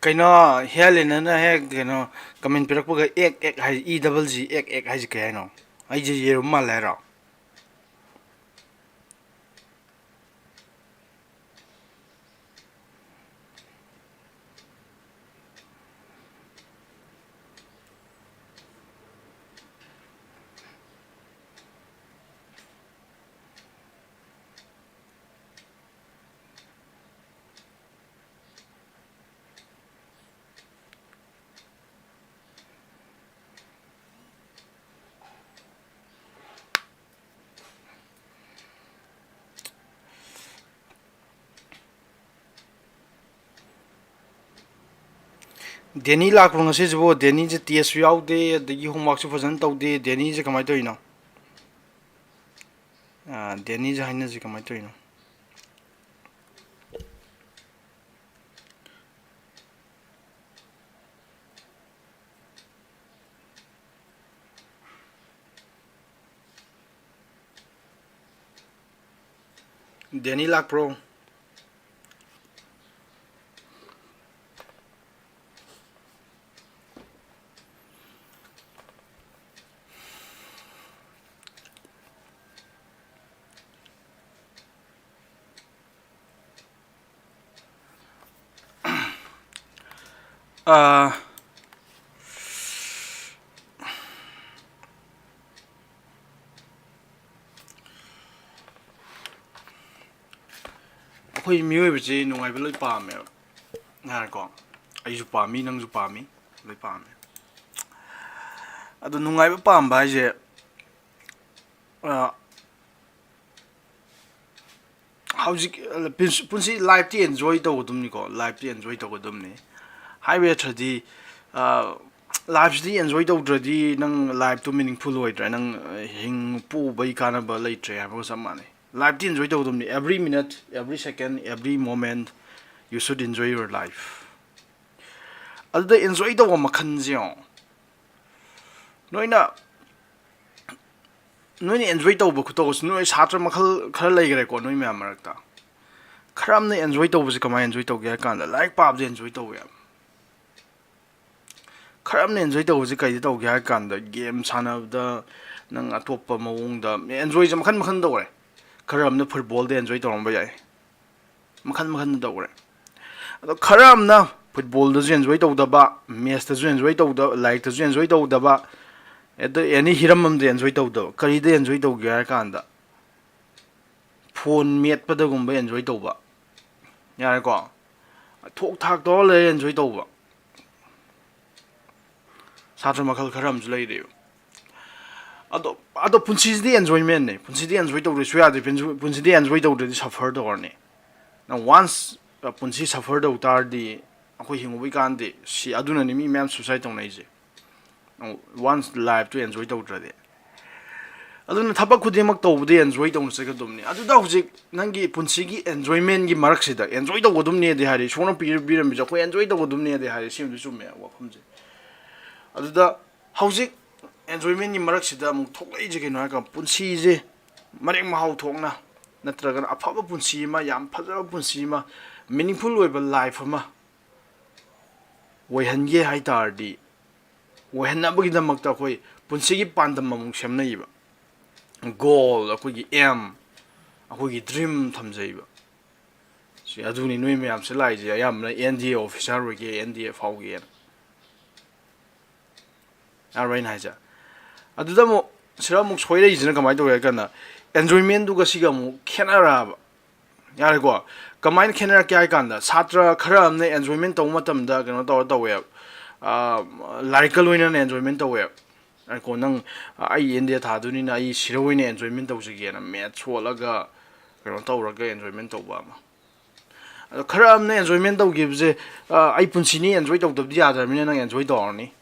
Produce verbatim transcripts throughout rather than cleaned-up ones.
ꯀꯩꯅꯣ, ꯍꯦꯂꯦꯅꯅ ꯍꯦꯛ ꯀꯩꯅꯣ ꯀꯃꯦꯟ ꯄꯤꯔꯛꯄꯒ ꯑꯦꯛ ꯑꯦꯛ ꯍꯥꯏ, ꯏ ꯗꯕꯜ ꯖꯤ ꯑꯦꯛ ꯑꯦꯛ ꯍꯥꯏꯁꯦ ꯀꯩ ꯍꯥꯏꯅꯣ? ꯑꯩꯁꯦ ꯌꯦꯔꯨꯝ ꯃꯥꯜꯂꯦ ꯍꯥꯏꯔꯣ? ꯗꯦꯅꯤ ꯂꯥꯛꯄ꯭ꯔꯣ ꯉꯁꯤꯁꯤꯕꯨ? ꯗꯦꯅꯤꯁꯦ ꯇꯦꯁꯁꯨ ꯌꯥꯎꯗꯦ, ꯑꯗꯒꯤ ꯍꯣꯝꯋꯥꯔꯛꯁꯨ ꯐꯖꯅ ꯇꯧꯗꯦ꯫ ꯗꯦꯅꯤꯁꯦ ꯀꯃꯥꯏꯅ ꯇꯧꯔꯤꯅꯣ? ꯑꯥ, ꯗꯦꯅꯤꯁꯦ ꯍꯥꯏꯅꯁꯤ ꯀꯃꯥꯏꯅ ꯇꯧꯔꯤꯅꯣ? ꯗꯦꯅꯤ ꯂꯥꯛꯄ꯭ꯔꯣ? ꯑꯥ, ꯑꯩꯈꯣꯏ ꯃꯤꯑꯣꯏꯕꯁꯤ ꯅꯨꯡꯉꯥꯏꯕ ꯂꯣꯏ ꯄꯥꯝꯃꯦꯕ꯫ ꯍꯥꯏꯔꯦꯀꯣ, ꯑꯩꯁꯨ ꯄꯥꯝꯃꯤ, ꯅꯪꯁꯨ ꯄꯥꯝꯃꯤ, ꯂꯣꯏ ꯄꯥꯝꯃꯦ꯫ ꯑꯗꯣ ꯅꯨꯡꯉꯥꯏꯕ ꯄꯥꯝꯕ ꯍꯥꯏꯁꯦ, ꯑ, ꯍꯧꯖꯤꯛ, ꯑ, ꯄꯨꯟꯁꯤ, ꯄꯨꯟꯁꯤ, ꯂꯥꯏꯐꯇꯤ ꯑꯦꯟꯖꯣꯏ ꯇꯧꯒꯗꯕꯅꯤꯀꯣ, ꯂꯥꯏꯐꯇꯤ ꯑꯦꯟꯖꯣꯏ ꯇꯧꯒꯗꯕꯅꯤ꯫ ꯍꯥꯏꯕ ꯌꯥꯗ꯭ꯔꯗꯤ, ꯑ, ꯂꯥꯏꯐꯁꯤꯗꯤ ꯑꯦꯟꯖꯣꯏ ꯇꯧꯗ꯭ꯔꯗꯤ ꯅꯪ ꯂꯥꯏꯐꯇꯨ ꯃꯤꯅꯤꯡꯐꯨꯜ ꯑꯣꯏꯗ꯭ꯔꯦ, ꯅꯪ, ꯑ, ꯍꯤꯡ ꯄꯣꯛꯎꯕꯩ ꯀꯥꯟꯅꯕ ꯂꯩꯇ꯭ꯔꯦ ꯍꯥꯏꯕꯒ ꯆꯞ ꯃꯥꯟꯅꯩ꯫ ꯂꯥꯏꯐꯇꯤ ꯑꯦꯟꯖꯣꯏ ꯇꯧꯒꯗꯕꯅꯤ꯫ Every minute, every second, every moment, you should enjoy your life. ꯑꯗꯨꯗ ꯑꯦꯟꯖꯣꯏ ꯇꯧꯕ ꯃꯈꯜꯁꯦ ꯌꯦꯡꯉꯣ꯫ ꯅꯣꯏꯅ, ꯅꯣꯏꯅ ꯑꯦꯟꯖꯣꯏ ꯇꯧꯕ ꯈꯨꯇꯧꯁꯤ, ꯅꯣꯏ ꯁꯥꯇ꯭ꯔ ꯃꯈꯜ ꯈꯔ ꯂꯩꯈ꯭ꯔꯦꯀꯣ ꯅꯣꯏ ꯃꯌꯥꯝ ꯃꯔꯛꯇ꯫ ꯈꯔ ꯑꯃꯅ ꯑꯦꯟꯖꯣꯏ ꯇꯧꯕꯁꯦ ꯀꯃꯥꯏꯅ ꯑꯦꯟꯖꯣꯏ ꯇꯧꯒꯦ ꯍꯥꯏ ꯀꯥꯟꯗ, ꯂꯥꯏꯔꯤꯛ ꯄꯥꯕꯁꯦ ꯑꯦꯟꯖꯣꯏ ꯇꯧꯋꯦ ꯌꯥꯝ꯫ ꯈꯔ ꯑꯃꯅ ꯑꯦꯟꯖꯣꯏ ꯇꯧꯕꯁꯦ ꯀꯩꯗ ꯇꯧꯒꯦ ꯍꯥꯏꯔ ꯀꯥꯟꯗ, ꯒꯦꯝ ꯁꯥꯟꯅꯕꯗ, ꯅꯪ ꯑꯇꯣꯞꯄ ꯃꯑꯣꯡꯗ ꯑꯦꯟꯖꯣꯏꯁꯦ ꯃꯈꯜ ꯃꯈꯜ ꯇꯧꯔꯦ꯫ ꯈꯔ ꯑꯃꯅ ꯐꯨꯠꯕꯣꯜꯗ ꯑꯦꯟꯖꯣꯏ ꯇꯧꯔꯝꯕ ꯌꯥꯏ, ꯃꯈꯜ ꯃꯈꯜ ꯇꯧꯔꯦ꯫ ꯑꯗꯣ ꯈꯔ ꯑꯃꯅ ꯐꯨꯠꯕꯣꯜꯗꯁꯨ ꯑꯦꯟꯖꯣꯏ ꯇꯧꯗꯕ, ꯃꯦꯠꯁꯇꯁꯨ ꯑꯦꯟꯖꯣꯏ ꯇꯧꯗꯕ, ꯂꯥꯏꯔꯤꯛꯇꯁꯨ ꯑꯦꯟꯖꯣꯏ ꯇꯧꯗꯕ, ꯑꯦꯠ ꯑꯦꯅꯤ ꯍꯤꯔꯝ ꯑꯃꯗ ꯑꯦꯟꯖꯣꯏ ꯇꯧꯗꯕ꯫ ꯀꯔꯤꯗ ꯑꯦꯟꯖꯣꯏ ꯇꯧꯒꯦ ꯍꯥꯏꯔ ꯀꯥꯟꯗ, ꯐꯣꯟ ꯃꯦꯠꯄꯗꯒꯨꯝꯕ ꯑꯦꯟꯖꯣꯏ ꯇꯧꯕ, ꯌꯥꯔꯦꯀꯣ꯫ ꯊꯣꯛ ꯊꯥꯛ ꯇꯧꯔ ꯂꯩꯔ ꯑꯦꯟꯖꯣꯏ ꯇꯧꯕ ꯁꯥꯇ꯭ꯔ ꯃꯈꯜ ꯈꯔ ꯑꯃꯁꯨ ꯂꯩꯔꯦꯕ꯫ ꯑꯗꯣ ꯑꯗꯣ ꯄꯨꯟꯁꯤꯁꯤꯗꯤ ꯑꯦꯟꯖꯣꯏꯃꯦꯟꯅꯦ꯫ ꯄꯨꯟꯁꯤꯗꯤ ꯑꯦꯟꯖꯣꯏ ꯇꯧꯗ꯭ꯔꯁꯨ ꯌꯥꯗꯦ꯫ ꯄꯨꯟꯁꯤ- ꯄꯨꯟꯁꯤꯗꯤ ꯑꯦꯟꯖꯣꯏ ꯇꯧꯗ꯭ꯔꯗꯤ ꯁꯐꯔ ꯇꯧꯔꯅꯤ꯫ ꯅꯪ ꯋꯥꯟꯁ ꯄꯨꯟꯁꯤ ꯁꯐꯔ ꯇꯧ ꯇꯥꯔꯗꯤ, ꯑꯩꯈꯣꯏ ꯍꯤꯡꯉꯨꯕꯩ ꯀꯥꯟꯗꯦ꯫ ꯁꯤ ꯑꯗꯨꯅꯅꯤ ꯃꯤ ꯃꯌꯥꯝ ꯁꯨꯁꯥꯏꯠ ꯇꯧꯅꯩꯁꯦ, ꯋꯥꯟꯁ ꯂꯥꯏꯐꯇꯨ ꯑꯦꯟꯖꯣꯏ ꯇꯧꯗ꯭ꯔꯗꯤ꯫ ꯑꯗꯨꯅ ꯊꯕꯛ ꯈꯨꯗꯤꯡꯃꯛ ꯇꯧꯕꯗꯤ ꯑꯦꯟꯖꯣꯏ ꯇꯧꯅ ꯆꯠꯀꯗꯕꯅꯤ꯫ ꯑꯗꯨꯗ ꯍꯧꯖꯤꯛ ꯅꯪꯒꯤ ꯄꯨꯟꯁꯤꯒꯤ ꯑꯦꯟꯖꯣꯏꯃꯦꯟꯒꯤ ꯃꯔꯛꯁꯤꯗ ꯑꯦꯟꯖꯣꯏ ꯇꯧꯒꯗꯕꯅꯦꯗꯤ ꯍꯥꯏꯔꯤ, ꯏꯁꯣꯔꯅ ꯄꯤꯔ- ꯄꯤꯔꯝꯃꯤꯁꯦ ꯑꯩꯈꯣꯏ ꯑꯦꯟꯖꯣꯏ ꯇꯧꯒꯗꯕꯅꯦꯗꯤ ꯍꯥꯏꯔꯤ꯫ ꯁꯤꯃꯗꯤ ꯆꯨꯝꯃꯦ ꯋꯥꯐꯝꯁꯦ꯫ ꯑꯗꯨꯗ ꯍꯧꯖꯤꯛ ꯑꯦꯟꯖꯣꯏꯃꯦꯟꯒꯤ ꯃꯔꯛꯁꯤꯗ ꯑꯃꯨꯛ ꯊꯣꯛꯂꯛꯏꯁꯦ ꯀꯩꯅꯣ ꯍꯥꯏꯔꯀꯥꯟꯗ, ꯄꯨꯟꯁꯤꯁꯦ ꯃꯔꯦꯛ ꯃꯍꯥꯎ ꯊꯣꯛꯅ, ꯅꯠꯇ꯭ꯔꯒꯅ ꯑꯐꯕ ꯄꯨꯟꯁꯤ ꯑꯃ, ꯌꯥꯝ ꯐꯖꯕ ꯄꯨꯟꯁꯤ ꯑꯃ, ꯃꯤꯅꯤꯡꯐꯨꯜ ꯑꯣꯏꯕ ꯂꯥꯏꯐ ꯑꯃ ꯑꯣꯏꯍꯟꯒꯦ ꯍꯥꯏ ꯇꯥꯔꯗꯤ, ꯑꯣꯏꯍꯟꯅꯕꯒꯤꯗꯃꯛꯇ ꯑꯩꯈꯣꯏ ꯄꯨꯟꯁꯤꯒꯤ ꯄꯥꯟꯗꯝ ꯑꯃꯨꯛ ꯁꯦꯝꯅꯩꯕ꯫ ꯒꯣꯜ, ꯑꯩꯈꯣꯏꯒꯤ ꯑꯦꯝ, ꯑꯩꯈꯣꯏꯒꯤ ꯗ꯭ꯔꯤꯝ ꯊꯝꯖꯩꯕ꯫ ꯁꯤ ꯑꯗꯨꯅꯤ ꯅꯣꯏ ꯃꯌꯥꯝꯁꯦ ꯂꯥꯛꯏꯁꯦ, ꯑꯌꯥꯝꯕꯅ ꯑꯦꯟ ꯗꯤ ꯑꯦ ꯑꯣꯐꯤꯁꯥꯔ ꯑꯣꯏꯒꯦ, ꯑꯦꯟ ꯗꯤ ꯑꯦ ꯐꯥꯎꯒꯦꯅ꯫ ꯌꯥꯔꯕ ꯑꯩꯅ ꯍꯥꯏꯁꯦ? ꯑꯗꯨꯗ ꯑꯃꯨꯛ ꯁꯤꯗ ꯑꯃꯨꯛ ꯁꯣꯏꯔꯛꯏꯁꯤꯅ ꯀꯃꯥꯏꯅ ꯇꯧꯒꯦ ꯍꯥꯏ ꯀꯥꯟꯗ, ꯑꯦꯟꯖꯣꯏꯃꯦꯟꯗꯨꯒ ꯁꯤꯒ ꯑꯃꯨꯛ ꯈꯦꯠꯅꯔꯛꯑꯕ꯫ ꯌꯥꯔꯦꯀꯣ? ꯀꯃꯥꯏꯅ ꯈꯦꯠꯅꯔꯛꯀꯦ ꯍꯥꯏ ꯀꯥꯟꯗ, ꯁꯥꯇ꯭ꯔ ꯈꯔ ꯑꯃꯅ ꯑꯦꯟꯖꯣꯏꯃꯦꯟ ꯇꯧꯕ ꯃꯇꯝꯗ ꯀꯩꯅꯣ ꯇꯧꯔ ꯇꯧꯋꯦꯕ, ꯑꯥ, ꯂꯥꯏꯔꯤꯛꯀ ꯂꯣꯏꯅꯅ ꯑꯦꯟꯖꯣꯏꯃꯦꯟ ꯇꯧꯋꯦꯕ꯫ ꯌꯥꯔꯦꯀꯣ? ꯅꯪ, ꯑꯩ ꯑꯦꯟ ꯗꯤ ꯑꯦ ꯊꯥꯗꯣꯏꯅꯤꯅ ꯑꯩ ꯁꯤꯗ ꯑꯣꯏꯅ ꯑꯦꯟꯖꯣꯏꯃꯦꯟ ꯇꯧꯖꯒꯦꯅ ꯃꯦꯠꯁ ꯍꯣꯠꯂꯒ ꯀꯩꯅꯣ ꯇꯧꯔꯒ ꯑꯦꯟꯖꯣꯏꯃꯦꯟ ꯇꯧꯕ ꯑꯃ꯫ ꯑꯗꯣ ꯈꯔ ꯑꯃꯅ ꯑꯦꯟꯖꯣꯏꯃꯦꯟ ꯇꯧꯈꯤꯕꯁꯦ, ꯑ, "ꯑꯩ ꯄꯨꯟꯁꯤꯅꯤ ꯑꯦꯟꯖꯣꯏ ꯇꯧꯗꯕꯗꯤ ꯌꯥꯗ꯭ꯔꯕꯅꯤꯅ ꯅꯪ ꯑꯦꯟꯖꯣꯏ ꯇꯧꯔꯅꯤ꯫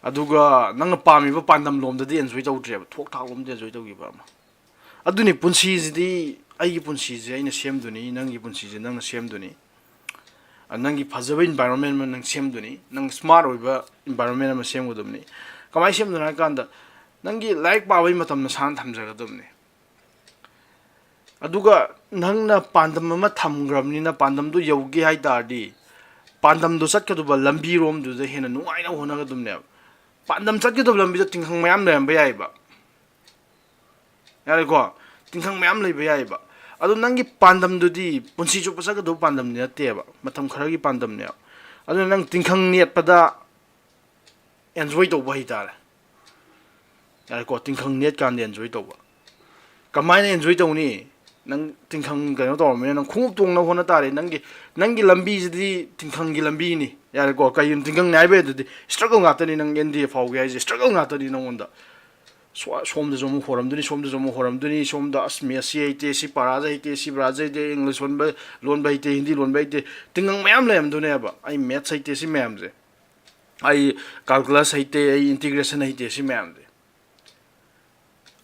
ꯑꯗꯨꯒ ꯅꯪꯅ ꯄꯥꯝꯃꯤꯕ ꯄꯥꯟꯗꯝ ꯂꯣꯝꯗꯗꯤ ꯑꯦꯟꯖꯣꯏ ꯇꯧꯗ꯭ꯔꯦꯕ, ꯊꯣꯛ ꯊꯥꯛ ꯂꯣꯝꯗ ꯑꯦꯟꯖꯣꯏ ꯇꯧꯈꯤꯕ ꯑꯃ"꯫ ꯑꯗꯨꯅꯤ ꯄꯨꯟꯁꯤꯁꯤꯗꯤ, ꯑꯩꯒꯤ ꯄꯨꯟꯁꯤꯁꯦ ꯑꯩꯅ ꯁꯦꯝꯗꯣꯏꯅꯤ, ꯅꯪꯒꯤ ꯄꯨꯟꯁꯤꯁꯦ ꯅꯪꯅ ꯁꯦꯝꯗꯣꯏꯅꯤ꯫ ꯑ, ꯅꯪꯒꯤ ꯐꯖꯕ ꯏꯟꯚꯥꯏꯔꯣꯟꯃꯦꯟ ꯑꯃ ꯅꯪ ꯁꯦꯝꯗꯣꯏꯅꯤ, ꯅꯪ ꯁ꯭ꯃꯥꯔꯠ ꯑꯣꯏꯕ ꯏꯟꯚꯥꯏꯔꯣꯟꯃꯦꯟ ꯑꯃ ꯁꯦꯝꯒꯗꯕꯅꯤ꯫ ꯀꯃꯥꯏꯅ ꯁꯦꯝꯗꯣꯏꯅꯣ ꯍꯥꯏ ꯀꯥꯟꯗ, ꯅꯪꯒꯤ ꯂꯥꯏꯔꯤꯛ ꯄꯥꯕꯒꯤ ꯃꯇꯝ ꯅꯁꯥꯅ ꯊꯝꯖꯒꯗꯕꯅꯤ꯫ ꯑꯗꯨꯒ ꯅꯪꯅ ꯄꯥꯟꯗꯝ ꯑꯃ ꯊꯝꯈ꯭ꯔꯕꯅꯤꯅ, ꯄꯥꯟꯗꯝꯗꯨ ꯌꯧꯒꯦ ꯍꯥꯏ ꯇꯥꯔꯗꯤ, ꯄꯥꯟꯗꯝꯗꯣ ꯆꯠꯀꯗꯕ ꯂꯝꯕꯤꯔꯣꯝꯗꯨꯗ ꯍꯦꯟꯅ ꯅꯨꯡꯉꯥꯏꯅꯕ ꯍꯣꯠꯅꯒꯗꯕꯅꯦꯕ꯫ ꯄꯥꯟꯗꯝ ꯆꯠꯀꯗꯕ ꯂꯝꯕꯤꯗ ꯇꯤꯡꯈꯪ ꯃꯌꯥꯝ ꯂꯩꯔꯝꯕ ꯌꯥꯏꯕ꯫ ꯌꯥꯔꯦꯀꯣ? ꯇꯤꯡꯈꯪ ꯃꯌꯥꯝ ꯂꯩꯕ ꯌꯥꯏꯕ꯫ ꯑꯗꯣ ꯅꯪꯒꯤ ꯄꯥꯟꯗꯝꯗꯨꯗꯤ ꯄꯨꯟꯁꯤ ꯆꯨꯞꯄ ꯆꯠꯀꯗꯕ ꯄꯥꯟꯗꯝꯗꯤ ꯅꯠꯇꯦꯕ, ꯃꯇꯝ ꯈꯔꯒꯤ ꯄꯥꯟꯗꯝꯅꯦꯕ꯫ ꯑꯗꯨꯅ ꯅꯪ ꯇꯤꯡꯈꯪ ꯅꯦꯠꯄꯗ enjoy ꯇꯧꯕ ꯍꯩꯇꯥꯔꯦ꯫ ꯌꯥꯔꯦꯀꯣ? ꯇꯤꯡꯈꯪ ꯅꯦꯠꯀꯥꯟꯗ enjoy ꯇꯧꯕ꯫ ꯀꯃꯥꯏꯅ enjoy ꯇꯧꯅꯤ? ꯅꯪ ꯇꯤꯡꯈꯪ ꯀꯩꯅꯣ ꯇꯧꯔꯕꯅꯤꯅ ꯅꯪ ꯈꯣꯡꯎꯞ ꯇꯣꯡꯅꯕ ꯍꯣꯠꯅ ꯇꯥꯔꯦ꯫ ꯅꯪꯒꯤ, ꯅꯪꯒꯤ ꯂꯝꯕꯤꯁꯤꯗꯤ ꯇꯤꯡꯈꯪꯒꯤ ꯂꯝꯕꯤꯅꯤ꯫ ꯌꯥꯔꯦꯀꯣ? ꯀꯩꯒꯤꯅꯣ ꯇꯤꯡꯈꯪꯅꯤ ꯍꯥꯏꯕ ꯑꯗꯨꯗꯤ struggle ꯉꯥꯛꯇꯅꯤ꯫ ꯅꯪ N D A ꯐꯥꯎꯒꯦ ꯍꯥꯏꯁꯦ struggle ꯉꯥꯛꯇꯅꯤ ꯅꯪꯉꯣꯟꯗ꯫ ꯁꯣ-, ꯁꯣꯝꯗꯁꯨ ꯑꯃꯨꯛ ꯍꯣꯔꯝꯗꯣꯏꯅꯤ, ꯁꯣꯝꯗꯁꯨ ꯑꯃꯨꯛ ꯍꯣꯔꯝꯗꯣꯏꯅꯤ, ꯁꯣꯝꯗ ꯑꯁ ꯃꯦꯠꯁꯁꯤ ꯍꯩꯇꯦ, ꯁꯤ ꯄꯔꯥꯁꯤ ꯍꯩꯇꯦ, ꯁꯤ ꯄꯔꯥꯁꯤ ꯍꯩꯇꯦ, English ꯂꯣꯟꯕ, ꯂꯣꯟꯕ ꯍꯩꯇꯦ, ꯍꯤꯟꯗꯤ ꯂꯣꯟꯕ ꯍꯩꯇꯦ, ꯇꯤꯡꯈꯪ ꯃꯌꯥꯝ ꯂꯩꯔꯝꯗꯣꯏꯅꯦꯕ꯫ ꯑꯩ maths ꯍꯩꯇꯦ, ꯁꯤ ꯃꯌꯥꯝꯁꯦ꯫ ꯑꯩ calculus ꯍꯩꯇꯦ, ꯑꯩ integration ꯍꯩꯇꯦ, ꯁꯤ ꯃꯌꯥꯝꯁꯦ꯫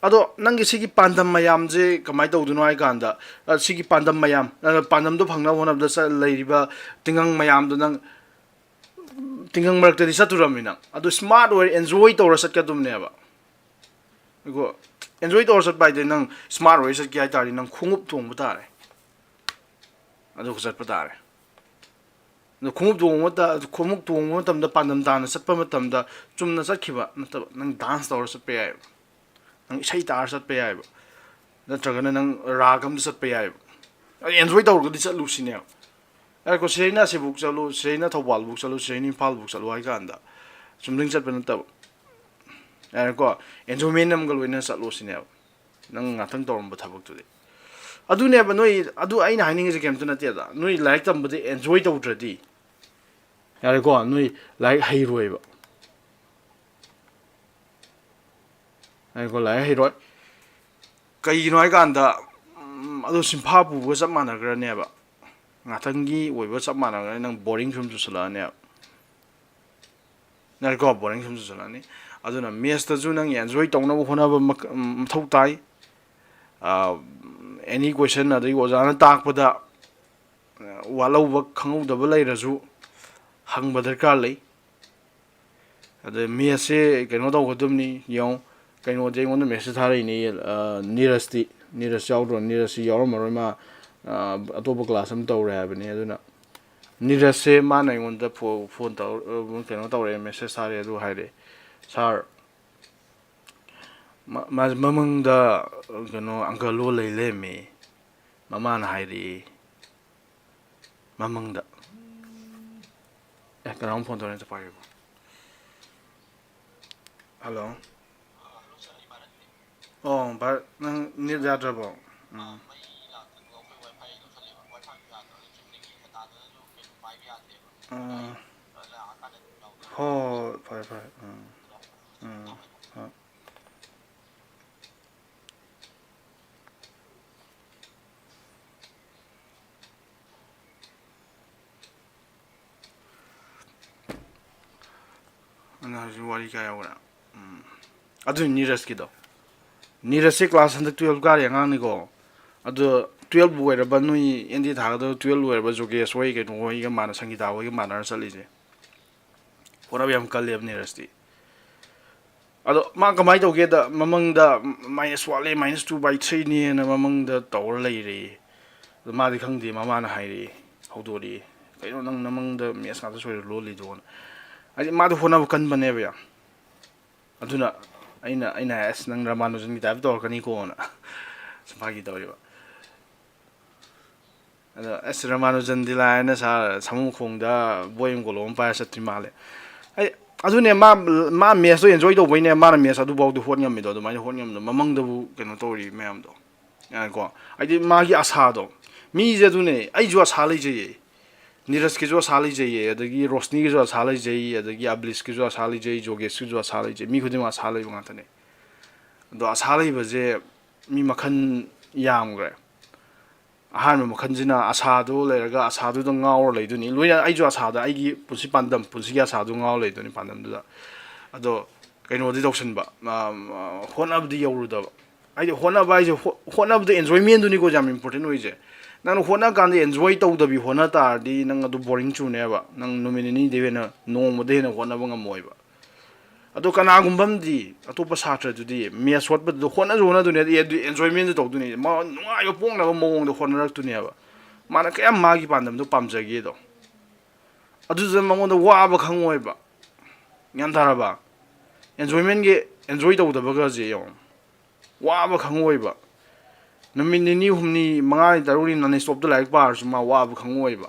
ꯑꯗꯣ ꯅꯪꯒꯤ ꯁꯤꯒꯤ ꯄꯥꯟꯗꯝ ꯃꯌꯥꯝꯁꯦ ꯀꯃꯥꯏꯅ ꯇꯧꯗꯣꯏꯅꯣ ꯍꯥꯏ ꯀꯥꯟꯗ, ꯑ, ꯁꯤꯒꯤ ꯄꯥꯟꯗꯝ ꯃꯌꯥꯝ, ꯑ, ꯄꯥꯟꯗꯝꯗꯣ ꯐꯪꯅꯕ ꯍꯣꯠꯅꯕꯗ ꯆꯠ-, ꯂꯩꯔꯤꯕ ꯇꯤꯡꯈꯪ ꯃꯌꯥꯝꯗꯣ ꯅꯪ ꯇꯤꯡꯈꯪ ꯃꯔꯛꯇꯗꯤ ꯆꯠꯇꯣꯔꯝꯃꯤ ꯅꯪ꯫ ꯑꯗꯨ smart ꯑꯣꯏꯔ enjoy ꯇꯧꯔ ꯆꯠꯀꯗꯕꯅꯦꯕ꯫ ꯑꯗꯨꯒ enjoy ꯇꯧꯔ ꯆꯠꯄ ꯍꯥꯏꯗꯤ ꯅꯪ smart ꯑꯣꯏꯔ ꯆꯠꯀꯦ ꯍꯥꯏ ꯇꯥꯔꯗꯤ ꯅꯪ ꯈꯣꯡꯎꯞ ꯇꯣꯡꯕ ꯇꯥꯔꯦ꯫ ꯑꯗꯨꯒ ꯆꯠꯄ ꯇꯥꯔꯦ꯫ ꯑꯗꯣ ꯈꯣꯡꯎꯞ ꯇꯣꯡꯕ ꯃꯇ-, ꯈꯣꯡꯎꯞ ꯇꯣꯡꯕ ꯃꯇꯝꯗ ꯄꯥꯟꯗꯝ ꯇꯥꯅ ꯆꯠꯄ ꯃꯇꯝꯗ ꯆꯨꯝꯅ ꯆꯠꯈꯤꯕ ꯅꯠꯇꯕ, ꯅꯪ dance ꯇꯧꯔ ꯆꯠꯄ ꯌꯥꯏꯑꯕ, ꯅꯪ ꯏꯁꯩ ꯇꯥꯔ ꯆꯠꯄ ꯌꯥꯏꯑꯕ, ꯅꯠꯇ꯭ꯔꯒꯅ ꯅꯪ ꯔꯥꯒ ꯑꯝꯗ ꯆꯠꯄ ꯌꯥꯏꯑꯕ꯫ ꯑꯗꯨ enjoy ꯇꯧꯔꯒꯗꯤ ꯆꯠꯂꯨ ꯁꯤꯅꯦꯕ꯫ ꯌꯥꯔꯦꯀꯣ, ꯁꯤꯗꯩꯅ ꯑꯁꯤꯕꯨꯛ ꯆꯠꯂꯨ, ꯁꯤꯗꯩꯅ ꯊꯧꯕꯥꯜꯕꯨꯛ ꯆꯠꯂꯨ, ꯁꯤꯗꯩꯅ ꯏꯝꯐꯥꯜꯕꯨꯛ ꯆꯠꯂꯨ ꯍꯥꯏ ꯀꯥꯟꯗ ꯆꯨꯝꯗ꯭ꯔꯤꯡ ꯆꯠꯄ ꯅꯠꯇꯕ, ꯌꯥꯔꯦꯀꯣ, enjoyment ꯑꯃꯒ ꯂꯣꯏꯅꯅ ꯆꯠꯂꯣ ꯁꯤꯅꯦꯕ꯫ ꯅꯪ ꯉꯥꯛꯇꯪ ꯇꯧꯔꯝꯕ ꯊꯕꯛꯇꯨꯗꯤ꯫ ꯑꯗꯨꯅꯦꯕ ꯅꯣꯏ, ꯑꯗꯨ ꯑꯩꯅ ꯍꯥꯏꯅꯤꯡꯉꯤꯁꯦ ꯀꯩꯝꯇ ꯅꯠꯇꯦꯗ꯫ ꯅꯣꯏ ꯂꯥꯏꯔꯤꯛ ꯇꯝꯕꯗ enjoy ꯇꯧꯗ꯭ꯔꯗꯤ, ꯌꯥꯔꯦꯀꯣ, ꯅꯣꯏ ꯂꯥꯏꯔꯤꯛ ꯍꯩꯔꯣꯏꯕ꯫ ꯌꯥꯔꯦꯀꯣ, ꯂꯥꯏꯔꯤꯛ ꯍꯩꯔꯣꯏ꯫ ꯀꯩꯒꯤꯅꯣ ꯍꯥꯏ ꯀꯥꯟꯗ, ꯎꯝ, ꯑꯗꯨ ꯁꯤꯟꯐꯥ ꯄꯨꯕꯒ ꯆꯞ ꯃꯥꯟꯅꯈ꯭ꯔꯅꯦꯕ꯫ ꯉꯥꯛꯇꯪꯒꯤ ꯑꯣꯏꯕ ꯆꯞ ꯃꯥꯟꯅꯈ꯭ꯔꯅꯤ꯫ ꯅꯪ boring ꯁꯨꯝ ꯆꯨꯁꯜꯂꯛꯑꯅꯦꯕ꯫ ꯌꯥꯔꯦꯀꯣ, boring ꯁꯨꯝ ꯆꯨꯁꯜꯂꯛꯑꯅꯤ꯫ ꯑꯗꯨꯅ mathsꯇꯁꯨ ꯅꯪ enjoy ꯇꯧꯅꯕ ꯍꯣꯠꯅꯕ ꯃꯛ-, ꯎꯝ, ꯃꯊꯧ ꯇꯥꯏ꯫ ꯑ, any question, ꯑꯗꯒꯤ ꯑꯣꯖꯥꯅ ꯇꯥꯛꯄꯗ, ꯑ, ꯋꯥꯠꯍꯧꯕ ꯈꯪꯍꯧꯗꯕ ꯂꯩꯔꯁꯨ ꯍꯪꯕ ꯗꯔꯀꯥꯔ ꯂꯩ꯫ ꯑꯗ mathsꯁꯦ ꯀꯩꯅꯣ ꯇꯧꯒꯗꯕꯅꯤ, ꯌꯦꯡꯉꯣ, ꯀꯩꯅꯣꯗꯤ ꯑꯩꯉꯣꯟꯗ message ꯊꯥꯔꯛꯏꯅꯦ, ꯑ, ꯅꯤꯔꯖꯇꯤ꯫ ꯅꯤꯔꯖ ꯌꯥꯎꯗ꯭ꯔꯣ? ꯅꯤꯔꯖꯁꯤ ꯌꯥꯎꯔꯝꯃꯔꯣꯏ, ꯃꯥ, ꯑ, ꯑꯇꯣꯞꯄ class ꯑꯃ ꯇꯧꯔꯦ ꯍꯥꯏꯕꯅꯤ꯫ ꯑꯗꯨꯅ ꯅꯤꯔꯖꯁꯦ ꯃꯥꯅ ꯑꯩꯉꯣꯟꯗ ꯐꯣ- ꯐꯣꯟ ꯇꯧ- ꯀꯩꯅꯣ ꯇꯧꯔꯛꯑꯦ, ꯃꯦꯁꯦꯖ ꯊꯥꯔꯛꯑꯦ, ꯑꯗꯨ ꯍꯥꯏꯔꯛꯑꯦ, "ꯁꯥꯔ, ꯃ- ꯃꯥ- ꯃꯃꯪꯗ ꯀꯩꯅꯣ ꯑꯪꯀꯜ ꯂꯣ ꯂꯩ ꯂꯩꯔꯝꯃꯦ, ꯃꯃꯥꯅ ꯍꯥꯏꯔꯛꯑꯦ ꯃꯃꯪꯗ"꯫ ꯑꯦ, ꯀꯅꯥꯅꯣꯝ ꯐꯣꯟ ꯇꯧꯔꯛꯑꯦ, ꯑꯝꯇ ꯄꯥꯏꯒꯦꯀꯣ꯫ ꯍꯜꯂꯣ꯫ ꯑꯣ ꯚꯥꯏ, ꯅꯪ ꯅꯦꯠ ꯌꯥꯗ꯭ꯔꯕꯣ? ꯎꯝ꯫ ꯎꯝ꯫ ꯍꯣꯏ, ꯍꯣꯏ, ꯐꯔꯦ, ꯐꯔꯦ꯫ ꯎꯝ꯫ ꯎꯝ꯫ ꯍꯣꯏ꯫ ꯑꯗꯨꯅ ꯍꯧꯖꯤꯛ ꯋꯥꯔꯤ ꯀꯥꯏ ꯌꯧꯈ꯭ꯔꯦ? ꯎꯝ꯫ ꯑꯗꯨ ꯅꯤꯔꯖꯀꯤꯗꯣ꯫ ꯅꯤꯔꯖꯁꯦ ꯀ꯭ꯂꯥꯁ ꯍꯟꯗꯛ ꯇꯨꯌꯦꯜꯞ ꯀꯥꯔꯤ ꯑꯉꯥꯡꯅꯤꯀꯣ꯫ ꯑꯗꯣ ꯇꯨꯌꯦꯜꯞ ꯂꯣꯏꯔꯕ, ꯅꯣꯏ ꯑꯦꯟ ꯗꯤ ꯊꯥꯒꯗꯕ ꯇꯨꯌꯦꯜꯞ ꯂꯣꯏꯔꯕ ꯖꯣꯒꯦꯁ ꯍꯣꯏ, ꯀꯩꯅꯣ ꯍꯣꯏꯒ ꯃꯥꯟꯅ, ꯁꯪꯒꯤꯇꯥ ꯍꯣꯏꯒ ꯃꯥꯟꯅꯔ ꯆꯠꯂꯤꯁꯦ꯫ ꯍꯣꯠꯅꯕ ꯌꯥꯝ ꯀꯜꯂꯦꯕ ꯅꯤꯔꯖꯇꯤ꯫ ꯑꯗꯣ ꯃꯥ ꯀꯃꯥꯏꯅ ꯇꯧꯒꯦꯗ, ꯃꯃꯪꯗ minus one ꯂꯩ, minus two by three ꯅꯦꯅ ꯃꯃꯪꯗ ꯇꯧꯔ ꯂꯩꯔꯦ꯫ ꯑꯗꯣ ꯃꯥꯗꯤ ꯈꯪꯗꯦ, ꯃꯃꯥꯅ ꯍꯥꯏꯔꯛꯑꯦ, ꯍꯧꯗꯣꯔꯛꯑꯦ, "ꯀꯩꯅꯣ ꯅꯪ ꯃꯃꯪꯗ ꯃꯦꯠꯁ ꯉꯥꯛꯇ ꯁꯣꯏꯔ ꯂꯣꯜꯂꯤꯗꯣꯅ?" ꯍꯥꯏꯗꯤ ꯃꯥꯗꯤ ꯍꯣꯠꯅꯕ ꯀꯟꯕꯅꯦꯕ ꯌꯥꯝ꯫ ꯑꯗꯨꯅ ꯑꯩꯅ, ꯑꯩꯅ ꯍꯥꯏ, "ꯑꯁ, ꯅꯪ ꯔꯃꯥꯅꯨꯖꯟꯒꯤ ꯇꯥꯏꯞ ꯇꯧꯔꯛꯀꯅꯤꯀꯣꯅ" ꯁꯨꯝ ꯐꯥꯒꯤ ꯇꯧꯔꯤꯕ꯫ ꯑꯗꯣ ꯑꯁ, ꯔꯃꯥꯅꯨꯖꯟꯗꯤ ꯂꯥꯏꯅ ꯁꯥꯔ ꯁꯥꯃꯨꯈꯣꯡꯗ ꯕꯣꯏ ꯑꯃ ꯀꯣꯂꯣꯝ ꯑꯃ ꯄꯥꯏꯔ ꯆꯠꯇ꯭ꯔꯤ ꯃꯥꯜꯂꯦ꯫ ꯑꯩ, ꯑꯗꯨꯅꯦ ꯃꯥ, ꯃꯥ ꯃꯦꯠꯁꯇꯣ ꯑꯦꯟꯖꯣꯏ ꯇꯧꯕꯩꯅꯦ ꯃꯥꯅ ꯃꯦꯠꯁ ꯑꯗꯨꯐꯥꯎꯗ ꯍꯣꯠ ꯉꯝꯃꯤꯗꯣ, ꯑꯗꯨꯃꯥꯏꯅ ꯍꯣꯠ ꯉꯝꯃꯤꯗꯣ꯫ ꯃꯃꯪꯗꯕꯨ ꯀꯩꯅꯣ ꯇꯧꯔꯤ ꯃꯌꯥꯝꯗꯣ꯫ ꯌꯥꯔꯦꯀꯣ? ꯍꯥꯏꯗꯤ ꯃꯥꯒꯤ ꯑꯁꯥꯗꯣ꯫ ꯃꯤꯁꯦ ꯑꯗꯨꯅꯦ, ꯑꯩꯁꯨ ꯑꯁꯥ ꯂꯩꯖꯩꯌꯦ꯫ ꯅꯤꯔꯖꯀꯤꯁꯨ ꯑꯁꯥ ꯂꯩꯖꯩꯌꯦ, ꯑꯗꯒꯤ ꯔꯣꯁꯅꯤꯒꯤꯁꯨ ꯑꯁꯥ ꯂꯩꯖꯩ, ꯑꯗꯒꯤ ꯑꯕꯂꯤꯁꯀꯤꯁꯨ ꯑꯁꯥ ꯂꯩꯖꯩ, ꯖꯣꯒꯦꯁꯀꯤꯁꯨ ꯑꯁꯥ ꯂꯩꯖꯩ꯫ ꯃꯤ ꯈꯨꯗꯤꯡꯃꯛ ꯑꯁꯥ ꯂꯩꯕ ꯉꯥꯛꯇꯅꯦ꯫ ꯑꯗꯣ ꯑꯁꯥ ꯂꯩꯕꯁꯦ ꯃꯤ ꯃꯈꯜ ꯌꯥꯝꯈ꯭ꯔꯦ꯫ ꯑꯍꯥꯟꯕ ꯃꯈꯜꯁꯤꯅ ꯑꯁꯥꯗꯨ ꯂꯩꯔꯒ ꯑꯁꯥꯗꯨꯗ ꯉꯥꯎꯔ ꯂꯩꯗꯣꯏꯅꯤ꯫ ꯂꯣꯏꯅ ꯑꯩꯁꯨ ꯑꯁꯥꯗ, ꯑꯩꯒꯤ ꯄꯨꯟꯁꯤ ꯄꯥꯟꯗꯝ, ꯄꯨꯟꯁꯤꯒꯤ ꯑꯁꯥꯗꯨ ꯉꯥꯎꯔ ꯂꯩꯗꯣꯏꯅꯤ ꯄꯥꯟꯗꯝꯗꯨꯗ꯫ ꯑꯗꯣ ꯀꯩꯅꯣꯗꯤ ꯇꯧꯁꯟꯕ, ꯑ, ꯑ, ꯍꯣꯠꯅꯕꯗꯤ ꯌꯧꯔꯨꯗꯕ꯫ ꯍꯥꯏꯗꯤ ꯍꯣꯠꯅꯕ ꯍꯥꯏꯁꯦ ꯍꯣ-, ꯍꯣꯠꯅꯕꯗ enjoyment ꯗꯨꯅꯤꯀꯣ ꯌꯥꯝ important ꯑꯣꯏꯁꯦ꯫ ꯅꯪꯅ ꯍꯣꯠꯅ ꯀꯥꯟꯗ enjoy ꯇꯧꯗꯕꯤ ꯍꯣꯠꯅ ꯇꯥꯔꯗꯤ ꯅꯪ ꯑꯗꯨ boring ꯆꯨꯅꯦꯕ꯫ ꯅꯪ ꯅꯨꯃꯤꯠ ꯅꯤꯅꯤꯗꯩ ꯍꯦꯟꯅ, ꯅꯣꯡꯃꯗꯩ ꯍꯦꯟꯅ ꯍꯣꯠꯅꯕ ꯉꯝꯃꯣꯏꯕ꯫ ꯑꯗꯣ ꯀꯅꯥꯒꯨꯝꯕ ꯑꯃꯗꯤ ꯑꯇꯣꯞꯄ ꯁꯥꯇ꯭ꯔꯗꯨꯗꯤ maths ꯍꯣꯠꯄꯗꯨꯗ ꯍꯣꯠꯅꯁꯨ ꯍꯣꯠꯅꯗꯣꯏꯅꯦ, ꯑꯗꯩ ꯑꯗꯨ enjoyment ꯁꯨ ꯇꯧꯗꯣꯏꯅꯦ꯫ ꯃꯥ ꯅꯨꯡꯉꯥꯏꯕ ꯄꯣꯛꯅꯕ ꯃꯑꯣꯡꯗ ꯍꯣꯠꯅꯔꯛꯇꯣꯏꯅꯦꯕ꯫ ꯃꯥꯅ ꯀꯌꯥꯝ ꯃꯥꯒꯤ ꯄꯥꯟꯗꯝꯗꯣ ꯄꯥꯝꯖꯒꯦꯗꯣ꯫ ꯑꯗꯨꯗꯨꯅ ꯃꯉꯣꯟꯗ ꯋꯥꯕ ꯈꯪꯉꯣꯏꯕ꯫ ꯒ꯭ꯌꯥꯟ ꯇꯥꯔꯕ? ꯑꯦꯟꯖꯣꯏꯃꯦꯟꯒꯤ ꯑꯦꯟꯖꯣꯏ ꯇꯧꯗꯕꯒꯁꯦ ꯌꯦꯡꯉꯣ, ꯋꯥꯕ ꯈꯪꯉꯣꯏꯕ꯫ ꯅꯨꯃꯤꯠ ꯅꯤꯅꯤ ꯍꯨꯝꯅꯤ ꯃꯉꯥꯅꯤ ꯇꯔꯨꯛꯅꯤ ꯅꯟ ꯁ꯭ꯇꯣꯞꯇ ꯂꯥꯏꯔꯤꯛ ꯄꯥꯔꯁꯨ ꯃꯥ ꯋꯥꯕ ꯈꯪꯉꯣꯏꯕ꯫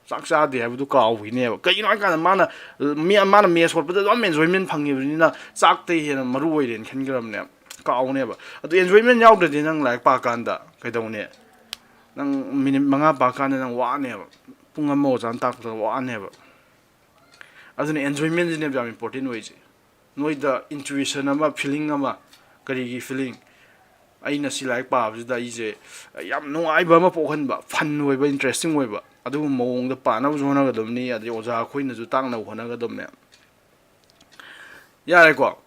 ꯆꯥꯛ ꯆꯥꯗꯦ ꯍꯥꯏꯕꯗꯨ ꯀꯥꯎꯈꯤꯅꯦꯕ꯫ ꯀꯩꯒꯤꯅꯣ ꯍꯥꯏꯀꯥꯟꯗ ꯃꯥꯅ, ꯃꯤ ꯃꯥꯅ ꯃꯦꯁ ꯍꯣꯠꯄꯗ ꯑꯗꯨꯝ ꯑꯦꯟꯖꯣꯏꯃꯦꯟ ꯐꯪꯉꯤꯕꯅꯤꯅ ꯆꯥꯛꯇꯩ ꯍꯦꯟꯅ ꯃꯔꯨ ꯑꯣꯏꯔꯦꯅ ꯈꯟꯈ꯭ꯔꯕꯅꯦꯕ꯫ ꯀꯥꯎꯅꯦꯕ꯫ ꯑꯗꯨ ꯑꯦꯟꯖꯣꯏꯃꯦꯟ ꯌꯥꯎꯗ꯭ꯔꯗꯤ ꯅꯪ ꯂꯥꯏꯔꯤꯛ ꯄꯥꯀꯥꯟꯗ ꯀꯩꯗꯧꯅꯤ? ꯅꯪ ꯃꯤꯅꯤꯠ ꯃꯉꯥ ꯄꯥꯀꯥꯟꯗ ꯅꯪ ꯋꯥꯅꯦꯕ꯫ ꯄꯨꯡ ꯑꯃ ꯑꯣꯖꯥꯅ ꯇꯥꯛꯄꯗ ꯋꯥꯅꯦꯕ꯫ ꯑꯗꯨꯅ ꯑꯦꯟꯖꯣꯏꯃꯦꯟꯁꯤꯅꯦꯕ ꯌꯥꯝ ꯏꯝꯄꯣꯔꯇꯦꯟ ꯑꯣꯏꯁꯦ꯫ ꯅꯣꯏꯗ ꯏꯟꯇ꯭ꯌꯨꯏꯁꯟ ꯑꯃ, ꯐꯤꯂꯤꯡ ꯑꯃ, ꯀꯔꯤꯒꯤ ꯐꯤꯂꯤꯡ? ꯑꯩꯅ ꯁꯤ ꯂꯥꯏꯔꯤꯛ ꯄꯥꯕꯁꯤꯗ ꯑꯩꯁꯦ ꯌꯥꯝ ꯅꯨꯡꯉꯥꯏꯕ ꯑꯃ ꯄꯣꯛꯍꯟꯕ, ꯐꯟ ꯑꯣꯏꯕ, ꯏꯟꯇꯔꯦꯁꯇꯤꯡ ꯑꯣꯏꯕ, ꯑꯗꯨꯒꯨꯝꯕ ꯃꯑꯣꯡꯗ ꯄꯥꯅꯕꯁꯨ ꯍꯣꯠꯅꯒꯗꯕꯅꯤ, ꯑꯗꯩ ꯑꯣꯖꯥ ꯑꯩꯈꯣꯏꯅꯁꯨ ꯇꯥꯛꯅꯕ ꯍꯣꯠꯅꯒꯗꯕꯅꯦ꯫ ꯌꯥꯔꯦꯀꯣ?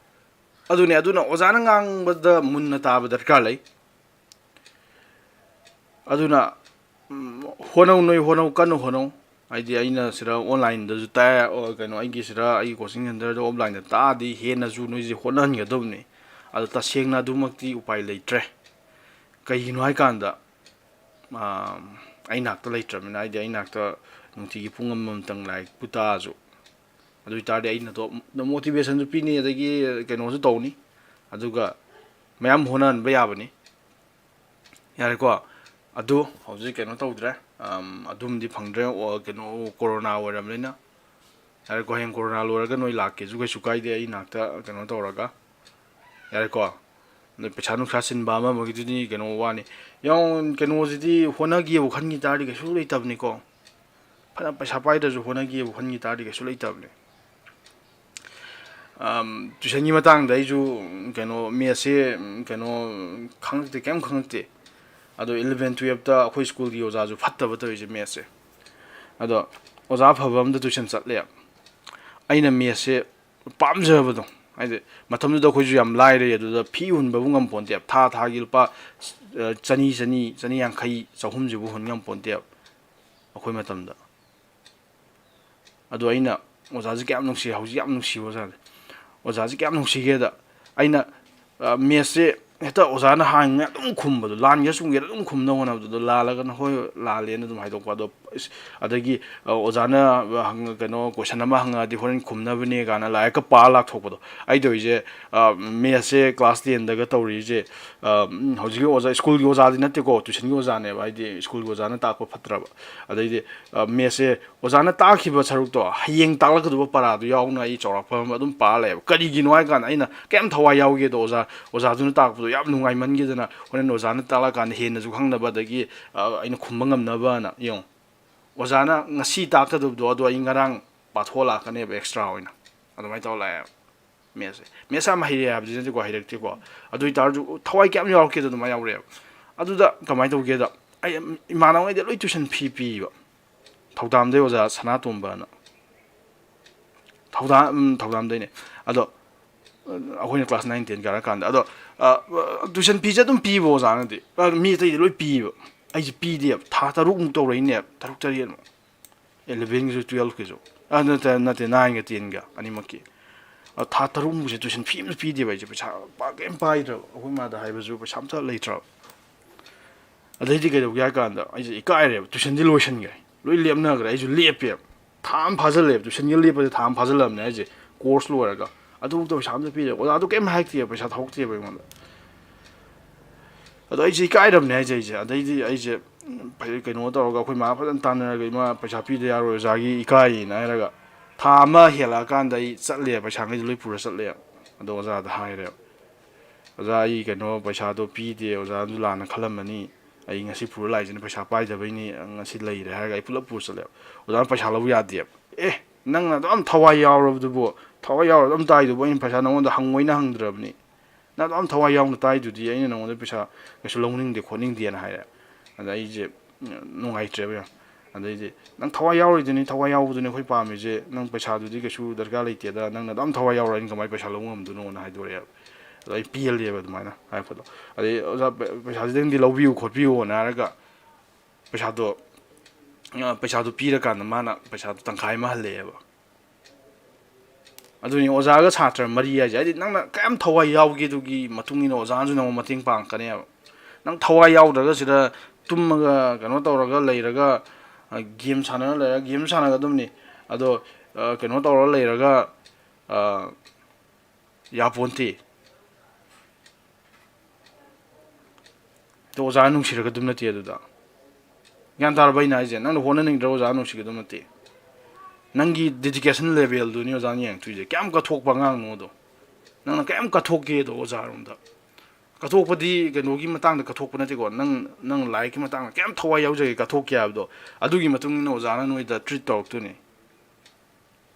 ꯑꯗꯨꯅꯦ, ꯑꯗꯨꯅ ꯑꯣꯖꯥꯅ ꯉꯥꯡꯕꯗ ꯃꯨꯟꯅ ꯇꯥꯕ ꯗꯔꯀꯥꯔ ꯂꯩ꯫ ꯑꯗꯨꯅ, ꯎꯝ, ꯍꯣꯠꯅꯧ, ꯅꯣꯏ ꯍꯣꯠꯅꯧ, ꯀꯟꯅ ꯍꯣꯠꯅꯧ꯫ ꯍꯥꯏꯗꯤ ꯑꯩꯅ ꯁꯤꯗ ꯑꯣꯟꯂꯥꯏꯟꯗꯁꯨ ꯇꯥꯛꯑꯦ, ꯑꯣ, ꯀꯩꯅꯣ, ꯑꯩꯒꯤ ꯁꯤꯗ ꯑꯩꯒꯤ ꯀꯣꯆꯤꯡ ꯁꯦꯟꯇꯔꯗ ꯑꯣꯐꯂꯥꯏꯟꯗ ꯇꯥꯛꯑꯗꯤ ꯍꯦꯟꯅꯁꯨ ꯅꯣꯏꯁꯦ ꯍꯣꯠꯅꯍꯟꯒꯗꯕꯅꯤ꯫ ꯑꯗꯣ ꯇꯁꯦꯡꯅ ꯑꯗꯨꯃꯛꯇꯤ ꯎꯄꯥꯏ ꯂꯩꯇ꯭ꯔꯦ꯫ ꯀꯩꯒꯤꯅꯣ ꯍꯥꯏꯀꯥꯟꯗ, ꯑꯥ, ꯑꯩ ꯅꯥꯛꯇ ꯂꯩꯇ꯭ꯔꯕꯅꯤꯅ, ꯍꯥꯏꯗꯤ ꯑꯩ ꯅꯥꯛꯇ ꯅꯨꯡꯇꯤꯒꯤ ꯄꯨꯡ ꯑꯃꯃꯝꯇꯪ ꯂꯥꯏꯔꯤꯛꯄꯨ ꯇꯥꯛꯑꯁꯨ, ꯑꯗꯨ ꯑꯣꯏꯇꯥꯔꯗꯤ ꯑꯩꯅꯗꯣ ꯃꯣꯇꯤꯚꯦꯁꯟꯁꯨ ꯄꯤꯅꯤ, ꯑꯗꯒꯤ ꯀꯩꯅꯣꯁꯨ ꯇꯧꯅꯤ, ꯑꯗꯨꯒ ꯃꯌꯥꯝ ꯍꯣꯠꯅꯍꯟꯕ ꯌꯥꯕꯅꯤ꯫ ꯌꯥꯔꯦꯀꯣ? ꯑꯗꯨ ꯍꯧꯖꯤꯛ ꯀꯩꯅꯣ ꯇꯧꯗ꯭ꯔꯦ, ꯑꯝ, ꯑꯗꯨꯝꯗꯤ ꯐꯪꯗ꯭ꯔꯦ, ꯑꯣ, ꯀꯩꯅꯣ, ꯀꯣꯔꯣꯅꯥ ꯑꯣꯏꯔꯕꯅꯤꯅ꯫ ꯌꯥꯔꯦꯀꯣ, ꯍꯌꯦꯡ ꯀꯣꯔꯣꯅꯥ ꯂꯣꯏꯔꯒ ꯅꯣꯏ ꯂꯥꯛꯀꯦꯁꯨ ꯀꯩꯁꯨ ꯀꯥꯏꯗꯦ, ꯑꯩ ꯅꯥꯛꯇ ꯀꯩꯅꯣ ꯇꯧꯔꯒ꯫ ꯌꯥꯔꯦꯀꯣ? ꯅꯣꯏ ꯄꯩꯁꯥ ꯅꯨꯡꯁꯥ ꯆꯤꯟꯕ ꯑꯃ ꯑꯃꯒꯤꯗꯨꯗꯤ ꯀꯩꯅꯣ ꯋꯥꯅꯤ꯫ ꯌꯦꯡꯉꯣ, ꯀꯩꯅꯣꯁꯤꯗꯤ ꯍꯣꯠꯅꯒꯦꯕꯨ ꯈꯟꯈꯤ ꯇꯥꯔꯗꯤ ꯀꯩꯁꯨ ꯂꯩꯇꯕꯅꯤꯀꯣ꯫ ꯐꯅ ꯄꯩꯁꯥ ꯄꯥꯏꯗ꯭ꯔꯁꯨ ꯍꯣꯠꯅꯒꯦꯕꯨ ꯈꯟꯈꯤ ꯇꯥꯔꯗꯤ ꯀꯩꯁꯨ ꯂꯩꯇꯕꯅꯤ꯫ ꯑꯝ, ꯇꯨꯏꯁꯟꯒꯤ ꯃꯇꯥꯡꯗ ꯑꯩꯁꯨ, ꯀꯩꯅꯣ, ꯃꯦꯠꯁꯁꯦ, ꯀꯩꯅꯣ, ꯈꯪꯉꯛꯇꯦ, ꯀꯩꯝ ꯈꯪꯉꯛꯇꯦ꯫ ꯑꯗꯣ ꯏꯂꯚꯦꯟ ꯇꯨꯌꯦꯜꯞꯇ ꯑꯩꯈꯣꯏ ꯁ꯭ꯀꯨꯜꯒꯤ ꯑꯣꯖꯥꯁꯨ ꯐꯠꯇꯕ ꯇꯧꯔꯤꯁꯦ ꯃꯦꯠꯁꯁꯦ꯫ ꯑꯗꯣ ꯑꯣꯖꯥ ꯑꯐꯕ ꯑꯝꯗ ꯇꯨꯏꯁꯟ ꯆꯠꯂꯦ꯫ ꯑꯩꯅ ꯃꯦꯠꯁꯁꯦ ꯄꯥꯝꯖꯕꯗꯣ, ꯍꯥꯏꯗꯤ ꯃꯇꯝꯗꯨꯗ ꯑꯩꯈꯣꯏꯁꯨ ꯌꯥꯝ ꯂꯥꯏꯔꯦ, ꯑꯗꯨꯗ ꯐꯤ ꯍꯨꯟꯕꯕꯨ ꯉꯝꯄꯣꯟꯇꯦ꯫ ꯊꯥ ꯊꯥꯒꯤ ꯂꯨꯄꯥ, ꯑ, ꯆꯅꯤ, ꯆꯅꯤ, ꯆꯅꯤ ꯌꯥꯡꯈꯩ, ꯆꯍꯨꯝꯁꯤꯕꯨ ꯍꯨꯟ ꯉꯝꯄꯣꯟꯇꯦꯕ ꯑꯩꯈꯣꯏ ꯃꯇꯝꯗ꯫ ꯑꯗꯣ ꯑꯩꯅ ꯑꯣꯖꯥꯁꯦ ꯀꯌꯥꯝ ꯅꯨꯡꯁꯤ, ꯍꯧꯖꯤꯛ ꯌꯥꯝ ꯅꯨꯡꯁꯤꯕ ꯑꯣꯖꯥꯅꯤ꯫ ꯑꯣꯖꯥꯁꯦ ꯀꯌꯥꯝ ꯅꯨꯡꯁꯤꯒꯦꯗ, ꯑꯩꯅ, ꯑ, ꯃꯦꯠꯁꯁꯦ ꯍꯦꯛꯇ ꯑꯣꯖꯥꯅ ꯍꯥꯡꯉꯤꯉꯩ ꯑꯗꯨꯝ ꯈꯨꯝꯕꯗꯣ, ꯂꯥꯟꯒꯦꯔꯥ ꯆꯨꯝꯒꯦꯔꯥ ꯑꯗꯨꯝ ꯈꯨꯝꯅꯕ ꯍꯣꯠꯅꯕꯗꯣ, ꯑꯗꯣ ꯂꯥꯜꯂꯒꯅ ꯍꯣꯏ ꯂꯥꯜꯂꯦꯅ ꯑꯗꯨꯝ ꯍꯥꯏꯗꯣꯛꯄ, ꯑꯗꯣ ꯑꯗꯒꯤ ꯑꯣꯖꯥꯅ ꯀꯩꯅꯣ ꯀꯣꯏꯁꯟ ꯑꯃ ꯍꯪꯉꯛꯑꯗꯤ ꯍꯣꯔꯦꯟ ꯈꯨꯝꯅꯕꯅꯦ ꯀꯥꯏꯅ ꯂꯥꯏꯔꯤꯛꯀ ꯄꯥꯔ ꯂꯥꯛꯊꯣꯛꯄꯗꯣ꯫ ꯑꯩ ꯇꯧꯔꯤꯁꯦ ꯃꯦꯠꯁꯁꯦ ꯀ꯭ꯂꯥꯁ ꯇꯦꯟꯗꯒ ꯇꯧꯔꯤꯁꯦ꯫ ꯍꯧꯖꯤꯛꯀꯤ ꯑꯣꯖꯥ, ꯁ꯭ꯀꯨꯜꯒꯤ ꯑꯣꯖꯥꯗꯤ ꯅꯠꯇꯦꯀꯣ, ꯇ꯭ꯋꯤꯁꯟꯒꯤ ꯑꯣꯖꯥꯅꯦꯕ꯫ ꯍꯥꯏꯗꯤ ꯁ꯭ꯀꯨꯜꯒꯤ ꯑꯣꯖꯥꯅ ꯇꯥꯛꯄ ꯐꯠꯇ꯭ꯔꯕ꯫ ꯑꯗꯩꯗꯤ ꯃꯦꯠꯁꯁꯦ ꯑꯣꯖꯥꯅ ꯇꯥꯛꯈꯤꯕ ꯁꯔꯨꯛꯇꯣ ꯍꯌꯦꯡ ꯇꯥꯛꯂꯛꯀꯗꯕ ꯄꯔꯥꯗꯣ ꯌꯥꯎꯅ ꯑꯩ ꯆꯥꯎꯔꯥꯛꯄ ꯑꯃ ꯑꯗꯨꯝ ꯄꯥꯔ ꯂꯩꯌꯦꯕ꯫ ꯀꯔꯤꯒꯤꯅꯣ ꯍꯥꯏ ꯀꯥꯟꯗ ꯑꯩꯅ ꯀꯩꯝ ꯊꯋꯥꯏ ꯌꯥꯎꯒꯦꯗꯣ ꯑꯣꯖꯥ, ꯑꯣꯖꯥꯗꯨꯅ ꯇꯥꯛꯄꯗꯣ ꯌꯥꯝ ꯅꯨꯡꯉꯥꯏꯃꯟꯒꯤꯗꯅ ꯍꯣꯔꯦꯟ ꯑꯣꯖꯥꯅ ꯇꯥꯛꯂꯛꯑꯀꯥꯟꯗ ꯍꯦꯟꯅꯁꯨ ꯈꯪꯅꯕ, ꯑꯗꯒꯤ ꯑꯩꯅ ꯈꯨꯝꯕ ꯉꯝꯅꯕꯅ꯫ ꯌꯦꯡꯉꯣ, ꯑꯣꯖꯥꯅ ꯉꯁꯤ ꯇꯥꯛꯀꯗꯕꯗꯣ ꯑꯗꯣ ꯑꯩ ꯉꯔꯥꯡ ꯄꯥꯊꯣꯛꯑ ꯂꯥꯛꯀꯅꯦꯕ, ꯑꯦꯛꯁꯇ꯭ꯔꯥ ꯑꯣꯏꯅ꯫ ꯑꯗꯨꯃꯥꯏꯅ ꯇꯧꯔ ꯂꯥꯛꯑꯦꯕ꯫ ꯃꯦꯠꯁꯁꯦ, ꯃꯦꯠꯁ ꯌꯥꯝ ꯍꯩꯔꯦ ꯍꯥꯏꯕꯗꯤ ꯅꯠꯇꯦꯀꯣ, ꯍꯩꯔꯛꯇꯦꯀꯣ꯫ ꯑꯗꯨ ꯑꯣꯏ ꯇꯥꯔꯁꯨ ꯊꯋꯥꯏ ꯀꯌꯥꯝ ꯌꯥꯎꯔꯛꯀꯦꯗꯣ ꯑꯗꯨꯃꯥꯏꯅ ꯌꯥꯎꯔꯛꯑꯦꯕ꯫ ꯑꯗꯨꯗ ꯀꯃꯥꯏꯅ ꯇꯧꯒꯦꯗ, ꯑꯩ ꯏꯃꯥꯟꯅꯕꯉꯩꯗ ꯂꯣꯏ ꯇ꯭ꯋꯤꯁꯟ ꯐꯤ ꯄꯤꯕ꯫ ꯊꯧꯗꯥꯝꯗꯩ ꯑꯣꯖꯥ ꯁꯅꯥꯇꯣꯝꯕꯅ꯫ ꯊꯧꯗꯥꯝ, ꯎꯝ, ꯊꯧꯗꯥꯝꯗꯩꯅꯦ꯫ ꯑꯗꯣ ꯑꯩꯈꯣꯏꯅ ꯀ꯭ꯂꯥꯁ ꯅꯥꯏꯟ ꯇꯦꯟ ꯀꯥꯔꯛꯀꯥꯟꯗ꯫ ꯑꯗꯣ ꯇ꯭ꯋꯤꯁꯟ ꯐꯤꯁꯦ ꯑꯗꯨꯝ ꯄꯤꯕ ꯑꯣꯖꯥꯅꯗꯤ꯫ ꯑ, ꯃꯤ ꯑꯇꯩꯗꯤ ꯂꯣꯏ ꯄꯤꯕ꯫ ꯑꯩꯁꯦ ꯄꯤꯗꯦꯕ꯫ ꯊꯥ ꯇꯔꯨꯛꯃꯨꯛ ꯇꯧꯔꯛꯏꯅꯦ, ꯇꯔꯨꯛ ꯇꯔꯦꯠꯃꯨꯛ꯫ ꯑꯦꯂꯚꯦꯟꯒꯤꯁꯨ ꯇꯨꯌꯦꯜꯐꯀꯤꯁꯨ꯫ ꯑ, ꯅꯠꯇꯦ, ꯅꯠꯇꯦ, ꯅꯥꯏꯟꯒ ꯇꯦꯟꯒ ꯑꯅꯤꯃꯛꯀꯤ꯫ ꯑ, ꯊꯥ ꯇꯔꯨꯛꯃꯨꯛꯁꯦ ꯇ꯭ꯋꯤꯁꯟ ꯐꯤ ꯑꯝꯇ ꯄꯤꯗꯦꯕ ꯑꯩꯁꯦ꯫ ꯄꯩꯁꯥ ꯄꯥꯛ ꯀꯩꯝ ꯄꯥꯏꯗ꯭ꯔꯕ꯫ ꯑꯩꯈꯣꯏ ꯃꯥꯗ ꯍꯥꯏꯕꯁꯨ ꯄꯩꯁꯥ ꯑꯝꯇ ꯂꯩꯇ꯭ꯔꯕ꯫ ꯑꯗꯩꯗꯤ ꯀꯩꯗꯧꯒꯦ ꯍꯥꯏ ꯀꯥꯟꯗ ꯑꯩꯁꯦ ꯏꯀꯥꯏꯔꯦꯕ꯫ ꯇ꯭ꯋꯤꯁꯟꯗꯤ ꯂꯣꯏꯁꯟꯈ꯭ꯔꯦ꯫ ꯂꯣꯏ ꯂꯦꯞꯅꯈ꯭ꯔꯦ꯫ ꯑꯩꯁꯨ ꯂꯦꯞꯄꯦꯕ꯫ ꯊꯥ ꯑꯃ ꯐꯥꯖꯤꯜꯂꯦꯕ꯫ ꯇ꯭ꯋꯤꯁꯟꯒ ꯂꯦꯞꯄꯁꯦ ꯊꯥ ꯑꯃ ꯐꯥꯖꯤꯜꯂꯕꯅꯦ ꯍꯥꯏꯁꯦ꯫ ꯀꯣꯔꯁ ꯂꯣꯏꯔꯒ꯫ ꯑꯗꯨꯐꯥꯎꯗ ꯄꯩꯁꯥ ꯑꯝꯇ ꯄꯤꯗꯦ꯫ ꯑꯣꯖꯥꯗꯣ ꯀꯩꯝ ꯍꯥꯏꯔꯛꯇꯦꯕ꯫ ꯄꯩꯁꯥ ꯊꯧꯔꯛꯇꯦꯕ ꯑꯩꯉꯣꯟꯗ꯫ ꯑꯗꯣ ꯑꯩꯁꯦ ꯏꯀꯥꯏꯔꯕꯅꯦ ꯍꯥꯏꯁꯦ ꯑꯩꯁꯦ꯫ ꯑꯗꯩꯗꯤ ꯑꯩꯁꯦ, ꯎꯝ, ꯐꯩ-, ꯀꯩꯅꯣ ꯇꯧꯔꯒ ꯑꯩꯈꯣꯏ ꯃꯥ ꯐꯖꯅ ꯇꯥꯟꯅꯔꯒ, "ꯏꯃꯥ, ꯄꯩꯁꯥ ꯄꯤꯗ ꯌꯥꯔꯣꯏ ꯑꯣꯖꯥꯒꯤ, ꯏꯀꯥꯏꯌꯦꯅ" ꯍꯥꯏꯔꯒ ꯊꯥ ꯑꯃ ꯍꯦꯜꯂꯛꯑꯀꯥꯟꯗ ꯑꯩ ꯆꯠꯂꯦ, ꯄꯩꯁꯥꯈꯩꯗꯣ ꯂꯣꯏ ꯄꯨꯔ ꯆꯠꯂꯦ꯫ ꯑꯗꯣ ꯑꯣꯖꯥꯗ ꯍꯥꯏꯔꯦꯕ, "ꯑꯣꯖꯥ, ꯑꯩ ꯀꯩꯅꯣ ꯄꯩꯁꯥꯗꯣ ꯄꯤꯗꯦ, ꯑꯣꯖꯥꯅꯁꯨ ꯂꯥꯟꯅ ꯈꯜꯂꯝꯃꯅꯤ, ꯑꯩ ꯉꯁꯤ ꯄꯨꯔ ꯂꯥꯛꯏꯁꯤꯅ ꯄꯩꯁꯥ ꯄꯥꯏꯗꯕꯩꯅꯤ, ꯉꯁꯤ ꯂꯩꯔꯦ" ꯍꯥꯏꯔꯒ ꯑꯩ ꯄꯨꯂꯞ ꯄꯨꯔ ꯆꯠꯂꯦꯕ꯫ ꯑꯣꯖꯥꯅ ꯄꯩꯁꯥ ꯂꯧ ꯌꯥꯗꯦꯕ꯫ "ꯑꯦ, ꯅꯪꯅ ꯑꯗꯨꯝ ꯊꯋꯥꯏ ꯌꯥꯎꯔꯕꯗꯨꯕꯨ, ꯊꯋꯥꯏ ꯌꯥꯎꯔ ꯑꯗꯨꯝ ꯇꯥꯏꯗꯨꯕꯨ ꯑꯩꯅ ꯄꯩꯁꯥ ꯅꯉꯣꯟꯗ ꯍꯪꯉꯣꯏꯅ ꯍꯪꯗ꯭ꯔꯕꯅꯤ꯫ ꯅꯪ ꯑꯗꯨꯝ ꯊꯋꯥꯏ ꯌꯥꯎꯅ ꯇꯥꯏꯗꯨꯗꯤ ꯑꯩꯅ ꯅꯉꯣꯟꯗ ꯄꯩꯁꯥ ꯀꯩꯁꯨ ꯂꯧꯅꯤꯡꯗꯦ ꯈꯣꯠꯅꯤꯡꯗꯦꯅ" ꯍꯥꯏꯔꯦ꯫ ꯑꯗ ꯑꯩꯁꯦ ꯅꯨꯡꯉꯥꯏꯇ꯭ꯔꯦꯕ ꯌꯥꯝ꯫ ꯑꯗꯩꯗꯤ, "ꯅꯪ ꯊꯋꯥꯏ ꯌꯥꯎꯔꯣꯏꯗꯣꯏꯅꯤ, ꯊꯋꯥꯏ ꯌꯥꯎꯕꯗꯨꯅꯤ ꯑꯩꯈꯣꯏ ꯄꯥꯝꯃꯤꯁꯦ, ꯅꯪ ꯄꯩꯁꯥꯗꯨꯗꯤ ꯀꯩꯁꯨ ꯗꯔꯀꯥꯔ ꯂꯩꯇꯦꯗ, ꯅꯪꯅ ꯑꯗꯨꯝ ꯊꯋꯥꯏ ꯌꯥꯎꯔ ꯑꯩꯅ ꯀꯃꯥꯏꯅ ꯄꯩꯁꯥ ꯂꯧꯕ ꯉꯝꯗꯣꯏꯅꯣꯅ" ꯍꯥꯏꯗꯣꯔꯛꯑꯦꯕ꯫ ꯑꯗꯣ ꯑꯩ ꯄꯦꯜꯂꯦꯕ ꯑꯗꯨꯃꯥꯏꯅ ꯍꯥꯏꯔꯛꯄꯗꯣ꯫ ꯑꯗꯩ, "ꯑꯣꯖꯥ, ꯄꯩ-, ꯄꯩꯁꯥꯁꯤꯗꯪꯗꯤ ꯂꯧꯕꯤꯌꯨ ꯈꯣꯠꯄꯤꯌꯨꯅ" ꯍꯥꯏꯔꯒ ꯄꯩꯁꯥꯗꯣ, ꯑ, ꯄꯩꯁꯥꯗꯣ ꯄꯤꯔꯀꯥꯟꯗ ꯃꯥꯅ ꯄꯩꯁꯥꯗꯣ ꯇꯪꯈꯥꯏ ꯑꯃ ꯍꯜꯂꯛꯑꯦꯕ꯫ ꯑꯗꯨꯅꯤ ꯑꯣꯖꯥꯒ ꯁꯥꯇ꯭ꯔ ꯃꯔꯤ ꯍꯥꯏꯁꯦ꯫ ꯍꯥꯏꯗꯤ ꯅꯪꯅ ꯀꯌꯥꯝ ꯊꯋꯥꯏ ꯌꯥꯎꯒꯦꯗꯨꯒꯤ ꯃꯇꯨꯡ ꯏꯟꯅ ꯑꯣꯖꯥꯅꯁꯨ ꯅꯪꯕꯨ ꯃꯇꯦꯡ ꯄꯥꯡꯉꯛꯀꯅꯦꯕ꯫ ꯅꯪ ꯊꯋꯥꯏ ꯌꯥꯎꯗ꯭ꯔꯒ ꯁꯤꯗ ꯇꯨꯝꯃꯒ ꯀꯩꯅꯣ ꯇꯧꯔꯒ ꯂꯩꯔꯒ ꯒꯦꯝ ꯁꯥꯟꯅꯔ ꯂꯩꯔꯒ ꯒꯦꯝ ꯁꯥꯟꯅꯒꯗꯕꯅꯤ꯫ ꯑꯗꯣ ꯀꯩꯅꯣ ꯇꯧꯔ ꯂꯩꯔꯒ ꯌꯥꯄꯣꯟꯇꯦ꯫ ꯑꯗꯣ ꯑꯣꯖꯥꯅ ꯅꯨꯡꯁꯤꯔꯛꯀꯗꯕ ꯅꯠꯇꯦ ꯑꯗꯨꯗ꯫ ꯒ꯭ꯌꯥꯟ ꯇꯥꯔꯕ ꯑꯩꯅ ꯍꯥꯏꯁꯦ? ꯅꯪꯅ ꯍꯣꯠꯅꯅꯤꯡꯗ꯭ꯔ ꯑꯣꯖꯥꯅ ꯅꯨꯡꯁꯤꯒꯗꯕ ꯅꯠꯇꯦ꯫ ꯅꯪꯒꯤ dedication levelꯗꯨꯅꯤ ꯑꯣꯖꯥꯅ ꯌꯦꯡꯉꯛꯇꯣꯏꯁꯦ꯫ ꯀꯌꯥꯝ ꯀꯠꯊꯣꯛꯄ ꯑꯉꯥꯡꯅꯣꯗꯣ꯫ ꯅꯪꯅ ꯀꯌꯥꯝ ꯀꯠꯊꯣꯛꯀꯦꯗꯣ ꯑꯣꯖꯥꯔꯣꯝꯗ꯫ ꯀꯠꯊꯣꯛꯄꯗꯤ ꯀꯩꯅꯣꯒꯤ ꯃꯇꯥꯡꯗ ꯀꯠꯊꯣꯛꯄ ꯅꯠꯇꯦꯀꯣ꯫ ꯅꯪ, ꯅꯪ ꯂꯥꯏꯔꯤꯛꯀꯤ ꯃꯇꯥꯡꯗ ꯀꯌꯥꯝ ꯊꯋꯥꯏ ꯌꯥꯎꯖꯒꯦ ꯀꯠꯊꯣꯛꯀꯦ ꯍꯥꯏꯕꯗꯣ꯫ ꯑꯗꯨꯒꯤ ꯃꯇꯨꯡ ꯏꯟꯅ ꯑꯣꯖꯥꯅ ꯅꯣꯏꯗ treat ꯇꯧꯔꯛꯇꯣꯏꯅꯦ꯫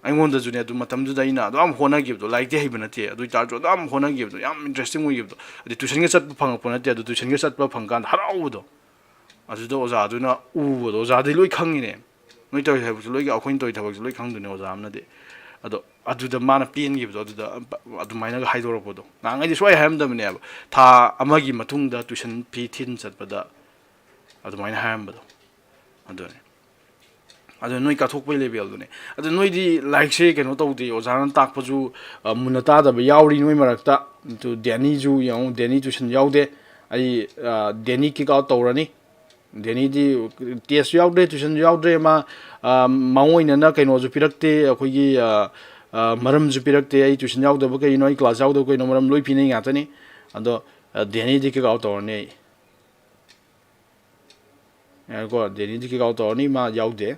ꯑꯩꯉꯣꯟꯗꯁꯨꯅꯦ ꯑꯗꯨ ꯃꯇꯝꯗꯨꯗ ꯑꯩꯅ ꯑꯗꯨ ꯌꯥꯝ ꯍꯣꯠꯅꯈꯤꯕꯗꯣ, ꯂꯥꯏꯔꯤꯛꯇꯤ ꯍꯩꯕ ꯅꯠꯇꯦ, ꯑꯗꯨ ꯑꯣꯏꯇꯥꯔꯁꯨ ꯑꯗꯨ ꯌꯥꯝ ꯍꯣꯠꯅꯈꯤꯕꯗꯣ, ꯌꯥꯝ interesting ꯑꯣꯏꯈꯤꯕꯗꯣ, ꯑꯗꯩ tuitionꯒ ꯆꯠꯄ ꯐꯪꯉꯛꯄ ꯅꯠꯇꯦ, ꯑꯗꯨ tuitionꯒ ꯆꯠꯄ ꯐꯪꯀꯥꯟꯗ ꯍꯔꯥꯎꯕꯗꯣ꯫ ꯑꯗꯨꯗ ꯑꯣꯖꯥꯗꯨꯅ ꯎꯕꯗꯣ, ꯑꯣꯖꯥꯗꯤ ꯂꯣꯏ ꯈꯪꯉꯤꯅꯦ꯫ ꯅꯣꯏ ꯇꯧꯔꯤ ꯊꯕꯛꯁꯨ ꯂꯣꯏ, ꯑꯩꯈꯣꯏꯅ ꯇꯧꯔꯤ ꯊꯕꯛꯁꯨ ꯂꯣꯏ ꯈꯪꯗꯣꯏꯅꯦ ꯑꯣꯖꯥ ꯑꯃꯅꯗꯤ꯫ ꯑꯗꯣ ꯑꯗꯨꯗ ꯃꯥꯅ ꯄꯦꯟꯈꯤꯕꯗꯣ, ꯑꯗꯨꯗ ꯑꯗꯨꯃꯥꯏꯅꯒ ꯍꯥꯏꯗꯣꯔꯛꯄꯗꯣ꯫ ꯅꯍꯥꯟꯉꯩꯗꯤ ꯁꯨꯡꯍꯥꯏ ꯍꯥꯏꯔꯝꯗꯕꯅꯦꯕ꯫ ꯊꯥ ꯑꯃꯒꯤ ꯃꯇꯨꯡꯗ tuition fee ꯊꯤꯟ ꯆꯠꯄꯗ ꯑꯗꯨꯃꯥꯏꯅ ꯍꯥꯏꯔꯝꯕꯗꯣ꯫ ꯑꯗꯨꯅꯤ꯫ ꯑꯗꯨ ꯅꯣꯏ ꯀꯠꯊꯣꯛꯄꯩ levelꯗꯨꯅꯦ꯫ ꯑꯗꯨ ꯅꯣꯏꯗꯤ ꯂꯥꯏꯔꯤꯛꯁꯦ ꯀꯩꯅꯣ ꯇꯧꯗꯦ, ꯑꯣꯖꯥꯅ ꯇꯥꯛꯄꯁꯨ, ꯑ, ꯃꯨꯟꯅ ꯇꯥꯗꯕ ꯌꯥꯎꯔꯤ ꯅꯣꯏ ꯃꯔꯛꯇ꯫ ꯑꯗꯨ ꯗꯦꯅꯤꯁꯨ ꯌꯦꯡꯉꯨ, ꯗꯦꯅꯤ tuition ꯌꯥꯎꯗꯦ꯫ ꯑꯩ, ꯑ, ꯗꯦꯅꯤ kick out ꯇꯧꯔꯅꯤ꯫ ꯗꯦꯅꯤꯗꯤ testꯁꯨ ꯌꯥꯎꯗ꯭ꯔꯦ, tuitionꯁꯨ ꯌꯥꯎꯗ꯭ꯔꯦ꯫ ꯃꯥ, ꯑ, ꯃꯑꯣꯡ ꯑꯣꯏꯅꯅ ꯀꯩꯅꯣꯁꯨ ꯄꯤꯔꯛꯇꯦ, ꯑꯩꯈꯣꯏꯒꯤ, ꯑ, ꯑ, ꯃꯔꯝꯁꯨ ꯄꯤꯔꯛꯇꯦ꯫ ꯑꯩ tuition ꯌꯥꯎꯗꯕ ꯀꯩꯅꯣ, ꯑꯩ class ꯌꯥꯎꯗꯕ ꯀꯩꯅꯣ, ꯃꯔꯝ ꯂꯣꯏ ꯄꯤꯅꯩ ꯉꯥꯛꯇꯅꯤ꯫ ꯑꯗꯣ, ꯑ, ꯗꯦꯅꯤꯗꯤ kick out ꯇꯧꯔꯅꯤ ꯑꯩ꯫ ꯉꯥꯏꯈꯣꯀꯣ, ꯗꯦꯅꯤꯗꯤ kick out ꯇꯧꯔꯅꯤ, ꯃꯥ ꯌꯥꯎꯗꯦ꯫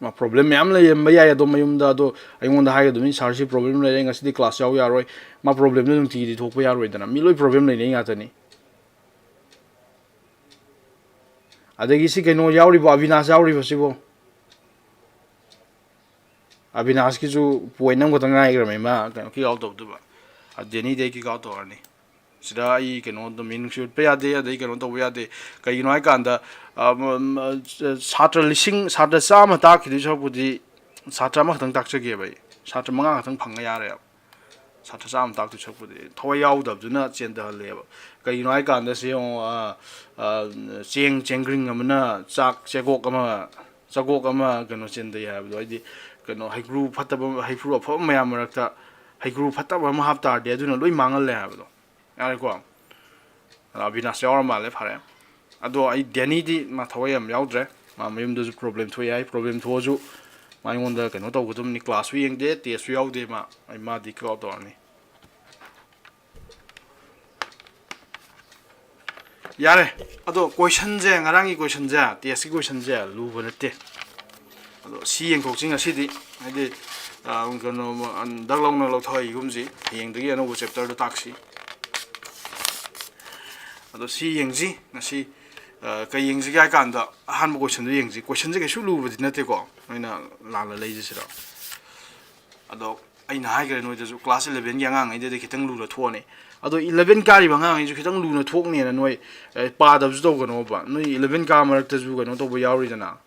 ꯃꯥ problem ꯃꯌꯥꯝ ꯂꯩꯔꯝꯕ ꯌꯥꯏ ꯑꯗꯣ ꯃꯌꯨꯝꯗ, ꯑꯗꯣ ꯑꯩꯉꯣꯟꯗ ꯍꯥꯏꯒꯗꯕꯅꯤ, "ꯁꯥꯔꯁꯤ problem ꯂꯩꯔꯦ, ꯉꯁꯤꯗꯤ class ꯌꯥꯎ ꯌꯥꯔꯣꯏ"꯫ ꯃꯥ problemꯗꯨ ꯅꯨꯡꯇꯤꯒꯤꯗꯤ ꯊꯣꯛꯄ ꯌꯥꯔꯣꯏꯗꯅ, ꯃꯤ ꯂꯣꯏ problem ꯂꯩꯅꯩ ꯉꯥꯛꯇꯅꯤ꯫ ꯑꯗꯒꯤ ꯁꯤ ꯀꯩꯅꯣ ꯌꯥꯎꯔꯤꯕꯣ, ꯑꯕꯤꯅꯥꯁ ꯌꯥꯎꯔꯤꯕꯣ ꯁꯤꯕꯣ? ꯑꯕꯤꯅꯥꯁꯀꯤꯁꯨ point ꯑꯃꯈꯛꯇꯪ ꯉꯥꯏꯈ꯭ꯔꯕꯅꯤ ꯃꯥ ꯀꯩꯅꯣ kick out ꯇꯧꯗꯕ꯫ ꯑ, ꯗꯦꯅꯤꯗꯤ ꯑꯩ kick out ꯇꯧꯔꯅꯤ꯫ ꯁꯤꯗ ꯑꯩ ꯀꯩꯅꯣ ꯃꯤꯡꯁꯨ ꯎꯠꯄ ꯌꯥꯗꯦ, ꯑꯗꯩ ꯀꯩꯅꯣ ꯇꯧꯕ ꯌꯥꯗꯦ꯫ ꯀꯩꯒꯤꯅꯣ ꯍꯥꯏꯀꯥꯟꯗ, ꯑ, ꯃ-, ꯃ-, ꯁꯥꯇ꯭ꯔ ꯂꯤꯁꯤꯡ, ꯁꯥꯇ꯭ꯔ ꯆꯥꯝꯃ ꯇꯥꯛꯈꯤꯗꯣꯏ ꯁꯔꯨꯛꯄꯨꯗꯤ ꯁꯥꯇ꯭ꯔ ꯑꯃꯈꯛꯇꯪ ꯇꯥꯛꯆꯒꯦꯕ ꯑꯩ꯫ ꯁꯥꯇ꯭ꯔ ꯃꯉꯥ ꯈꯛꯇꯪ ꯐꯪꯉ ꯌꯥꯔꯦꯕ꯫ ꯁꯥꯇ꯭ꯔ ꯆꯥꯝꯃ ꯇꯥꯛꯇꯣꯏ ꯁꯔꯨꯛꯄꯨꯗꯤ ꯊꯋꯥꯏ ꯌꯥꯎꯗꯕꯗꯨꯅ ꯆꯦꯟꯊꯍꯜꯂꯦꯕ꯫ ꯀꯩꯒꯤꯅꯣ ꯍꯥꯏꯀꯥꯟꯗ ꯁꯤ ꯌꯦꯡꯉꯣ, ꯑ, ꯑ, ꯆꯦꯡ ꯆꯦꯡꯒ꯭ꯔꯤꯡ ꯑꯃꯅ ꯆꯥꯛ ꯆꯦꯒꯣꯛ ꯑꯃ, ꯆꯒꯣꯛ ꯑꯃ ꯀꯩꯅꯣ ꯆꯦꯟꯊꯩ ꯍꯥꯏꯕꯗꯣ, ꯍꯥꯏꯗꯤ ꯀꯩꯅꯣ ꯍꯩꯀ꯭ꯔꯨ ꯐꯠꯇꯕ, ꯍꯩꯀ꯭ꯔꯨ ꯑꯐꯕ ꯃꯌꯥꯝ ꯃꯔꯛꯇ ꯍꯩꯀ꯭ꯔꯨ ꯐꯠꯇꯕ ꯑꯃ ꯍꯥꯞꯇꯥꯔꯗꯤ ꯑꯗꯨꯅ ꯂꯣꯏ ꯃꯥꯡꯍꯜꯂꯦ ꯍꯥꯏꯕꯗꯣ꯫ ꯌꯥꯔꯦꯀꯣ? ꯑꯗꯣ ꯑꯕꯤꯅꯥꯁ ꯌꯥꯎꯔ ꯃꯥꯜꯂꯦ, ꯐꯔꯦ꯫ ꯑꯗꯣ ꯑꯩ ꯗꯦꯅꯤꯗꯤ ꯃꯥ ꯊꯋꯥꯏ ꯌꯥꯝ ꯌꯥꯎꯗ꯭ꯔꯦ꯫ ꯃꯥ ꯃꯌꯨꯝꯗꯁꯨ ꯄ꯭ꯔꯣꯕ꯭ꯂꯦꯝ ꯊꯣꯛꯑꯦ ꯍꯥꯏ꯫ ꯄ꯭ꯔꯣꯕ꯭ꯂꯦꯝ ꯊꯣꯛꯑꯁꯨ ꯃꯥ ꯑꯩꯉꯣꯟꯗ ꯀꯩꯅꯣ ꯇꯧꯒꯗꯕꯅꯤ, ꯀ꯭ꯂꯥꯁꯁꯨ ꯌꯦꯡꯗꯦ, ꯇꯦꯁꯁꯨ ꯌꯥꯎꯗꯦ꯫ ꯃꯥ, ꯑꯩ, ꯃꯥ ꯗꯤꯛ ꯑꯥꯎꯠ ꯇꯧꯔꯅꯤ꯫ ꯌꯥꯔꯦ꯫ ꯑꯗꯣ ꯀꯣꯏꯁꯟꯁꯦ, ꯉꯔꯥꯡꯒꯤ ꯀꯣꯏꯁꯟꯁꯦ, ꯇꯦꯁꯀꯤ ꯀꯣꯏꯁꯟꯁꯦ ꯂꯨꯕ ꯅꯠꯇꯦ꯫ ꯑꯗꯣ ꯁꯤ ꯌꯦꯡꯊꯣꯛꯁꯤ ꯉꯁꯤꯗꯤ꯫ ꯍꯥꯏꯗꯤ, ꯑ, ꯀꯩꯅꯣ, ꯑ, ꯗꯛ ꯂꯥꯎꯅ ꯂꯧꯊꯣꯛꯏꯒꯨꯝꯁꯤ꯫ ꯍꯌꯦꯡꯗꯒꯤ ꯑꯅꯧꯕ ꯆꯦꯞꯇꯔꯗꯣ ꯇꯥꯛꯁꯤ꯫ ꯑꯗꯣ ꯁꯤ ꯌꯦꯡꯁꯤ ꯉꯁꯤ꯫ ꯑ, ꯀꯩ ꯌꯦꯡꯁꯤꯒꯦ ꯍꯥꯏ ꯀꯥꯟꯗ, ꯑꯍꯥꯟꯕ ꯀꯣꯏꯁꯟꯗꯣ ꯌꯦꯡꯁꯤ꯫ ꯀꯣꯏꯁꯟꯁꯦ ꯀꯩꯁꯨ ꯂꯨꯕꯗꯤ ꯅꯠꯇꯦꯀꯣ, ꯅꯣꯏꯅ ꯂꯥꯜꯂ ꯂꯩꯖꯁꯤꯔꯣ? ꯑꯗꯣ ꯑꯩꯅ ꯍꯥꯏꯈ꯭ꯔꯦ ꯅꯣꯏꯗꯁꯨ, ꯀ꯭ꯂꯥꯁ ꯏꯂꯚꯦꯟꯒꯤ ꯑꯉꯥꯡꯉꯩꯗꯗꯤ ꯈꯤꯇꯪ ꯂꯨꯅ ꯊꯣꯛꯑꯅꯤ꯫ ꯑꯗꯣ ꯏꯂꯚꯦꯟ ꯀꯥꯔꯤꯕ ꯑꯉꯥꯡꯉꯩꯁꯨ ꯈꯤꯇꯪ ꯂꯨꯅ ꯊꯣꯛꯅꯦꯅ ꯅꯣꯏ, ꯑꯦ, ꯄꯥꯗꯕꯁꯨ ꯇꯧꯒꯅꯣꯕ꯫ ꯅꯣꯏ ꯏꯂꯚꯦꯟ ꯀꯥ ꯃꯔꯛꯇꯁꯨ ꯀꯩꯅꯣ ꯇꯧꯕ ꯌꯥꯎꯔꯤꯗꯅ꯫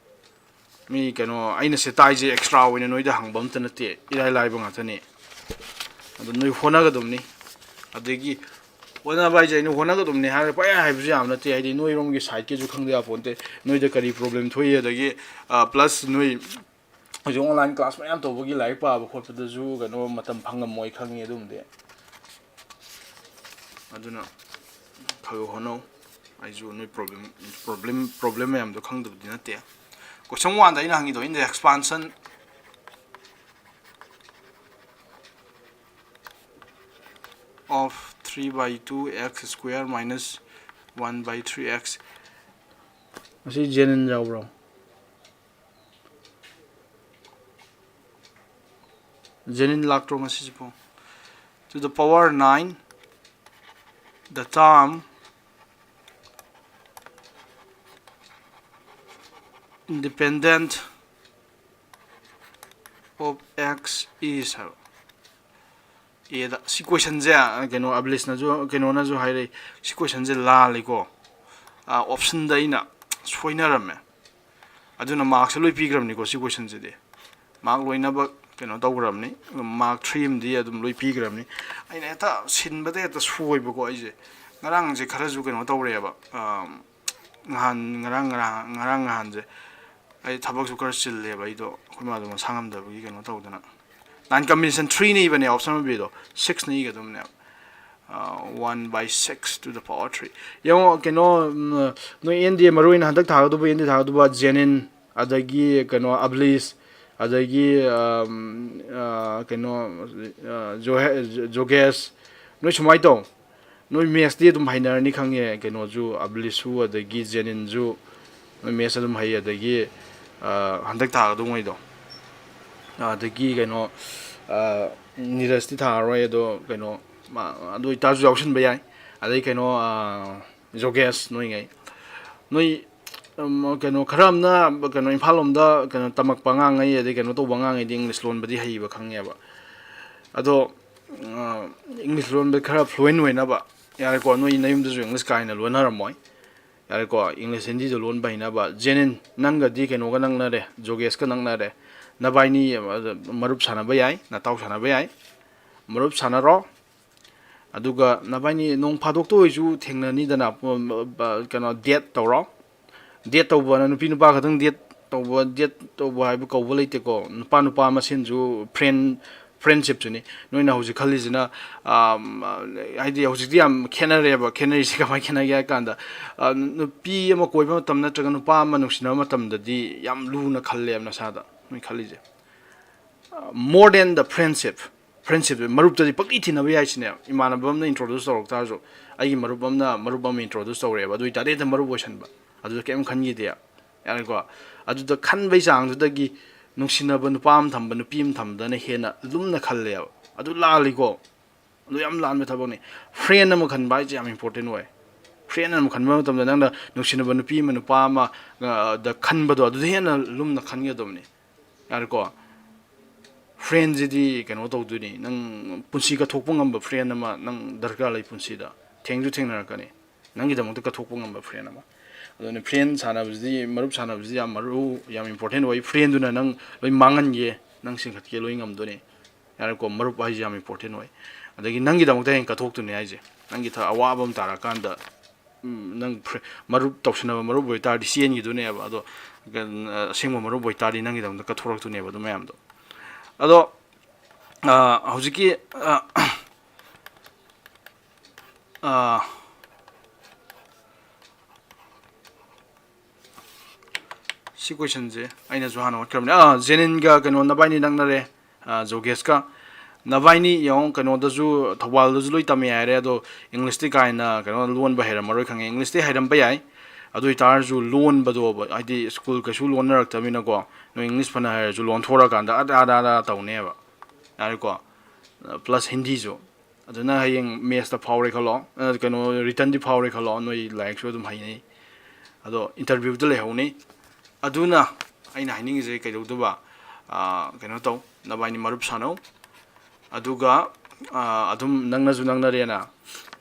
ꯃꯤ ꯀꯩꯅꯣ, ꯑꯩꯅ ꯁꯤ ꯇꯥꯏꯁꯦ ꯑꯦꯛꯁꯇ꯭ꯔꯥ ꯑꯣꯏꯅ ꯅꯣꯏꯗ ꯍꯪꯕ ꯑꯝꯇ ꯅꯠꯇꯦ, ꯏꯔꯥꯏ ꯂꯥꯏꯕ ꯉꯥꯛꯇꯅꯤ꯫ ꯑꯗꯣ ꯅꯣꯏ ꯍꯣꯠꯅꯒꯗꯕꯅꯤ꯫ ꯑꯗꯒꯤ ꯍꯣꯠꯅꯕ ꯍꯥꯏꯁꯦ ꯑꯩꯅ ꯍꯣꯠꯅꯒꯗꯕꯅꯤ ꯍꯥꯏꯔꯒ ꯄꯪꯍꯥꯏ ꯍꯥꯏꯕꯁꯨ ꯌꯥꯕ ꯅꯠꯇꯦ꯫ ꯍꯥꯏꯗꯤ ꯅꯣꯏꯔꯣꯝꯒꯤ ꯁꯥꯏꯠꯀꯤꯁꯨ ꯈꯪꯗ ꯌꯥꯄꯣꯟꯇꯦ꯫ ꯅꯣꯏꯗ ꯀꯔꯤ ꯄ꯭ꯔꯣꯕ꯭ꯂꯦꯝ ꯊꯣꯛꯏ, ꯑꯗꯒꯤ, ꯑ, ꯄ꯭ꯂꯁ ꯅꯣꯏ ꯍꯧꯖꯤꯛ ꯑꯣꯟꯂꯥꯏꯟ ꯀ꯭ꯂꯥꯁ ꯃꯌꯥꯝ ꯇꯧꯕꯒꯤ ꯂꯥꯏꯔꯤꯛ ꯄꯥꯕ ꯈꯣꯠꯄꯗꯁꯨ ꯀꯩꯅꯣ ꯃꯇꯝ ꯐꯪꯉꯝꯃꯣꯏ ꯈꯪꯉꯤ꯫ ꯑꯗꯨꯝꯗꯤ ꯑꯗꯨꯅ ꯈꯔ ꯈꯔ ꯍꯣꯠꯅꯧ꯫ ꯑꯩꯁꯨ ꯅꯣꯏ ꯄ꯭ꯔꯣꯕ꯭ꯂꯦꯝ, ꯄ꯭ꯔꯣꯕ꯭ꯂꯦꯝ, ꯄ꯭ꯔꯣꯕ꯭ꯂꯦꯝ ꯃꯌꯥꯝꯗꯣ ꯈꯪꯗꯕꯗꯤ ꯅꯠꯇꯦ꯫ ꯀꯣꯏꯁꯟ ꯋꯥꯟꯗ ꯑꯩꯅ ꯍꯪꯉꯤꯗꯣ, in the expansion of three by two x square minus one by three x, ꯃꯁꯤ ꯖꯦꯅꯤꯟ ꯌꯥꯎꯕ꯭ꯔꯣ? ꯖꯦꯅꯤꯟ ꯂꯥꯛꯇ꯭ꯔꯣ ꯉꯁꯤꯁꯤꯕꯣ? To the power nine, the term independent of x is ꯍꯥꯏꯕ꯫ ꯑꯦꯗ꯫ ꯁꯤ ꯀꯣꯏꯁꯟꯁꯦ, ꯀꯩꯅꯣ, ꯑꯕꯤꯂꯤꯁꯅꯁꯨ, ꯀꯩꯅꯣꯅꯁꯨ ꯍꯥꯏꯔꯛꯏ, ꯁꯤ ꯀꯣꯏꯁꯟꯁꯦ ꯂꯥꯜꯂꯤꯀꯣ꯫ ꯑꯣꯞꯁꯟꯗ ꯑꯩꯅ ꯁꯣꯏꯅꯔꯝꯃꯦ꯫ ꯑꯗꯨꯅ ꯃꯥꯔꯛꯁꯦ ꯂꯣꯏ ꯄꯤꯈ꯭ꯔꯕꯅꯤꯀꯣ ꯁꯤ ꯀꯣꯏꯁꯟꯁꯤꯗꯤ꯫ ꯃꯥꯔꯛ ꯂꯣꯏꯅꯃꯛ ꯀꯩꯅꯣ ꯇꯧꯈ꯭ꯔꯕꯅꯤ꯫ ꯃꯥꯔꯛ ꯊ꯭ꯔꯤ ꯑꯃꯗꯤ ꯑꯗꯨꯝ ꯂꯣꯏ ꯄꯤꯈ꯭ꯔꯕꯅꯤ꯫ ꯑꯩꯅ ꯍꯦꯛꯇ ꯁꯤꯟꯕꯗ ꯍꯦꯛꯇ ꯁꯣꯏꯕꯀꯣ ꯑꯩꯁꯦ꯫ ꯉꯔꯥꯡꯁꯦ ꯈꯔꯁꯨ ꯀꯩꯅꯣ ꯇꯧꯔꯦꯕ꯫ ꯑꯥ, ꯅꯍꯥꯟ, ꯉꯔꯥꯡ, ꯉꯔꯥꯡ, ꯉꯔꯥꯡ ꯅꯍꯥꯟꯁꯦ ꯑꯩ ꯊꯕꯛꯁꯨ ꯈꯔ ꯆꯤꯜꯂꯦꯕ꯫ ꯑꯩꯗꯣ ꯑꯩꯈꯣꯏ ꯃꯥꯗꯣ ꯃꯁꯥ ꯉꯝꯗꯕꯒꯤ ꯀꯩꯅꯣ ꯇꯧꯗꯅ꯫ ꯅꯥꯏꯟ ꯀꯝꯕꯤꯅꯦꯁꯟ ꯊ꯭ꯔꯤꯅ ꯏꯕꯅꯦ, ꯑꯣꯞꯁꯟ ꯕꯤꯗꯣ ꯁꯤꯛꯁꯅ ꯏꯒꯗꯕꯅꯦꯕ꯫ One by six to the power three. ꯌꯦꯡꯉꯣ, ꯀꯩꯅꯣ, ꯎꯝ, ꯅꯣꯏ ꯑꯦꯟ ꯗꯤ ꯑꯦ, ꯃꯔꯨ ꯑꯣꯏꯅ ꯍꯟꯗꯛ ꯊꯥꯒꯗꯧꯕ, ꯑꯦꯟ ꯗꯤ ꯑꯦ ꯊꯥꯒꯗꯧꯕ ꯖꯦꯅꯤꯟ, ꯑꯗꯒꯤ ꯀꯩꯅꯣ ꯑꯕꯂꯤꯁ, ꯑꯗꯒꯤ ꯎꯝ, ꯑ, ꯀꯩꯅꯣ, ꯑ, ꯖꯣꯍꯦ-, ꯖꯣꯒꯦꯁ, ꯅꯣꯏ ꯁꯨꯃꯥꯏꯅ ꯇꯧ꯫ ꯅꯣꯏ ꯃꯦꯠꯁꯇꯤ ꯑꯗꯨꯝ ꯍꯩꯅꯔꯅꯤ ꯈꯪꯉꯦ, ꯀꯩꯅꯣꯁꯨ, ꯑꯕꯂꯤꯁꯁꯨ ꯑꯗꯒꯤ ꯖꯦꯅꯤꯟꯁꯨ꯫ ꯅꯣꯏ ꯃꯦꯠꯁ ꯑꯗꯨꯝ ꯍꯩ, ꯑꯗꯒꯤ ꯑ, ꯍꯟꯗꯛ ꯊꯥꯒꯗꯧꯉꯩꯗꯣ, ꯑꯗꯒꯤ ꯀꯩꯅꯣ, ꯑ, ꯅꯤꯔꯖꯇꯤ ꯊꯥꯔꯔꯣꯏ, ꯑꯗꯣ ꯀꯩꯅꯣ, ꯃꯥ, ꯑꯗꯨ ꯑꯣꯏꯇꯥꯔꯁꯨ ꯌꯥꯎꯁꯟꯕ ꯌꯥꯏ꯫ ꯑꯗꯩ ꯀꯩꯅꯣ, ꯑ, ꯖꯣꯒꯦꯁ, ꯅꯣꯏꯉꯩ, ꯅꯣꯏ, ꯎꯝ, ꯀꯩꯅꯣ, ꯈꯔ ꯑꯃꯅ ꯀꯩꯅꯣ, ꯏꯝꯐꯥꯜ ꯂꯣꯝꯗ ꯀꯩꯅꯣ ꯇꯝꯃꯛꯄ ꯑꯉꯥꯡꯉꯩ, ꯑꯗꯩ ꯀꯩꯅꯣ ꯇꯧꯕ ꯑꯉꯥꯡꯉꯩꯗꯤ ꯏꯪꯂꯤꯁ ꯂꯣꯟꯕꯗꯤ ꯍꯩꯕ ꯈꯪꯉꯦꯕ꯫ ꯑꯗꯣ, ꯑ, ꯏꯪꯂꯤꯁ ꯂꯣꯟꯕ ꯈꯔ ꯐ꯭ꯂꯨꯑꯦꯟ ꯑꯣꯏꯅꯕ, ꯌꯥꯔꯦꯀꯣ, ꯅꯣꯏ ꯅꯌꯨꯝꯗꯁꯨ ꯏꯪꯂꯤꯁ ꯀꯥ ꯍꯦꯟꯅ ꯂꯣꯟꯅꯔꯝꯃꯣꯏ, ꯌꯥꯔꯦꯀꯣ, ꯏꯪꯂꯤꯁ ꯍꯤꯟꯗꯤꯗꯣ ꯂꯣꯟꯕ ꯍꯩꯅꯕ꯫ ꯖꯦꯅꯤꯟ, ꯅꯪꯒꯗꯤ ꯀꯩꯅꯣꯒ ꯅꯛꯅꯔꯦ, ꯖꯣꯒꯦꯁꯀ ꯅꯛꯅꯔꯦ, ꯅꯕꯥꯏꯅꯤ, ꯑ, ꯃꯔꯨꯞ ꯁꯥꯟꯅꯕ ꯌꯥꯏ, ꯅꯇꯥꯎ ꯁꯥꯟꯅꯕ ꯌꯥꯏ, ꯃꯔꯨꯞ ꯁꯥꯟꯅꯔꯣ꯫ ꯑꯗꯨꯒ ꯅꯕꯥꯏꯅꯤ ꯅꯣꯡ ꯐꯥꯗꯣꯛꯇ ꯑꯣꯏꯁꯨ ꯊꯦꯡꯅꯅꯤꯗꯅ, ꯀꯩꯅꯣ, ꯗꯦꯠ ꯇꯧꯔꯣ꯫ ꯗꯦꯠ ꯇꯧꯕꯅ ꯅꯨꯄꯤ ꯅꯨꯄꯥ ꯈꯛꯇꯪ ꯗꯦꯠ ꯇꯧꯕ, ꯗꯦꯠ ꯇꯧꯕ ꯍꯥꯏꯕ ꯀꯧꯕ ꯂꯩꯇꯦꯀꯣ, ꯅꯨꯄꯥ ꯅꯨꯄꯥ ꯃꯁꯦꯟꯁꯨ ꯐ꯭ꯔꯦꯟ, ꯐ꯭ꯔꯦꯟꯁꯤꯞꯁꯨꯅꯤ꯫ ꯅꯣꯏꯅ ꯍꯧꯖꯤꯛ ꯈꯜꯂꯤꯁꯤꯅ, ꯑꯝ, ꯍꯥꯏꯗꯤ ꯍꯧꯖꯤꯛꯇꯤ ꯌꯥꯝ ꯈꯦꯠꯅꯔꯦꯕ꯫ ꯈꯦꯠꯅꯔꯤꯁꯦ ꯀꯃꯥꯏꯅ ꯈꯦꯠꯅꯒꯦ ꯍꯥꯏ ꯀꯥꯟꯗ, ꯑ, ꯅꯨꯄꯤ ꯑꯃ ꯀꯣꯏꯕ ꯃꯇꯝ ꯅꯠꯇ꯭ꯔꯒ ꯅꯨꯄꯥ ꯑꯃ ꯅꯨꯡꯁꯤꯅꯕ ꯃꯇꯝꯗꯗꯤ ꯌꯥꯝ ꯂꯨꯅ ꯈꯜꯂꯦꯕ ꯅꯁꯥꯗ, ꯅꯣꯏ ꯈꯜꯂꯤꯁꯦ꯫ More than the friendship, friendship, ꯃꯔꯨꯞꯇꯗꯤ ꯄꯪꯇꯤ ꯊꯤꯅꯕ ꯌꯥꯏ ꯁꯤꯅꯦ꯫ ꯏꯃꯥꯟꯅꯕ ꯑꯃꯅ introduce ꯇꯧꯔꯛ ꯇꯥꯔꯁꯨ, ꯑꯩꯒꯤ ꯃꯔꯨꯞ ꯑꯃꯅ ꯃꯔꯨꯞ ꯑꯃ introduce ꯇꯧꯔꯛꯑꯦꯕ, ꯑꯗꯨ ꯑꯣꯏꯇꯥꯔꯗꯤ ꯍꯦꯛꯇ ꯃꯔꯨꯞ ꯑꯣꯏꯁꯟꯕ, ꯑꯗꯨꯗ ꯀꯩꯝ ꯈꯟꯈꯤꯗꯦ, ꯌꯥꯔꯦꯀꯣ? ꯑꯗꯨꯗ ꯈꯟꯕꯩ ꯆꯥꯡꯗꯨꯗꯒꯤ ꯅꯨꯡꯁꯤꯅꯕ ꯅꯨꯄꯥ ꯑꯃ ꯊꯝꯕ, ꯅꯨꯄꯤ ꯑꯃ ꯊꯝꯕꯗꯅ ꯍꯦꯟꯅ ꯂꯨꯝꯅ ꯈꯜꯂꯦꯕ꯫ ꯑꯗꯨ ꯂꯥꯜꯂꯤꯀꯣ꯫ ꯑꯗꯨ ꯌꯥꯝ ꯂꯥꯟꯕ ꯊꯕꯛꯅꯤ꯫ ꯐ꯭ꯔꯦꯟ ꯑꯃ ꯈꯟꯕ ꯍꯥꯏꯁꯦ ꯌꯥꯝ important ꯑꯣꯏ꯫ ꯐ꯭ꯔꯦꯟ ꯑꯃ ꯈꯟꯕ ꯃꯇꯝꯗ ꯅꯪꯅ ꯅꯨꯡꯁꯤꯅꯕ ꯅꯨꯄꯤ ꯑꯃ, ꯅꯨꯄꯥ ꯑꯃ, ꯑ, ꯗ ꯈꯟꯕꯗꯣ, ꯑꯗꯨꯗ ꯍꯦꯟꯅ ꯂꯨꯝꯅ ꯈꯟꯒꯗꯕꯅꯤ, ꯌꯥꯔꯦꯀꯣ? ꯐ꯭ꯔꯦꯟꯁꯤꯗꯤ ꯀꯩꯅꯣ ꯇꯧꯗꯣꯏꯅꯤ, ꯅꯪ ꯄꯨꯟꯁꯤ ꯀꯠꯊꯣꯛꯄ ꯉꯝꯕ ꯐ꯭ꯔꯦꯟ ꯑꯃ ꯅꯪ ꯗꯔꯀꯥꯔ ꯂꯩ ꯄꯨꯟꯁꯤꯗ꯫ ꯊꯦꯡꯁꯨ ꯊꯦꯡꯅꯔꯛꯀꯅꯤ ꯅꯪꯒꯤꯗꯃꯛꯇ ꯀꯠꯊꯣꯛꯄ ꯉꯝꯕ ꯐ꯭ꯔꯦꯟ ꯑꯃ꯫ ꯑꯗꯨꯅ ꯐ꯭ꯔꯦꯟ ꯁꯥꯟꯅꯕꯁꯤꯗꯤ, ꯃꯔꯨꯞ ꯁꯥꯟꯅꯕꯁꯤꯗꯤ ꯌꯥꯝ ꯃꯔꯨ, ꯌꯥꯝ important ꯑꯣꯏ꯫ ꯐ꯭ꯔꯦꯟꯗꯨꯅ ꯅꯪ ꯂꯣꯏ ꯃꯥꯡꯍꯟꯒꯦ, ꯅꯪ ꯆꯤꯡꯈꯠꯀꯦ ꯂꯣꯏ ꯉꯝꯗꯣꯏꯅꯤ, ꯌꯥꯔꯦꯀꯣ? ꯃꯔꯨꯞ ꯍꯥꯏꯁꯦ ꯌꯥꯝ important ꯑꯣꯏ꯫ ꯑꯗꯒꯤ ꯅꯪꯒꯤꯗꯃꯛꯇ ꯍꯌꯦꯡ ꯀꯠꯊꯣꯛꯇꯣꯏꯅꯤ ꯍꯥꯏꯁꯦ꯫ ꯅꯪꯒꯤ ꯊ-, ꯑꯋꯥꯕ ꯑꯃ ꯇꯥꯔꯀꯥꯟꯗ, ꯎꯝ, ꯅꯪ ꯐ꯭ꯔꯦ-, ꯃꯔꯨꯞ ꯇꯧꯁꯤꯟꯅꯕ ꯃꯔꯨꯞ ꯑꯣꯏꯇꯥꯔꯗꯤ ꯆꯦꯟꯈꯤꯗꯣꯏꯅꯦꯕ꯫ ꯑꯗꯣ, ꯀꯩꯅꯣ, ꯑꯁꯦꯡꯕ ꯃꯔꯨꯞ ꯑꯣꯏꯇꯥꯔꯗꯤ ꯅꯪꯒꯤꯗꯃꯛꯇ ꯀꯠꯊꯣꯔꯛꯇꯣꯏꯅꯦꯕ ꯑꯗꯨ ꯃꯌꯥꯝꯗꯣ꯫ ꯑꯗꯣ, ꯑ, ꯍꯧꯖꯤꯛꯀꯤ, ꯑ, ꯑꯥ, ꯁꯤ ꯀꯣꯏꯁꯟꯁꯦ ꯑꯩꯅꯁꯨ ꯍꯥꯟꯅ ꯍꯣꯠꯈ꯭ꯔꯕꯅꯦ꯫ ꯑꯥ, ꯖꯦꯅꯤꯟꯒ ꯀꯩꯅꯣ ꯅꯕꯥꯏꯅꯤ ꯅꯛꯅꯔꯦ, ꯑꯥ, ꯖꯣꯒꯦꯁꯀ꯫ ꯅꯕꯥꯏꯅꯤ ꯌꯦꯡꯉꯣ, ꯀꯩꯅꯣꯗꯁꯨ, ꯊꯧꯕꯥꯜꯗꯁꯨ ꯂꯣꯏ ꯇꯝꯃꯦ ꯍꯥꯏꯔꯦ, ꯑꯗꯣ ꯏꯪꯂꯤꯁꯇꯤ ꯀꯥ ꯍꯦꯟꯅ ꯀꯩꯅꯣ ꯂꯣꯟꯕ ꯍꯩꯔꯝꯃꯔꯣꯏ ꯈꯪꯉꯦ꯫ ꯏꯪꯂꯤꯁꯇꯤ ꯍꯩꯔꯝꯕ ꯌꯥꯏ, ꯑꯗꯨ ꯑꯣꯏꯇꯥꯔꯁꯨ ꯂꯣꯟꯕꯗꯣ, ꯍꯥꯏꯗꯤ ꯁ꯭ꯀꯨꯜ ꯀꯩꯁꯨ ꯂꯣꯟꯅꯔꯛꯇꯕꯅꯤꯅꯀꯣ, ꯅꯣꯏ ꯏꯪꯂꯤꯁ ꯐꯅ ꯍꯩꯔꯁꯨ ꯂꯣꯟꯊꯣꯔꯛꯑꯀꯥꯟꯗ ꯑꯗꯥ ꯑꯗꯥ ꯑꯗꯥ ꯇꯧꯅꯦꯕ, ꯌꯥꯔꯦꯀꯣ? ꯄ꯭ꯂꯁ ꯍꯤꯟꯗꯤꯁꯨ꯫ ꯑꯗꯨꯅ ꯍꯌꯦꯡ ꯃꯦꯠꯁꯇ ꯐꯥꯎꯔꯦ ꯈꯜꯂꯣ, ꯑ, ꯀꯩꯅꯣ, ꯔꯤꯇꯟꯗꯤ ꯐꯥꯎꯔꯦ ꯈꯜꯂꯣ, ꯅꯣꯏ ꯂꯥꯏꯔꯤꯛꯁꯨ ꯑꯗꯨꯝ ꯍꯩꯅꯤ, ꯑꯗꯣ ꯏꯟꯇꯔꯚ꯭ꯌꯨꯗ ꯂꯩꯍꯧꯅꯤ꯫ ꯑꯗꯨꯅ ꯑꯩꯅ ꯍꯥꯏꯅꯤꯡꯉꯤꯁꯦ ꯀꯩꯗꯧꯗꯕ, ꯑ, ꯀꯩꯅꯣ ꯇꯧ, ꯅꯕꯥꯏꯅꯤ ꯃꯔꯨꯞ ꯁꯥꯟꯅꯧ, ꯑꯗꯨꯒ, ꯑ, ꯑꯗꯨꯝ ꯅꯪꯅꯁꯨ ꯅꯪꯅꯔꯦꯅ,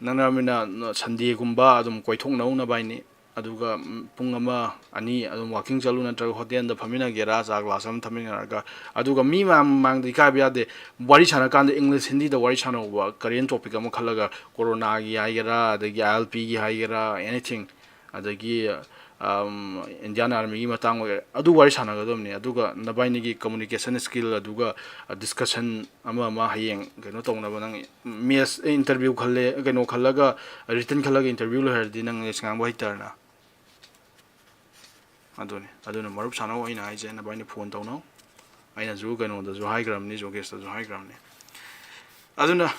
ꯅꯪꯅꯔꯃꯤꯅ ꯁꯟꯗꯦꯒꯨꯝꯕ ꯑꯗꯨꯝ ꯀꯣꯏꯊꯣꯛꯅꯧ ꯅꯕꯥꯏꯅꯤ꯫ ꯑꯗꯨꯒ, ꯎꯝ, ꯄꯨꯡ ꯑꯃ, ꯑꯅꯤ ꯑꯗꯨꯝ ꯋꯥꯀꯤꯡ ꯆꯠꯂꯨ, ꯅꯠꯇ꯭ꯔꯒ ꯍꯣꯇꯦꯜꯗ ꯐꯝꯃꯤꯟꯅꯒꯦꯔꯥ, ꯆꯥ ꯒ꯭ꯂꯥꯁ ꯑꯃ ꯊꯛꯃꯤꯟꯅꯔꯒ꯫ ꯑꯗꯨꯒ ꯃꯤ ꯃꯌꯥꯝ ꯃꯃꯥꯡꯗ ꯏꯀꯥꯏꯕ ꯌꯥꯗꯦ꯫ ꯋꯥꯔꯤ ꯁꯥꯟꯅꯀꯥꯟꯗ ꯏꯪꯂꯤꯁ, ꯍꯤꯟꯗꯤꯗ ꯋꯥꯔꯤ ꯁꯥꯟꯅꯧꯕ, ꯀꯔꯦꯟ ꯇꯣꯄꯤꯛ ꯑꯃ ꯈꯜꯂꯒ, ꯀꯣꯔꯣꯅꯥꯒꯤ ꯍꯥꯏꯒꯦꯔꯥ, ꯑꯗꯒꯤ ꯑꯥꯏ ꯑꯦꯜ ꯄꯤꯒꯤ ꯍꯥꯏꯒꯦꯔꯥ, ꯑꯦꯅꯤꯊꯤꯡ, ꯑꯗꯒꯤ, ꯑꯝ, ꯏꯟꯗꯤꯌꯥꯟ ꯑꯥꯔꯃꯤꯒꯤ ꯃꯇꯥꯡ ꯑꯣꯏꯒꯦꯔꯥ, ꯑꯗꯨ ꯋꯥꯔꯤ ꯁꯥꯟꯅꯒꯗꯕꯅꯤ꯫ ꯑꯗꯨꯒ ꯅꯕꯥꯏꯅꯤꯒꯤ ꯀꯝꯃꯨꯅꯤꯀꯦꯁꯟ ꯁ꯭ꯀꯤꯜ, ꯑꯗꯨꯒ ꯗꯤꯁꯀꯁꯟ ꯑꯃ ꯑꯃ ꯍꯌꯦꯡ ꯀꯩꯅꯣ ꯇꯧꯅꯕ, ꯅꯪ ꯃꯦꯠꯁ ꯏꯟꯇꯔꯚ꯭ꯌꯨ ꯈꯜꯂꯦ, ꯀꯩꯅꯣ ꯈꯜꯂꯒ, ꯔꯤꯇꯟ ꯈꯜꯂꯒ ꯏꯟꯇꯔꯚ꯭ꯌꯨ ꯂꯩ ꯍꯥꯏꯔꯗꯤ ꯅꯪ ꯏꯪꯂꯤꯁ ꯉꯥꯡꯕ ꯍꯩꯇꯔꯅ꯫ ꯑꯗꯨꯅꯤ, ꯑꯗꯨꯅ ꯃꯔꯨꯞ ꯁꯥꯟꯅꯧ, ꯑꯩꯅ ꯍꯥꯏꯁꯦ, ꯅꯕꯥꯏꯅꯤ ꯐꯣꯟ ꯇꯧꯅꯧ꯫ ꯑꯩꯅꯁꯨ ꯀꯩꯅꯣꯗꯁꯨ ꯍꯥꯏꯈ꯭ꯔꯕꯅꯤ, ꯖꯣꯒꯦꯁꯇꯁꯨ ꯍꯥꯏꯈ꯭ꯔꯕꯅꯤ꯫ ꯑꯗꯨꯅ,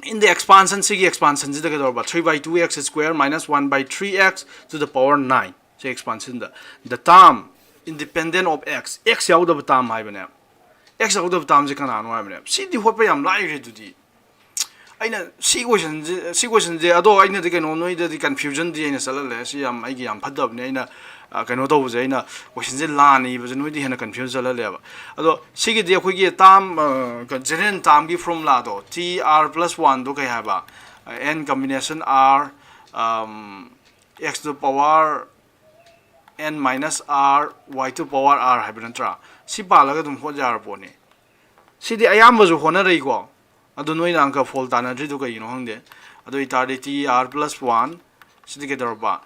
in the expansion, ꯁꯤꯒꯤ ꯑꯦꯛꯁꯄꯥꯟꯁꯟꯁꯤꯗ ꯀꯩꯗꯧꯔꯕ? Three by two x square minus one by three x to the power nine꯫ ꯁꯤ ꯑꯦꯛꯁꯄꯥꯟꯁꯟꯗ, the term independent of x, x ꯌꯥꯎꯗꯕ term ꯍꯥꯏꯕꯅꯦ꯫ X ꯌꯥꯎꯗꯕ termꯁꯦ ꯀꯅꯥꯅꯣ ꯍꯥꯏꯕꯅꯦ꯫ ꯁꯤꯗꯤ ꯍꯣꯠꯄ ꯌꯥꯝ ꯂꯥꯏꯔꯦ ꯑꯗꯨꯗꯤ꯫ ꯑꯩꯅ ꯁꯤ ꯀꯣꯏꯁꯟꯁꯦ, ꯁꯤ ꯀꯣꯏꯁꯟꯁꯦ, ꯑꯗꯣ ꯑꯩꯅꯗꯤ ꯀꯩꯅꯣ, ꯅꯣꯏꯗꯗꯤ ꯀꯟꯐ꯭ꯌꯨꯖꯟꯗꯤ ꯑꯩꯅ ꯆꯠꯍꯜꯂꯦ꯫ ꯁꯤ ꯌꯥꯝ, ꯑꯩꯒꯤ ꯌꯥꯝ ꯐꯠꯇꯕꯅꯦ꯫ ꯑꯩꯅ, ꯑ, ꯀꯩꯅꯣ ꯇꯧꯕꯁꯦ, ꯑꯩꯅ ꯀꯣꯏꯁꯟꯁꯦ ꯂꯥꯟꯅ ꯏꯕꯁꯦ ꯅꯣꯏꯗꯤ ꯍꯦꯟꯅ ꯀꯟꯐ꯭ꯌꯨꯖ ꯆꯠꯍꯜꯂꯦꯕ꯫ ꯑꯗꯣ ꯁꯤꯒꯤꯗꯤ ꯑꯩꯈꯣꯏꯒꯤ term, ꯑ, general termꯗꯣ, ꯀꯩ ꯍꯥꯏꯕ? T R plus oneꯗꯣ ꯀꯩ ꯍꯥꯏꯕ? N combination R, um, x to the power n minus r, y to the power r ꯍꯥꯏꯕ ꯅꯠꯇ꯭ꯔꯥ? ꯁꯤ ꯄꯥꯜꯂꯒ ꯑꯗꯨꯝ ꯍꯣꯠ ꯌꯥꯔ ꯄꯣꯠꯅꯤ꯫ ꯁꯤꯗꯤ ꯑꯌꯥꯝꯕꯁꯨ ꯍꯣꯠꯅꯔꯛꯏꯀꯣ꯫ ꯑꯗꯣ ꯅꯣꯏꯅ ꯑꯪꯀ ꯐꯣꯜ ꯇꯥꯅꯗ꯭ꯔꯤꯗꯣ ꯀꯩꯒꯤꯅꯣ ꯈꯪꯗꯦ꯫ ꯑꯗꯨ ꯑꯣꯏꯇꯥꯔꯗꯤ T R plus one, ꯁꯤꯗꯤ ꯀꯩꯗꯧꯔꯕ?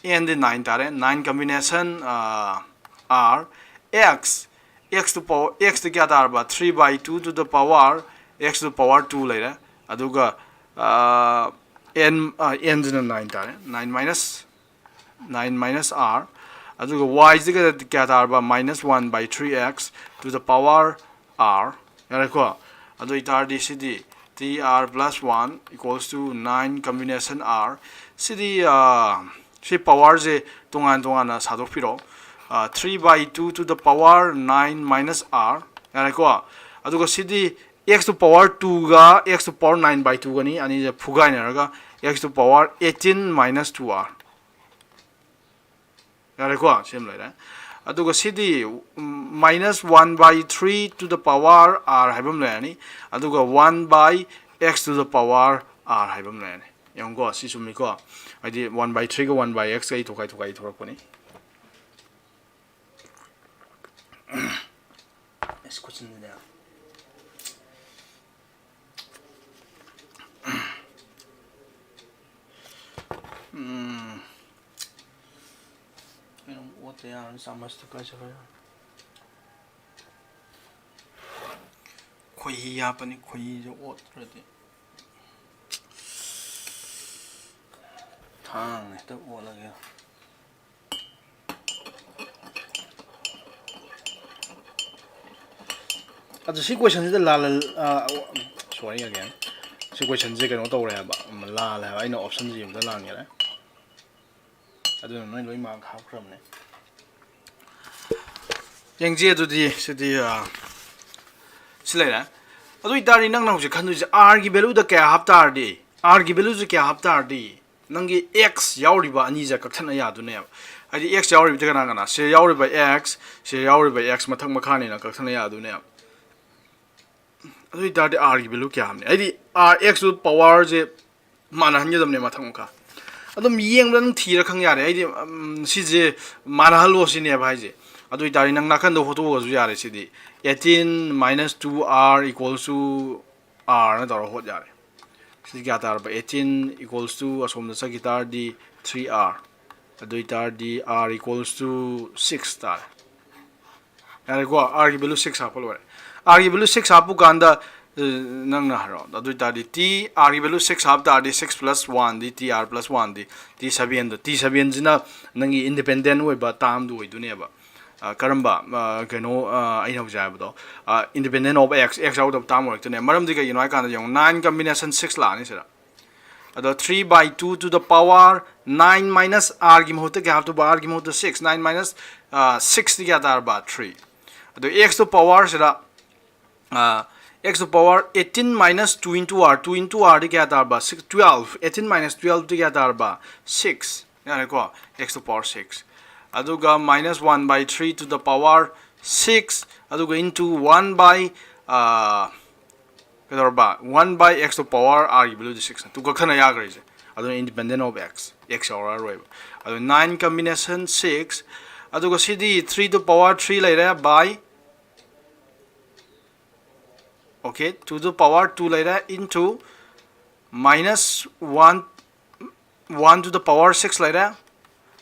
Nꯗꯤ nine ꯇꯥꯔꯦ꯫ Nine combination, ꯑ, R, x, x to power, x ꯇ ꯀꯌꯥ ꯇꯥꯔꯕ? Three by two to the power x to the power two ꯂꯩꯔꯦ꯫ ꯑꯗꯨꯒ ꯑꯦꯟ ꯑꯦꯟꯁꯤꯅ ꯅꯥꯏꯟ ꯇꯥꯔꯦ, nine minus nine minus R, ꯑꯗꯨꯒ ꯋꯥꯏꯁꯤꯒ ꯀꯌꯥ ꯇꯥꯔꯕ? Minus one by three x to the power r꯫ ꯌꯥꯔꯦꯀꯣ? ꯑꯗꯨ ꯑꯣꯏꯇꯥꯔꯗꯤ ꯁꯤꯗꯤ T r plus one equals to nine combination r꯫ ꯁꯤꯗꯤ ꯁꯤ ꯄꯋꯥꯔꯁꯦ ꯇꯣꯉꯥꯟ ꯇꯣꯉꯥꯟꯅ ꯁꯥꯗꯣꯛꯄꯤꯔꯣ꯫ Three by two to the power nine minus r꯫ ꯌꯥꯔꯦꯀꯣ? ꯑꯗꯨꯒ ꯁꯤꯗꯤ x to power two ꯒ x to power nine by two ꯒꯅꯤ, ꯑꯅꯤꯁꯦ ꯐꯨꯒꯥꯏꯅꯔꯒ x to power eighteen minus two r꯫ ꯌꯥꯔꯦꯀꯣ? ꯁꯤ ꯑꯃ ꯂꯩꯔꯦ꯫ ꯑꯗꯨꯒ ꯁꯤꯗꯤ minus one by three to the power r ꯍꯥꯏꯕ ꯑꯃ ꯂꯩꯔꯅꯤ꯫ ꯑꯗꯨꯒ one by x to the power r ꯍꯥꯏꯕ ꯑꯃ ꯂꯩꯔꯅꯤ꯫ ꯌꯦꯡꯉꯨꯀꯣ, ꯁꯤ ꯆꯨꯝꯃꯤꯀꯣ? ꯍꯥꯏꯗꯤ one by three ꯒ one by x ꯀ ꯑꯩ ꯊꯣꯛꯈꯥꯏ ꯊꯣꯛꯈꯥꯏ ꯊꯣꯛꯂꯛꯄꯅꯤ꯫ ꯑꯁ, ꯈꯨꯠꯁꯤꯟꯗꯨꯅꯦ꯫ ꯎꯝ꯫ ꯀꯩꯅꯣꯝ ꯑꯣꯠꯇ ꯌꯥꯔꯣꯏ, ꯆꯥꯃꯁꯇꯨ ꯀꯥꯏ ꯆꯠꯈ꯭ꯔꯦ? ꯈꯣꯏꯍꯤ ꯍꯥꯞꯄꯅꯤ, ꯈꯣꯏꯍꯤꯁꯦ ꯑꯣꯠꯇ꯭ꯔꯗꯤ꯫ ꯊꯥꯡꯅ ꯍꯦꯛꯇ ꯑꯣꯠꯂꯒꯦ꯫ ꯑꯗꯨ ꯁꯤ ꯀꯣꯏꯁꯟꯁꯤꯗ ꯂꯥꯜꯂ-, ꯑ, sorry again꯫ ꯁꯤ ꯀꯣꯏꯁꯟꯁꯦ ꯀꯩꯅꯣ ꯇꯧꯔꯦ ꯍꯥꯏꯕ, ꯂꯥꯜꯂꯦ ꯍꯥꯏꯕ꯫ ꯑꯩꯅ ꯑꯣꯞꯁꯟꯁꯤ ꯑꯝꯇ ꯂꯥꯟꯈꯔꯦ꯫ ꯑꯗꯨꯅ ꯅꯣꯏ ꯂꯣꯏ ꯃꯥꯔꯛ ꯍꯥꯞꯈ꯭ꯔꯕꯅꯦ꯫ ꯌꯦꯡꯁꯤ ꯑꯗꯨꯗꯤ ꯁꯤꯗꯤ, ꯑ, ꯁꯤ ꯂꯩꯔꯦ꯫ ꯑꯗꯨ ꯑꯣꯏꯇꯥꯔꯗꯤ ꯅꯪꯅ ꯍꯧꯖꯤꯛ ꯈꯟꯗꯣꯏꯁꯦ, r ꯒꯤ value ꯗ ꯀꯌꯥ ꯍꯥꯞ ꯇꯥꯔꯗꯤ, r ꯒꯤ value ꯁꯦ ꯀꯌꯥ ꯍꯥꯞ ꯇꯥꯔꯗꯤ ꯅꯪꯒꯤ x ꯌꯥꯎꯔꯤꯕ ꯑꯅꯤꯁꯦ ꯀꯛꯊꯠꯅ ꯌꯥꯗꯣꯏꯅꯦꯕ꯫ ꯍꯥꯏꯗꯤ x ꯌꯥꯎꯔꯤꯕꯁꯦ ꯀꯅꯥ ꯀꯅꯥ? ꯁꯤ ꯌꯥꯎꯔꯤꯕ x, ꯁꯤ ꯌꯥꯎꯔꯤꯕ x ꯃꯊꯛ ꯃꯈꯥꯅꯤꯅ ꯀꯛꯊꯠꯅ ꯌꯥꯗꯣꯏꯅꯦꯕ꯫ ꯑꯗꯨ ꯑꯣꯏꯇꯥꯔꯗꯤ r ꯒꯤ value ꯀꯌꯥ ꯍꯥꯞꯅꯤ? ꯍꯥꯏꯗꯤ r, x ꯇꯨ ꯄꯋꯥꯔꯁꯦ ꯃꯥꯟꯅꯍꯟꯒꯗꯕꯅꯦ ꯃꯊꯛ ꯃꯈꯥ꯫ ꯑꯗꯨꯝ ꯌꯦꯡꯕꯗ ꯑꯗꯨꯝ ꯊꯤꯔ ꯈꯪ ꯌꯥꯔꯦ꯫ ꯍꯥꯏꯗꯤ, ꯎꯝ, ꯁꯤꯁꯦ ꯃꯥꯟꯅꯍꯜꯂꯣ ꯁꯤꯅꯦꯕ ꯍꯥꯏꯁꯦ꯫ ꯑꯗꯨ ꯑꯣꯏꯇꯥꯔꯗꯤ ꯅꯪ ꯅꯥꯀꯟꯗ ꯍꯣꯠꯇꯣꯛꯑꯒꯁꯨ ꯌꯥꯔꯦ ꯁꯤꯗꯤ꯫ Eighteen minus two r equals to r ꯅ ꯇꯧꯔ ꯍꯣꯠ ꯌꯥꯔꯦ꯫ ꯁꯤꯗꯤ ꯀꯌꯥ ꯇꯥꯔꯕ? Eighteen equals to ꯑꯁꯣꯝꯗ ꯆꯠꯈꯤ ꯇꯥꯔꯗꯤ three r꯫ ꯑꯗꯨ ꯑꯣꯏꯇꯥꯔꯗꯤ r equals to six ꯇꯥꯔꯦ꯫ ꯌꯥꯔꯦꯀꯣ? R ꯒꯤ value six ꯍꯥꯞꯄ ꯂꯣꯏꯔꯦ꯫ R ꯒꯤ value six ꯍꯥꯞꯄ ꯀꯥꯟꯗ ꯅꯪꯅ ꯍꯥꯏꯔꯣ꯫ ꯑꯗꯨ ꯑꯣꯏꯇꯥꯔꯗꯤ ꯇꯤ ꯑꯥꯔꯒꯤ ꯚꯦꯂꯨ ꯁꯤꯛꯁ ꯍꯥꯞ ꯇꯥꯔꯗꯤ ꯁꯤꯛꯁ ꯄ꯭ꯂꯁ ꯋꯥꯟꯗꯤ ꯇꯤ ꯑꯥꯔ ꯄ꯭ꯂꯁ ꯋꯥꯟꯗꯤ ꯇꯤ ꯁꯚꯦꯟꯗꯣ, ꯇꯤ ꯁꯚꯦꯟꯁꯤꯅ ꯅꯪꯒꯤ ꯏꯟꯗꯤꯄꯦꯟꯗꯦꯟ ꯑꯣꯏꯕ ꯇꯥꯔꯝꯗꯨ ꯑꯣꯏꯗꯣꯏꯅꯦꯕ꯫ ꯑ, ꯀꯔꯝꯕ ꯑ, ꯀꯩꯅꯣ ꯑ, ꯑꯩꯅ ꯍꯧꯖꯤꯛ ꯍꯥꯏꯕꯗꯣ, ꯏꯟꯗꯤꯄꯦꯟꯗꯦꯟ ꯑꯣꯐ ꯑꯦꯛꯁ, ꯑꯦꯛꯁ ꯌꯥꯎꯗꯕ ꯇꯥꯔꯝ ꯑꯣꯏꯔꯛꯇꯣꯏꯅꯦ꯫ ꯃꯔꯝꯗꯤ ꯀꯩꯒꯤꯅꯣ ꯍꯥꯏ ꯀꯥꯟꯗ ꯌꯦꯡꯉꯣ, ꯅꯥꯏꯟ ꯀꯝꯕꯤꯅꯦꯁꯟ ꯁꯤꯛꯁ ꯂꯥꯛꯑꯅꯤ ꯁꯤꯗ꯫ ꯑꯗꯣ three by two to the power nine minus r ꯒꯤ ꯃꯍꯨꯠꯇ ꯀꯌꯥ ꯍꯥꯞꯇꯧꯕ? R ꯒꯤ ꯃꯍꯨꯠꯇ six, nine minus six T ꯀꯌꯥ ꯇꯥꯔꯕ? ꯊ꯭ꯔꯤ꯫ ꯑꯗꯣ x to power ꯁꯤꯗ x to power eighteen minus two into r, two into r ꯗꯤ ꯀꯌꯥ ꯇꯥꯔꯕ? Six, twelve, eighteen minus twelve ꯗꯤ ꯀꯌꯥ ꯇꯥꯔꯕ? Six꯫ ꯌꯥꯔꯦꯀꯣ, x to power six꯫ ꯑꯗꯨꯒ minus one by three to the power six, ꯑꯗꯨꯒ into one by, ꯑ, ꯀꯩꯗꯧꯔꯕ? One by x to power r ꯒꯤ value ꯗꯤ ꯁꯤꯛꯁ ꯅꯠꯇ꯭ꯔꯣ? ꯀꯛꯊꯠꯅ ꯌꯥꯈ꯭ꯔꯤꯁꯦ꯫ ꯑꯗꯨꯅ independent of x, x ꯌꯥꯎꯔꯛꯑꯔꯣꯏꯕ꯫ ꯑꯗꯨ nine combination six, ꯑꯗꯨꯒ ꯁꯤꯗꯤ three to power three ꯂꯩꯔꯦ by, okay, two to power two ꯂꯩꯔꯦ into minus one, one to the power six ꯂꯩꯔꯦ,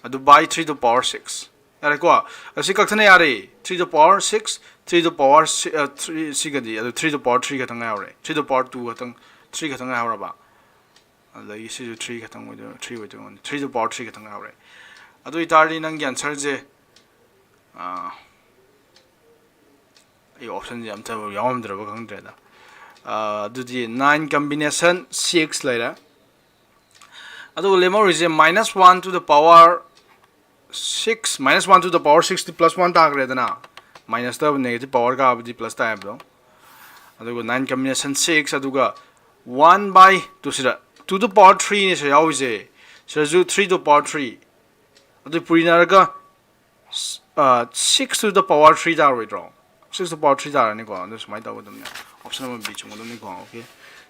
ꯑꯗꯨ by three to power six꯫ ꯌꯥꯔꯦꯀꯣ? ꯑꯁꯤ ꯀꯛꯊꯠꯅ ꯌꯥꯔꯦ꯫ Three to power six, three to power si-, ꯑ, three, ꯁꯤꯒꯗꯤ, ꯑꯗꯨ three to power three ꯈꯛꯇꯪ ꯉꯥꯏꯍꯧꯔꯦ꯫ Three to power two ꯈꯛꯇꯪ, three ꯈꯛꯇꯪ ꯉꯥꯏꯍꯧꯔꯕ? ꯑꯗꯒꯤ ꯁꯤꯁꯨ three ꯈꯛꯇꯪ ꯑꯣꯏꯗꯣꯏꯅꯣ, three ꯑꯣꯏꯗꯣꯏꯅꯣ, three to power three ꯈꯛꯇꯪ ꯉꯥꯏꯍꯧꯔꯦ꯫ ꯑꯗꯨ ꯑꯣꯏꯇꯥꯔꯗꯤ ꯅꯪꯒꯤ answer ꯁꯦ, ꯑ, ꯑꯩ option ꯁꯦ ꯑꯝꯇ ꯌꯥꯎꯔꯝꯗ꯭ꯔꯕ ꯈꯪꯗ꯭ꯔꯦꯗ꯫ ꯑ, ꯑꯗꯨꯗꯤ nine combination six ꯂꯩꯔꯦ꯫ ꯑꯗꯨꯒ ꯂꯦꯝꯍꯧꯔꯤꯁꯦ minus one to the power six, minus one to the power six T plus one ꯇꯥꯈ꯭ꯔꯦꯗꯅ, minus ꯇ negative power ꯀꯥꯕꯗꯤ plus ꯇꯥꯏ ꯍꯥꯏꯕꯗꯣ꯫ ꯑꯗꯨꯒ nine combination six, ꯑꯗꯨꯒ one by two ꯁꯤꯗ, two to the power three ꯅꯤ ꯁꯤꯗ ꯌꯥꯎꯔꯤꯁꯦ, ꯁꯤꯗꯁꯨ three to the power three꯫ ꯑꯗꯨ ꯄꯨꯔꯤꯅꯔꯒ, ꯑ, six to the power three ꯇꯥꯔꯣꯏꯗ꯭ꯔꯣ? Six to the power three ꯇꯥꯔꯅꯤꯀꯣ꯫ ꯑꯗꯨ ꯁꯨꯃꯥꯏꯅ ꯇꯧꯒꯗꯕꯅꯦ꯫ Option number B ꯆꯨꯝꯒꯗꯕꯅꯤꯀꯣ꯫ Okay,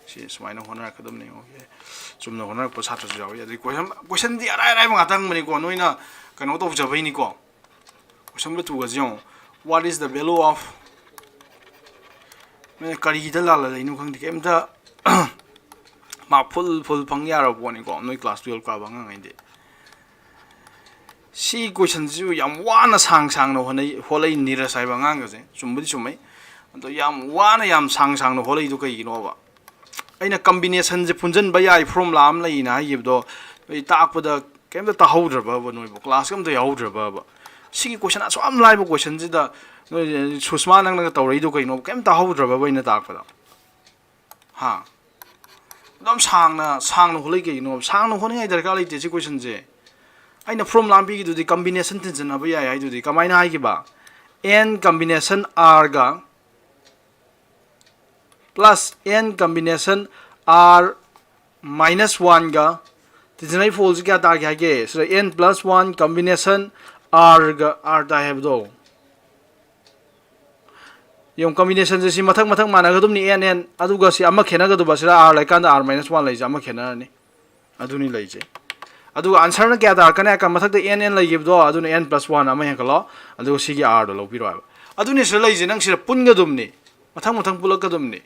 ꯁꯤ ꯁꯨꯃꯥꯏꯅ ꯍꯣꯠꯅꯔꯛꯀꯗꯕꯅꯤ꯫ Okay, ꯆꯨꯝꯅ ꯍꯣꯠꯅꯔꯛꯄ ꯁꯥꯇ꯭ꯔꯁꯨ ꯌꯥꯎꯏ꯫ ꯑꯗꯩ question, question ꯗꯤ ꯑꯔꯥꯏ ꯑꯔꯥꯏꯕ ꯉꯥꯛꯇ ꯍꯪꯕꯅꯤꯀꯣ, ꯅꯣꯏꯅ ꯀꯩꯅꯣ ꯇꯧꯖꯕꯩꯅꯤꯀꯣ꯫ Question number two ꯒꯁꯦ ꯌꯦꯡꯉꯣ, what is the value of, ꯅꯣꯏꯅ ꯀꯔꯤꯗ ꯂꯥꯜꯂ ꯂꯩꯅꯣ ꯈꯪꯗꯦ, ꯀꯩꯝꯇ mark full full ꯐꯪ ꯌꯥꯔꯕ ꯄꯣꯠꯅꯤꯀꯣ, ꯅꯣꯏ class twelve ꯀꯥꯕ ꯑꯉꯥꯡꯈꯩꯗꯤ꯫ ꯁꯤ question ꯁꯤꯕꯨ ꯌꯥꯝ ꯋꯥꯅ ꯁꯥꯡ ꯁꯥꯡꯅ ꯍꯣꯠꯅꯩ, ꯍꯣꯠꯂꯛꯏ ꯅꯤꯔꯖ ꯍꯥꯏꯕ ꯑꯉꯥꯡꯒꯁꯦ꯫ ꯆꯨꯝꯕꯨꯗꯤ ꯆꯨꯝꯃꯩ, ꯑꯗꯣ ꯌꯥꯝ ꯋꯥꯅ ꯌꯥꯝ ꯁꯥꯡ ꯁꯥꯡꯅ ꯍꯣꯠꯂꯛꯏꯗꯣ ꯀꯩꯒꯤꯅꯣꯕ? ꯑꯩꯅ combinationꯁꯦ ꯄꯨꯟꯁꯤꯟꯕ ꯌꯥꯏ, formula ꯑꯃ ꯂꯩꯅ ꯍꯥꯏꯈꯤꯕꯗꯣ, ꯑꯩ ꯇꯥꯛꯄꯗ ꯀꯩꯝꯇ ꯇꯥꯍꯧꯗ꯭ꯔꯕꯕ ꯅꯣꯏꯕꯨ? Classꯀ ꯑꯝꯇ ꯌꯥꯎꯍꯧꯗ꯭ꯔꯕꯕ? ꯁꯤꯒꯤ question ꯑꯁꯨꯛ ꯌꯥꯝ ꯂꯥꯏꯕ questionꯁꯤꯗ ꯅꯣꯏ ꯁꯨꯁꯃꯥ ꯅꯪꯅꯒ ꯇꯧꯔꯛꯏꯗꯣ ꯀꯩꯅꯣ? ꯀꯩꯝ ꯇꯥꯍꯧꯗ꯭ꯔꯕꯕ ꯑꯩꯅ ꯇꯥꯛꯄꯗ? ꯍꯥ? ꯑꯗꯨꯝ ꯁꯥꯡꯅ ꯁꯥꯡꯅ ꯍꯣꯠꯂꯛꯏ ꯀꯩꯒꯤꯅꯣ? ꯁꯥꯡꯅ ꯍꯣꯠꯅꯤꯡꯉꯥꯏ ꯗꯔꯀꯥꯔ ꯂꯩꯇꯦ ꯁꯤ questionꯁꯦ꯫ ꯑꯩꯅ formula ꯑꯃ ꯄꯤꯈꯤꯗꯨꯗꯤ combination ꯇꯤꯟꯁꯤꯟꯅꯕ ꯌꯥꯏ ꯍꯥꯏꯗꯨꯗꯤ꯫ ꯀꯃꯥꯏꯅ ꯍꯥꯏꯈꯤꯕ? N combination Rꯒ plus N combination R minus oneꯒ ꯇꯤꯟꯁꯤꯟꯅꯩ ꯐꯣꯜꯁꯤ ꯀꯌꯥ ꯇꯥꯒꯦ ꯍꯥꯏꯒꯦ? ꯁꯤꯗ N plus one combination Rꯒ R ꯇꯥꯏ ꯍꯥꯏꯕꯗꯣ꯫ ꯌꯦꯡꯉꯨ, combinationꯁꯦ ꯁꯤ ꯃꯊꯛ ꯃꯊꯛ ꯃꯥꯟꯅꯒꯗꯕꯅꯤ, N N, ꯑꯗꯨꯒ ꯁꯤ ꯑꯃ ꯈꯦꯠꯅꯒꯗꯕ, ꯁꯤꯗ R ꯂꯩꯀꯥꯟꯗ R minus one ꯂꯩꯁꯦ ꯑꯃ ꯈꯦꯠꯅꯔꯅꯤ꯫ ꯑꯗꯨꯅꯤ ꯂꯩꯁꯦ꯫ ꯑꯗꯨꯒ answerꯅ ꯀꯌꯥ ꯇꯥꯔꯛꯀꯅꯤ ꯍꯥꯏ ꯀꯥꯟꯗ, ꯃꯊꯛꯇ N N ꯂꯩꯈꯤꯕꯗꯣ, ꯑꯗꯨꯅ N plus one ꯑꯃ ꯍꯦꯟꯒꯠꯂꯣ, ꯑꯗꯨꯒ ꯁꯤꯒꯤ Rꯗꯣ ꯂꯧꯕꯤꯔꯣ ꯍꯥꯏꯕ꯫ ꯑꯗꯨꯅꯤ ꯁꯤꯗ ꯂꯩꯁꯦ, ꯅꯪ ꯁꯤꯗ ꯄꯨꯟꯒꯗꯕꯅꯤ, ꯃꯊꯪ ꯃꯊꯪ ꯄꯨꯜꯂꯛꯀꯗꯕꯅꯤ꯫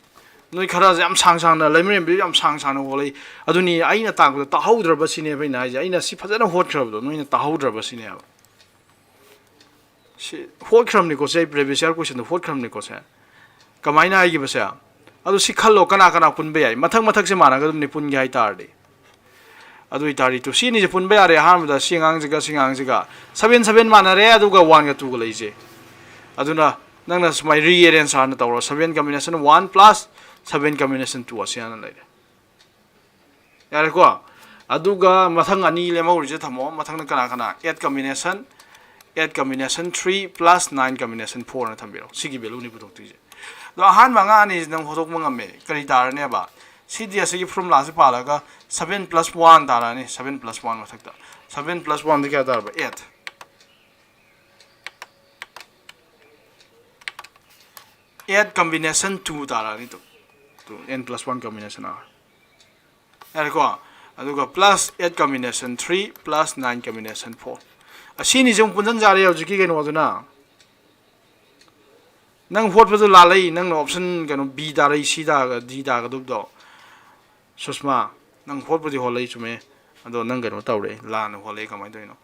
ꯅꯣꯏ ꯈꯔꯁꯦ ꯌꯥꯝ ꯁꯥꯡ ꯁꯥꯡꯅ, ꯂꯩꯃꯔꯦꯝꯕꯤꯁꯨ ꯌꯥꯝ ꯁꯥꯡ ꯁꯥꯡꯅ ꯍꯣꯠꯂꯛꯏ꯫ ꯑꯗꯨꯅꯤ ꯑꯩꯅ ꯇꯥꯛꯄꯗ ꯇꯥꯍꯧꯗ꯭ꯔꯕ ꯁꯤꯅꯦꯕ ꯑꯩꯅ ꯍꯥꯏꯁꯦ꯫ ꯑꯩꯅ ꯁꯤ ꯐꯖꯅ ꯍꯣꯠꯈ꯭ꯔꯕꯗꯣ ꯅꯣꯏꯅ ꯇꯥꯍꯧꯗ꯭ꯔꯕ ꯁꯤꯅꯦꯕ꯫ ꯁꯤ ꯍꯣꯠꯈ꯭ꯔꯕꯅꯤꯀꯣ, ꯁꯤ ꯑꯩ previous year questionꯗꯣ ꯍꯣꯠꯈ꯭ꯔꯕꯅꯤꯀꯣ ꯁꯦ꯫ ꯀꯃꯥꯏꯅ ꯍꯥꯏꯈꯤꯕꯁꯦ? ꯑꯗꯨ ꯁꯤ ꯈꯜꯂꯣ, ꯀꯅꯥ ꯀꯅꯥ ꯄꯨꯟꯕ ꯌꯥꯏ? ꯃꯊꯪ ꯃꯊꯪꯁꯦ ꯃꯥꯟꯅꯒꯗꯕꯅꯤ ꯄꯨꯟꯒꯦ ꯍꯥꯏ ꯇꯥꯔꯗꯤ꯫ ꯑꯗꯨ ꯑꯣꯏꯇꯥꯔꯗꯤ ꯇꯨ, ꯁꯤ ꯑꯅꯤꯁꯦ ꯄꯨꯟꯕ ꯌꯥꯔꯦ꯫ ꯑꯍꯥꯟꯕꯗ ꯁꯤ ꯑꯉꯥꯡꯁꯤꯒ ꯁꯤ ꯑꯉꯥꯡꯁꯤꯒ seven seven ꯃꯥꯟꯅꯔꯦ, ꯑꯗꯨꯒ oneꯒ twoꯒ ꯂꯩꯁꯦ꯫ ꯑꯗꯨꯅ ꯅꯪꯅ ꯁꯨꯃꯥꯏꯅ rearrange ꯍꯥꯟꯅ ꯇꯧꯔꯣ, seven combination one plus seven combination two ꯑꯁꯤ ꯍꯥꯟꯅ ꯂꯩꯔꯦ꯫ ꯌꯥꯔꯦꯀꯣ? ꯑꯗꯨꯒ ꯃꯊꯪ ꯑꯅꯤ ꯂꯦꯝꯍꯧꯔꯤꯁꯦ ꯊꯝꯃꯣ꯫ ꯃꯊꯪꯗ ꯀꯅꯥ ꯀꯅꯥ? Eight combination, eight combination three plus nine combination fourꯅ ꯊꯝꯕꯤꯔꯣ꯫ ꯁꯤꯒꯤ valueꯅꯤ ꯄꯨꯊꯣꯛꯇꯣꯏꯁꯦ꯫ ꯑꯗꯣ ꯑꯍꯥꯟꯕ ꯑꯉꯥꯡ ꯑꯅꯤꯁꯤ ꯅꯪ ꯍꯣꯠꯇꯣꯛꯄ ꯉꯝꯃꯦ, ꯀꯔꯤ ꯇꯥꯔꯅꯦꯕ? ꯁꯤꯗꯤ ꯑꯁꯤꯒꯤ formulaꯁꯦ ꯄꯥꯜꯂꯒ seven plus one ꯇꯥꯔꯛꯑꯅꯤ꯫ Seven plus one ꯃꯊꯛꯇ, seven plus oneꯗꯤ ꯀꯌꯥ ꯇꯥꯔꯕ? Eight꯫ Eight combination two ꯇꯥꯔꯛꯑꯅꯤ꯫ Two, two, N plus one combination R꯫ ꯌꯥꯔꯦꯀꯣ? ꯑꯗꯨꯒ plus eight combination three plus nine combination four꯫ ꯑꯁꯤꯅꯤꯁꯦ ꯑꯃꯨꯛ ꯄꯨꯟꯁꯤꯟꯖꯔꯦ ꯍꯧꯖꯤꯛꯀꯤ ꯀꯩꯅꯣꯗꯨꯅ꯫ ꯅꯪ ꯍꯣꯠꯄꯗꯨ ꯂꯥꯜꯂꯛꯏ꯫ ꯅꯪꯅ option ꯀꯩꯅꯣ B ꯇꯥꯔꯛꯏ, C ꯇꯥꯔꯒ D ꯇꯥꯒꯗꯕꯗꯣ꯫ ꯁꯨꯁꯃꯥ, ꯅꯪ ꯍꯣꯠꯄꯨꯗꯤ ꯍꯣꯠꯂꯛꯏ, ꯆꯨꯝꯃꯦ꯫ ꯑꯗꯣ ꯅꯪ ꯀꯩꯅꯣ ꯇꯧꯔꯦ, ꯂꯥꯟꯅ ꯍꯣꯠꯂꯛꯑꯦ꯫ ꯀꯃꯥꯏꯅ ꯇꯧꯔꯤꯅꯣ?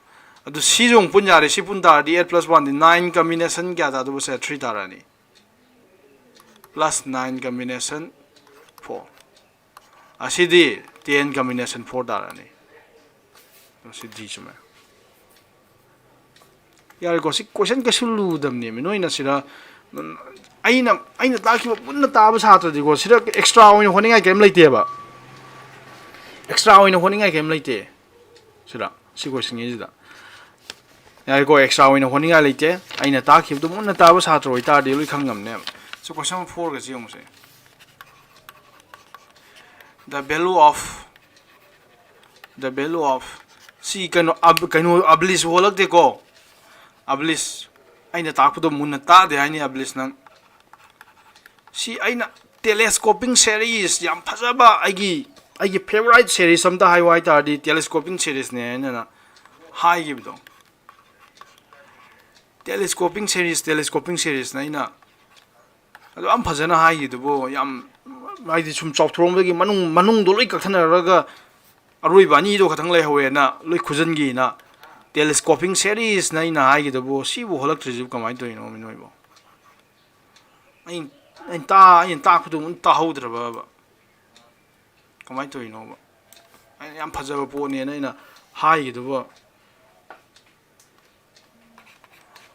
ꯑꯗꯨ ꯁꯤꯁꯨ ꯑꯃꯨꯛ ꯄꯨꯟ ꯌꯥꯔꯦ꯫ ꯁꯤ ꯄꯨꯟ ꯇꯥꯔꯗꯤ eight plus one ꯗꯤ nine combination ꯀꯌꯥ ꯇꯥꯗꯧꯕꯁꯦ? Three ꯇꯥꯔꯛꯑꯅꯤ꯫ plus nine combination four꯫ ꯑꯁꯤꯗꯤ ten combination four ꯇꯥꯔꯅꯤ꯫ ꯁꯤ D ꯆꯨꯝꯃꯦ꯫ ꯌꯥꯔꯦꯀꯣ, ꯁꯤ question ꯀꯩꯁꯨ ꯂꯨꯗꯕꯅꯦꯃꯤ꯫ ꯅꯣꯏꯅ ꯁꯤꯗ, ꯎꯝ, ꯑꯩꯅ ꯑꯩꯅ ꯇꯥꯛꯈꯤꯕ ꯃꯨꯟꯅ ꯇꯥꯕ ꯁꯥꯇ꯭ꯔꯗꯤꯀꯣ, ꯁꯤꯗ extra ꯑꯣꯏꯅ ꯍꯣꯠꯅꯤꯡꯉꯥꯏ ꯀꯔꯤꯝ ꯂꯩꯇꯦꯕ꯫ Extra ꯑꯣꯏꯅ ꯍꯣꯠꯅꯤꯡꯉꯥꯏ ꯀꯔꯤꯝ ꯂꯩꯇꯦ ꯁꯤꯗ, ꯁꯤ questionꯒꯤꯁꯤꯗ꯫ ꯌꯥꯔꯦꯀꯣ, extra ꯑꯣꯏꯅ ꯍꯣꯠꯅꯤꯡꯉꯥꯏ ꯂꯩꯇꯦ꯫ ꯑꯩꯅ ꯇꯥꯛꯈꯤꯕꯗꯨ ꯃꯨꯟꯅ ꯇꯥꯕ ꯁꯥꯇ꯭ꯔ ꯑꯣꯏꯇꯥꯔꯗꯤ ꯂꯣꯏ ꯈꯪꯉꯝꯅꯦꯕ꯫ So question fourꯒꯁꯤ ꯌꯦꯡꯉꯨꯁꯦ꯫ The value of, the value of, ꯁꯤ ꯀꯩꯅꯣ, ab-, ꯀꯩꯅꯣ, ꯑꯕꯂꯤꯁ ꯍꯣꯜꯂꯛꯇꯦꯀꯣ꯫ ꯑꯕꯂꯤꯁ, ꯑꯩꯅ ꯇꯥꯛꯄꯗꯣ ꯃꯨꯟꯅ ꯇꯥꯗꯦ ꯍꯥꯏꯅꯤ ꯑꯕꯂꯤꯁ ꯅꯪ꯫ ꯁꯤ ꯑꯩꯅ telescoping series, ꯌꯥꯝ ꯐꯖꯕ, ꯑꯩꯒꯤ, ꯑꯩꯒꯤ favourite series ꯑꯝꯇ ꯍꯥꯏꯌꯨ ꯍꯥꯏꯇꯥꯔꯗꯤ telescoping seriesꯅꯦ ꯍꯥꯏꯅ ꯍꯥꯏꯈꯤꯕꯗꯣ꯫ Telescoping series, telescoping seriesꯅ ꯑꯩꯅ ꯑꯗꯨ ꯌꯥꯝ ꯐꯖꯅ ꯍꯥꯏꯈꯤꯗꯨꯕꯨ, ꯌꯥꯝ, ꯍꯥꯏꯗꯤ, ꯁꯨꯝ ꯆꯥꯎꯊꯣꯔꯛꯄꯒꯤ ꯃꯅꯨꯡ, ꯃꯅꯨꯡꯗꯣ ꯂꯣꯏ ꯀꯛꯊꯅꯔꯒ ꯑꯔꯣꯏꯕ ꯑꯅꯤꯗꯣ ꯈꯛꯇꯪ ꯂꯩꯍꯧꯋꯦꯅ ꯂꯣꯏ ꯈꯨꯖꯟꯒꯤꯅ telescoping seriesꯅ ꯑꯩꯅ ꯍꯥꯏꯈꯤꯗꯨꯕꯨ, ꯁꯤꯕꯨ ꯍꯣꯜꯂꯛꯇ꯭ꯔꯤꯁꯤꯕꯨ ꯀꯃꯥꯏꯅ ꯇꯧꯔꯤꯅꯣ ꯅꯣꯏꯕꯣ? ꯑꯩꯅ, ꯑꯩꯅ ꯇꯥ-, ꯑꯩꯅ ꯇꯥꯛꯄꯗꯨ ꯑꯃꯨꯛ ꯇꯥꯍꯧꯗ꯭ꯔꯕꯕ? ꯀꯃꯥꯏꯅ ꯇꯧꯔꯤꯅꯣꯕ? ꯑꯩꯅ ꯌꯥꯝ ꯐꯖꯕ ꯄꯣꯠꯅꯦꯅ ꯑꯩꯅ ꯍꯥꯏꯈꯤꯗꯨꯕꯨ꯫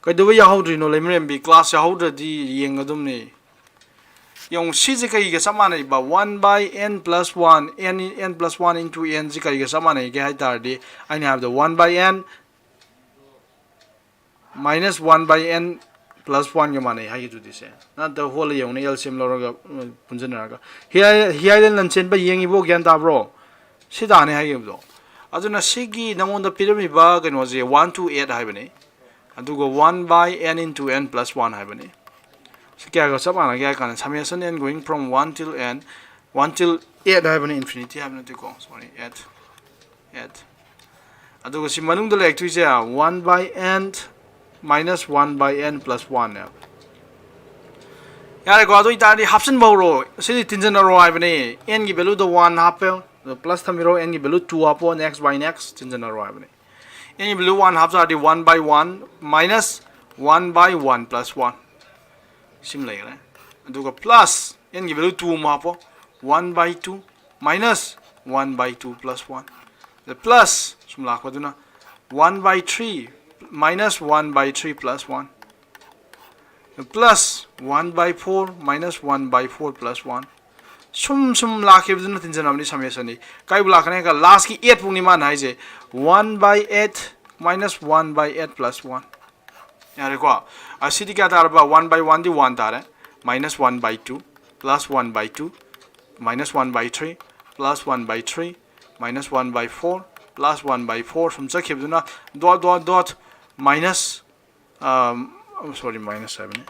ꯀꯩꯗꯧꯕ ꯌꯥꯍꯧꯗ꯭ꯔꯤꯅꯣ ꯂꯩꯃꯔꯦꯝꯕꯤ? Class ꯌꯥꯍꯧꯗ꯭ꯔꯗꯤ ꯌꯦꯡꯒꯗꯕꯅꯦ꯫ ꯌꯦꯡꯉꯨ, ꯁꯤꯁꯦ ꯀꯩꯒ ꯆꯞ ꯃꯥꯟꯅꯩꯕ? One by n plus one, n, n plus one into n ꯁꯤ ꯀꯩꯒ ꯆꯞ ꯃꯥꯟꯅꯩꯒꯦ ꯍꯥꯏ ꯇꯥꯔꯗꯤ, ꯑꯩꯅ ꯍꯥꯏꯕꯗ one by n minus one by n plus oneꯒ ꯃꯥꯟꯅꯩ ꯍꯥꯏꯈꯤꯗꯨꯗꯤ ꯁꯦ꯫ ꯅꯠꯇ ꯍꯣꯜꯂ ꯌꯦꯡꯉꯨꯅꯦ, LCM ꯂꯧꯔꯒ, ꯎꯝ, ꯄꯨꯟꯁꯤꯟꯅꯔꯒ꯫ ꯍꯤꯌꯥꯏ-, ꯍꯤꯌꯥꯏꯗ ꯂꯟꯆꯦꯟꯕ ꯌꯦꯡꯉꯤꯕꯣ, ꯒ꯭ꯌꯥꯟ ꯇꯥꯕ꯭ꯔꯣ? ꯁꯤ ꯇꯥꯅꯤ ꯍꯥꯏꯈꯤꯕꯗꯣ꯫ ꯑꯗꯨꯅ ꯁꯤꯒꯤ ꯅꯉꯣꯟꯗ ꯄꯤꯔꯝꯃꯤꯕ ꯀꯩꯅꯣꯁꯦ one to eight ꯍꯥꯏꯕꯅꯤ꯫ ꯑꯗꯨꯒ one by n into n plus one ꯍꯥꯏꯕꯅꯤ꯫ ꯁꯤ ꯀꯌꯥꯒ ꯆꯞ ꯃꯥꯟꯅꯒꯦ ꯍꯥꯏ ꯀꯥꯟꯗ, summation n going from one till n, one till eight ꯍꯥꯏꯕꯅꯤ, infinity ꯍꯥꯏꯕ ꯅꯠꯇꯦꯀꯣ, sorry, eight, eight꯫ ꯑꯗꯨꯒ ꯁꯤ ꯃꯅꯨꯡꯗ ꯂꯩꯔꯛꯇꯣꯏꯁꯦ one by n minus one by n plus one ꯅꯦꯕ꯫ ꯌꯥꯔꯦꯀꯣ, ꯑꯗꯨ ꯑꯣꯏꯇꯥꯔꯗꯤ ꯍꯥꯞꯆꯤꯟꯕ ꯍꯧꯔꯣ꯫ ꯁꯤꯗꯤ ꯇꯤꯟꯖꯟꯅꯔꯣ ꯍꯥꯏꯕꯅꯤ꯫ N ꯒꯤ value ꯗ one ꯍꯥꯞꯄꯦ, ꯑꯗꯣ plus ꯊꯝꯕꯤꯔꯣ, N ꯒꯤ value two ꯍꯥꯞꯄꯣ, next by next ꯇꯤꯟꯖꯟꯅꯔꯣ ꯍꯥꯏꯕꯅꯤ꯫ N ꯒꯤ value one ꯍꯥꯞꯆꯔꯗꯤ one by one minus one by one plus one꯫ ꯁꯤꯃ ꯂꯩꯈ꯭ꯔꯦ꯫ ꯑꯗꯨꯒ plus n ꯒꯤ value two ꯑꯃ ꯍꯥꯞꯄꯣ, one by two minus one by two plus one, plus ꯁꯨꯝ ꯂꯥꯛꯄꯗꯨꯅ one by three minus one by three plus one plus one by four minus one by four plus one, ꯁꯨꯝ ꯁꯨꯝ ꯂꯥꯛꯈꯤꯕꯗꯨꯅ ꯇꯤꯟꯖꯅꯕꯅꯤ summation ꯗꯤ꯫ ꯀꯥꯏꯕꯨ ꯂꯥꯛꯀꯅꯤ ꯍꯥꯏꯔꯒ last ꯀꯤ eight ꯐꯥꯎꯅꯤ ꯃꯥꯅ ꯍꯥꯏꯁꯦ, one by eight minus one by eight plus one꯫ ꯌꯥꯔꯦꯀꯣ? ꯑꯁꯤꯗꯤ ꯀꯌꯥ ꯇꯥꯔꯕ? One by one D one ꯇꯥꯔꯦ, minus one by two plus one by two minus one by three plus one by three minus one by four plus one by four ꯁꯨꯝ ꯆꯠꯈꯤꯕꯗꯨꯅ dot dot dot minus, sorry, minus ꯍꯥꯏꯕꯅꯤ,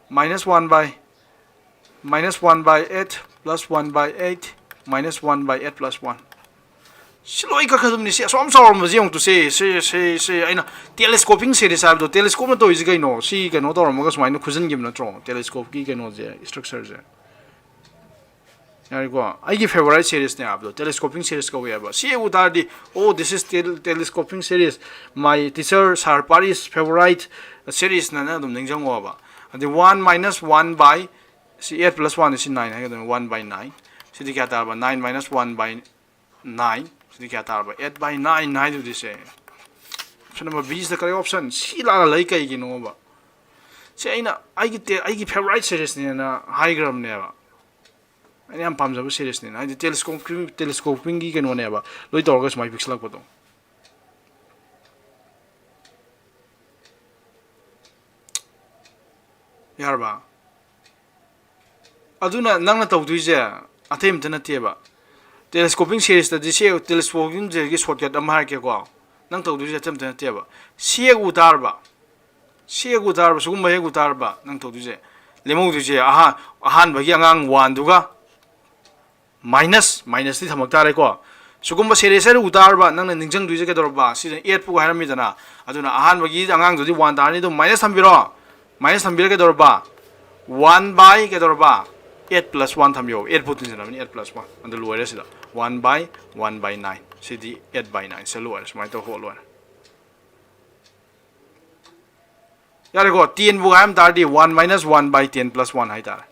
minus one by minus one by eight plus one by eight minus one by eight plus one꯫ ꯁꯤ ꯂꯣꯏ ꯀꯛꯈꯗꯕꯅꯤ꯫ ꯁꯤ ꯑꯁꯨꯛ ꯌꯥꯝ ꯆꯥꯎꯔꯝꯕꯁꯤ ꯌꯦꯡꯉꯨ ꯁꯤ, ꯁꯤ, ꯁꯤ, ꯁꯤ ꯑꯩꯅ telescoping series ꯍꯥꯏꯕꯗꯣ, telescope ꯅ ꯇꯧꯔꯤꯁꯤ ꯀꯩꯅꯣ? ꯁꯤ ꯀꯩꯅꯣ ꯇꯧꯔꯝꯃꯒ ꯁꯨꯃꯥꯏꯅ ꯈꯨꯖꯤꯟꯈꯤꯕ ꯅꯠꯇ꯭ꯔꯣ? Telescope ꯀꯤ ꯀꯩꯅꯣꯁꯦ, structure ꯁꯦ꯫ ꯌꯥꯔꯦꯀꯣ? ꯑꯩꯒꯤ favourite series ꯅꯦ ꯍꯥꯏꯕꯗꯣ, telescoping series ꯀꯧꯋꯦ ꯍꯥꯏꯕ꯫ ꯁꯤ ꯎ ꯇꯥꯔꯗꯤ, "Oh, this is tel-, telescoping series, my teacher, sir Pari's favourite series" ꯅ ꯅꯪ ꯑꯗꯨꯝ ꯅꯤꯡꯁꯤꯡꯉꯣꯕ꯫ ꯑꯗꯩ one minus one by, ꯁꯤ eight plus one ꯁꯤ nine ꯍꯥꯏꯒꯗꯕꯅꯤ, one by nine꯫ ꯁꯤꯗꯤ ꯀꯌꯥ ꯇꯥꯔꯕ? Nine minus one by nine꯫ ꯁꯤꯗꯤ ꯀꯌꯥ ꯇꯥꯔꯕ? Eight by nine ꯍꯥꯏꯗꯨꯗꯤ ꯁꯦ꯫ Option number B is the correct option꯫ ꯁꯤ ꯂꯥꯜꯂ ꯂꯩ ꯀꯩꯒꯤꯅꯣꯕ? ꯁꯤ ꯑꯩꯅ ꯑꯩꯒꯤ ꯇꯦ-, ꯑꯩꯒꯤ favourite series ꯅꯦꯅ ꯍꯥꯏꯈ꯭ꯔꯕꯅꯦꯕ꯫ ꯑꯩꯅ ꯌꯥꯝ ꯄꯥꯝꯖꯕ series ꯅꯦꯅ꯫ ꯍꯥꯏꯗꯤ telescoping, telescoping ꯒꯤ ꯀꯩꯅꯣꯅꯦꯕ꯫ ꯂꯣꯏ ꯇꯧꯔꯒ ꯁꯨꯃꯥꯏꯅ ꯄꯤꯛꯁꯜꯂꯛꯄꯗꯣ꯫ ꯌꯥꯔꯕ? ꯑꯗꯨꯅ ꯅꯪꯅ ꯇꯧꯗꯣꯏꯁꯦ ꯑꯇꯩ ꯑꯝꯇ ꯅꯠꯇꯦꯕ꯫ Telescoping series ꯇꯗꯤ ꯁꯤ telescoping ꯁꯦ ꯒꯤ shortcut ꯑꯃ ꯍꯥꯏꯔꯛꯀꯦꯀꯣ꯫ ꯅꯪ ꯇꯧꯗꯣꯏꯁꯦ ꯑꯇꯩ ꯑꯝꯇ ꯅꯠꯇꯦꯕ꯫ ꯁꯤ ꯍꯦꯛ ꯎ ꯇꯥꯔꯕ, ꯁꯤ ꯍꯦꯛ ꯎ ꯇꯥꯔꯕ, ꯁꯤꯒꯨꯝꯕ ꯍꯦꯛ ꯎ ꯇꯥꯔꯕ, ꯅꯪ ꯇꯧꯗꯣꯏꯁꯦ, ꯂꯦꯝꯍꯧꯗꯣꯏꯁꯦ ꯑꯍꯥꯟ-, ꯑꯍꯥꯟꯕꯒꯤ ꯑꯉꯥꯡ one ꯗꯨꯒ minus, minus ꯇꯤ ꯊꯝꯃꯛ ꯇꯥꯔꯦꯀꯣ꯫ ꯁꯤꯒꯨꯝꯕ series ꯍꯦꯛ ꯎ ꯇꯥꯔꯕ, ꯅꯪꯅ ꯅꯤꯡꯁꯤꯡꯗꯣꯏꯁꯦ ꯀꯩꯗꯧꯔꯕ? ꯁꯤꯗ eight ꯄꯨ ꯍꯥꯏꯔꯝꯃꯤꯗꯅ꯫ ꯑꯗꯨꯅ ꯑꯍꯥꯟꯕꯒꯤ ꯑꯉꯥꯡꯗꯨꯗꯤ one ꯇꯥꯔꯅꯤ, ꯑꯗꯨꯝ minus ꯊꯝꯕꯤꯔꯣ꯫ Minus ꯊꯝꯕꯤꯔ ꯀꯩꯗꯧꯔꯕ? One by ꯀꯩꯗꯧꯔꯕ? Eight plus one ꯊꯝꯕꯤꯌꯣ꯫ Eight ꯄꯨ ꯇꯤꯟꯁꯤꯟꯅꯕꯅꯤ, eight plus one꯫ ꯑꯗꯨ ꯂꯣꯏꯔꯦ ꯁꯤꯗ꯫ One by one by nine꯫ CD eight by nine꯫ ꯁꯤ ꯂꯣꯏꯔꯦ꯫ ꯁꯨꯃꯥꯏꯅ ꯇꯧꯔ ꯍꯣꯠ ꯂꯣꯏꯔꯦ꯫ ꯌꯥꯔꯦꯀꯣ, ꯇꯦꯟꯕꯨ ꯍꯥꯏꯔꯝ ꯇꯥꯔꯗꯤ one minus one by ten plus one ꯍꯥꯏꯇꯥꯔꯦ꯫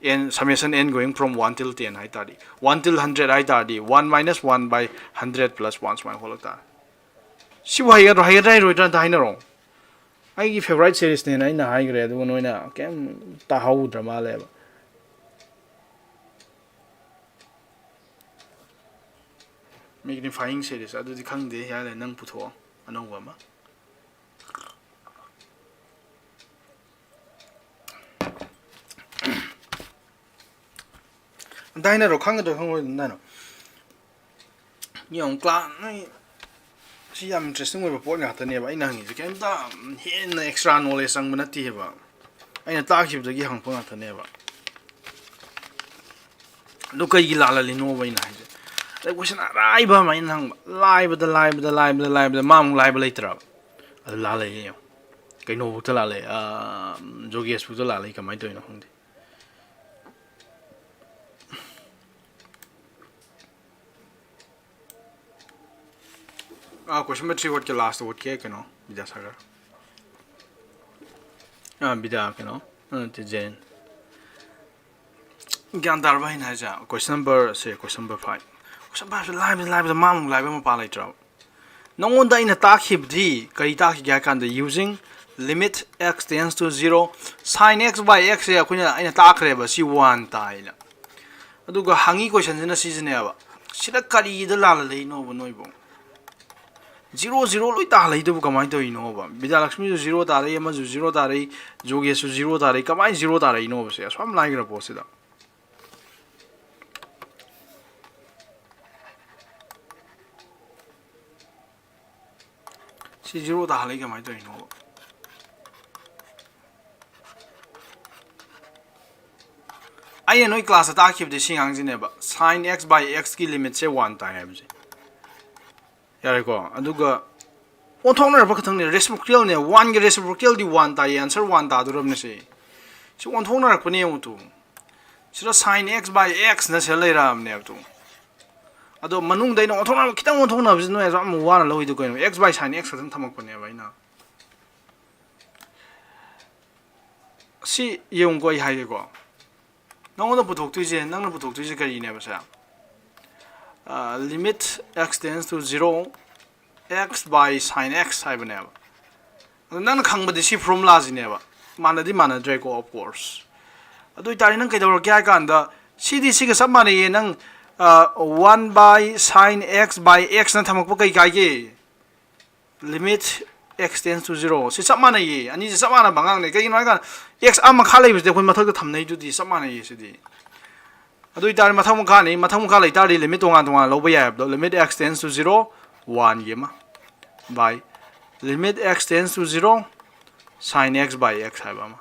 N, summation n going from one till ten ꯍꯥꯏ ꯇꯥꯔꯗꯤ, one till hundred ꯍꯥꯏ ꯇꯥꯔꯗꯤ, one minus one by hundred plus one ꯁꯨꯃꯥꯏꯅ ꯍꯣꯜꯂꯛ ꯇꯥꯔꯦ꯫ ꯁꯤꯕꯨ ꯍꯩꯒꯗ꯭ꯔꯣ, ꯍꯩꯒꯗ꯭ꯔꯥ ꯍꯩꯔꯣꯏꯗ꯭ꯔꯥ ꯑꯝꯇ ꯍꯥꯏꯅꯔꯣ꯫ ꯑꯩꯒꯤ favourite seriesꯅꯦꯅ ꯑꯩꯅ ꯍꯥꯏꯈ꯭ꯔꯦ, ꯑꯗꯨꯒ ꯅꯣꯏꯅ ꯀꯩꯝ ꯇꯥꯍꯧꯗ꯭ꯔ ꯃꯥꯜꯂꯦꯕ꯫ Magnifying series ꯑꯗꯨꯗꯤ ꯈꯪꯗꯦ, ꯌꯥꯔꯦ, ꯅꯪ ꯄꯨꯊꯣꯛꯑꯣ ꯑꯅꯧꯕ ꯑꯃ꯫ ꯑꯝꯇ ꯍꯥꯏꯅꯔꯣ, ꯈꯪꯒꯗ꯭ꯔꯣ ꯈꯪꯉꯣꯏꯗ꯭ꯔꯣ? ꯑꯝꯇ ꯍꯥꯏꯅꯔꯣ꯫ ꯌꯦꯡꯉꯣ, class ꯅꯣꯏ ꯁꯤ ꯌꯥꯝ interesting ꯑꯣꯏꯕ ꯄꯣꯠ ꯉꯥꯛꯇꯅꯦꯕ ꯑꯩꯅ ꯍꯪꯉꯤꯁꯦ, ꯀꯩꯝꯇ ꯍꯦꯟꯅ extra knowledge ꯆꯪꯕ ꯅꯠꯇꯦꯕ, ꯑꯩꯅ ꯇꯥꯛꯈꯤꯕꯗꯒꯤ ꯍꯪꯉꯛꯄ ꯉꯥꯛꯇꯅꯦꯕ꯫ ꯑꯗꯨ ꯀꯩꯒꯤ ꯂꯥꯜꯍꯜꯂꯤꯅꯣꯕ ꯑꯩꯅ ꯍꯥꯏꯁꯦ? ꯑꯗꯩ question ꯑꯔꯥꯏꯕ ꯑꯃ ꯑꯩꯅ ꯍꯪꯕ, ꯂꯥꯏꯕꯗ, ꯂꯥꯏꯕꯗ, ꯂꯥꯏꯕꯗ, ꯂꯥꯏꯕꯗ, ꯃꯥꯃꯨꯛ ꯂꯥꯏꯕ ꯂꯩꯇ꯭ꯔꯕ? ꯑꯗꯨ ꯂꯥꯜꯍꯜꯂꯤ ꯌꯦꯡꯉꯣ꯫ ꯀꯩꯅꯣꯐꯧꯗ ꯂꯥꯜꯂꯦ, ꯑꯥ, ꯖꯣꯒꯦꯁꯐꯧꯗ ꯂꯥꯜꯂꯦ, ꯀꯃꯥꯏꯅ ꯇꯧꯔꯤꯅꯣ ꯈꯪꯗꯦ꯫ ꯑꯥ, question number three ꯋꯥꯠꯀꯦ, last ꯋꯥꯠꯀꯦ, ꯀꯩꯅꯣ, ꯕꯤꯗ꯭ꯌꯥꯁꯥꯒꯔ꯫ ꯑꯥ, ꯕꯤꯗ꯭ꯌꯥ, ꯀꯩꯅꯣ, ꯑꯥ, ꯅꯠꯇꯦ, ꯖꯦꯟ꯫ ꯒ꯭ꯌꯥꯟ ꯇꯥꯔꯕ ꯑꯩꯅ ꯍꯥꯏꯁꯦ? Question number ꯁꯦ, question number five꯫ Question five ꯁꯦ ꯂꯥꯏꯕꯗ, ꯂꯥꯏꯕꯗ, ꯃꯥꯃꯨꯛ ꯂꯥꯏꯕ ꯃꯄꯥ ꯂꯩꯇ꯭ꯔꯕ? ꯅꯉꯣꯟꯗ ꯑꯩꯅ ꯇꯥꯛꯈꯤꯕꯗꯤ ꯀꯔꯤ ꯇꯥꯛꯈꯤꯒꯦ ꯍꯥꯏ ꯀꯥꯟꯗ, using limit x tends to zero, sin x by x ꯁꯦ ꯑꯩꯈꯣꯏꯅ, ꯑꯩꯅ ꯇꯥꯛꯈ꯭ꯔꯦꯕ, ꯁꯤ one ꯇꯥꯏꯅ꯫ ꯑꯗꯨꯒ ꯍꯪꯉꯤ questionꯁꯤꯅ ꯁꯤꯁꯤꯅꯦꯕ, ꯁꯤꯗ ꯀꯔꯤꯗ ꯂꯥꯜꯂꯜꯂꯛꯏꯅꯣꯕ ꯅꯣꯏꯕꯨ? Zero zero ꯂꯣꯏ ꯇꯥꯍꯜꯂꯛꯏꯗꯨꯕꯨ ꯀꯃꯥꯏꯅ ꯇꯧꯔꯤꯅꯣꯕ? ꯕꯤꯗ꯭ꯌꯥꯂꯛꯁꯃꯤꯁꯨ zero ꯇꯥꯔꯛꯏ, ꯑꯃꯁꯨ zero ꯇꯥꯔꯛꯏ, ꯖꯣꯒꯦꯁꯁꯨ zero ꯇꯥꯔꯛꯏ, ꯀꯃꯥꯏꯅ zero ꯇꯥꯔꯛꯏꯅꯣꯕ? ꯁꯦ ꯑꯁꯨꯛ ꯌꯥꯝ ꯂꯥꯏꯈ꯭ꯔ ꯄꯣꯠꯁꯤꯗ꯫ ꯁꯤ zero ꯇꯥꯍꯜꯂꯛꯏ ꯀꯃꯥꯏꯅ ꯇꯧꯔꯤꯅꯣꯕ? ꯑꯩꯅ ꯅꯣꯏ classꯇ ꯇꯥꯛꯈꯤꯕꯗꯤ ꯁꯤ ꯑꯉꯥꯡꯁꯤꯅꯦꯕ, sin x by x ꯀꯤ limitꯁꯦ one ꯇꯥꯏ ꯍꯥꯏꯕꯁꯦ꯫ ꯌꯥꯔꯦꯀꯣ? ꯑꯗꯨꯒ ꯑꯣꯟꯊꯣꯛꯅꯔꯛꯄ ꯈꯛꯇꯪꯅꯦ, reciprocalꯅꯦ, oneꯒꯤ reciprocalꯗꯤ one ꯇꯥꯏꯌꯦ, answer one ꯇꯥꯗꯣꯔꯕꯅꯦ ꯁꯤ꯫ ꯁꯤ ꯑꯣꯟꯊꯣꯛꯅꯔꯛꯄꯅꯦ ꯌꯦꯡꯉꯨ ꯇꯨ꯫ ꯁꯤꯗ sin x by x ꯅ ꯁꯤꯗ ꯂꯩꯔꯛꯑꯕꯅꯦꯕ ꯇꯨ꯫ ꯑꯗꯣ ꯃꯅꯨꯡꯗ ꯑꯩꯅ ꯑꯣꯟꯊꯣꯛꯅꯕ, ꯈꯤꯇꯪ ꯑꯣꯟꯊꯣꯛꯅꯕꯁꯤ ꯅꯣꯏ ꯑꯗꯨ ꯌꯥꯝ ꯋꯥꯅ ꯂꯧꯏꯗꯣ ꯀꯩꯅꯣ? X by sin x ꯈꯛꯇꯪ ꯊꯝꯃꯛꯄꯅꯦꯕ ꯑꯩꯅ꯫ ꯁꯤ ꯌꯦꯡꯉꯨꯀꯣ, ꯑꯩ ꯍꯥꯏꯒꯦꯀꯣ꯫ ꯅꯪꯉꯣꯟꯗ ꯄꯨꯊꯣꯛꯇꯣꯏꯁꯦ, ꯅꯪꯅ ꯄꯨꯊꯣꯛꯇꯣꯏꯁꯦ ꯀꯔꯤꯅꯦꯕ ꯁꯦ? Limit x tends to zero, x by sine x ꯍꯥꯏꯕꯅꯦꯕ꯫ ꯑꯗꯣ ꯅꯪꯅ ꯈꯪꯕꯗꯤ ꯁꯤ formulaꯁꯤꯅꯦꯕ꯫ ꯃꯥꯟꯅꯗꯤ ꯃꯥꯟꯅꯗ꯭ꯔꯦꯀꯣ, of course꯫ ꯑꯗꯨ ꯑꯣꯏꯇꯥꯔꯗꯤ ꯅꯪ ꯀꯩꯗꯧꯔꯛꯀꯦ ꯍꯥꯏ ꯀꯥꯟꯗ, ꯁꯤꯗꯤ ꯁꯤꯒ ꯆꯞ ꯃꯥꯟꯅꯩꯌꯦ꯫ ꯅꯪ, ꯑ, one by sine x by x ꯅ ꯊꯝꯃꯛꯄ ꯀꯩ ꯀꯥꯏꯒꯦ? Limit x tends to zero꯫ ꯁꯤ ꯆꯞ ꯃꯥꯟꯅꯩꯌꯦ꯫ ꯑꯅꯤꯁꯦ ꯆꯞ ꯃꯥꯟꯅꯕ ꯑꯉꯥꯡꯅꯦ꯫ ꯀꯩꯒꯤꯅꯣ ꯍꯥꯏ ꯀꯥꯟꯗ, x ꯑꯥ ꯃꯈꯥ ꯂꯩꯕꯁꯤꯗꯤ ꯑꯩꯈꯣꯏ ꯃꯊꯛꯇ ꯊꯝꯅꯩꯗꯨꯗꯤ ꯆꯞ ꯃꯥꯟꯅꯩꯌꯦ ꯁꯤꯗꯤ꯫ ꯑꯗꯨ ꯑꯣꯏꯇꯥꯔꯗꯤ ꯃꯊꯛ ꯃꯈꯥꯅꯤ꯫ ꯃꯊꯛ ꯃꯈꯥ ꯂꯩꯇꯥꯔꯗꯤ limit ꯇꯣꯉꯥꯟ ꯇꯣꯉꯥꯟꯅ ꯂꯧꯕ ꯌꯥꯏ ꯍꯥꯏꯕꯗꯣ꯫ Limit x tends to zero, one ꯒꯤ ꯑꯃ, by limit x tends to zero, sine x by x ꯍꯥꯏꯕ ꯑꯃ꯫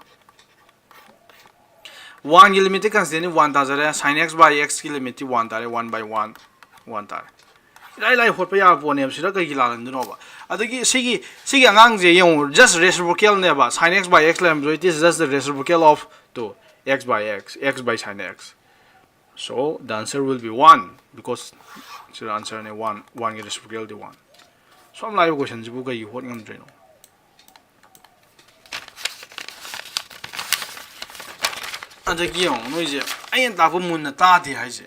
One ꯒꯤ limit ꯇꯤ constant ꯅꯤ, one ꯇꯥꯖꯔꯦ꯫ Sine x by x ꯀꯤ limit ꯇꯤ one ꯇꯥꯔꯦ, one by one, one ꯇꯥꯔꯦ꯫ ꯏꯔꯥꯏ ꯂꯥꯏ ꯍꯣꯠꯄ ꯌꯥꯕ ꯄꯣꯠꯅꯦꯕ, ꯁꯤꯗ ꯀꯩꯒꯤ ꯂꯥꯜꯍꯟꯗꯣꯏꯅꯣꯕ? ꯑꯗꯒꯤ ꯁꯤꯒꯤ, ꯁꯤꯒꯤ ꯑꯉꯥꯡꯁꯦ ꯌꯦꯡꯉꯨ, just reciprocal ꯅꯦꯕ꯫ Sine x by x ꯂꯩꯔꯝꯕꯗꯣ, it is just the reciprocal of, to, x by x, x by sine x꯫ So the answer will be one, because ꯁꯤꯗ answer ꯅꯦ, one, one ꯒꯤ reciprocal ꯗꯤ one꯫ ꯁꯨꯝ ꯂꯥꯏꯕ question ꯁꯤꯕꯨ ꯀꯩꯒꯤ ꯍꯣꯠ ꯉꯝꯗ꯭ꯔꯤꯅꯣ? ꯑꯗꯒꯤ ꯌꯦꯡꯉꯣ, ꯅꯣꯏꯁꯦ ꯑꯩꯅ ꯇꯥꯛꯄ ꯃꯨꯟꯅ ꯇꯥꯗꯦ ꯍꯥꯏꯁꯦ꯫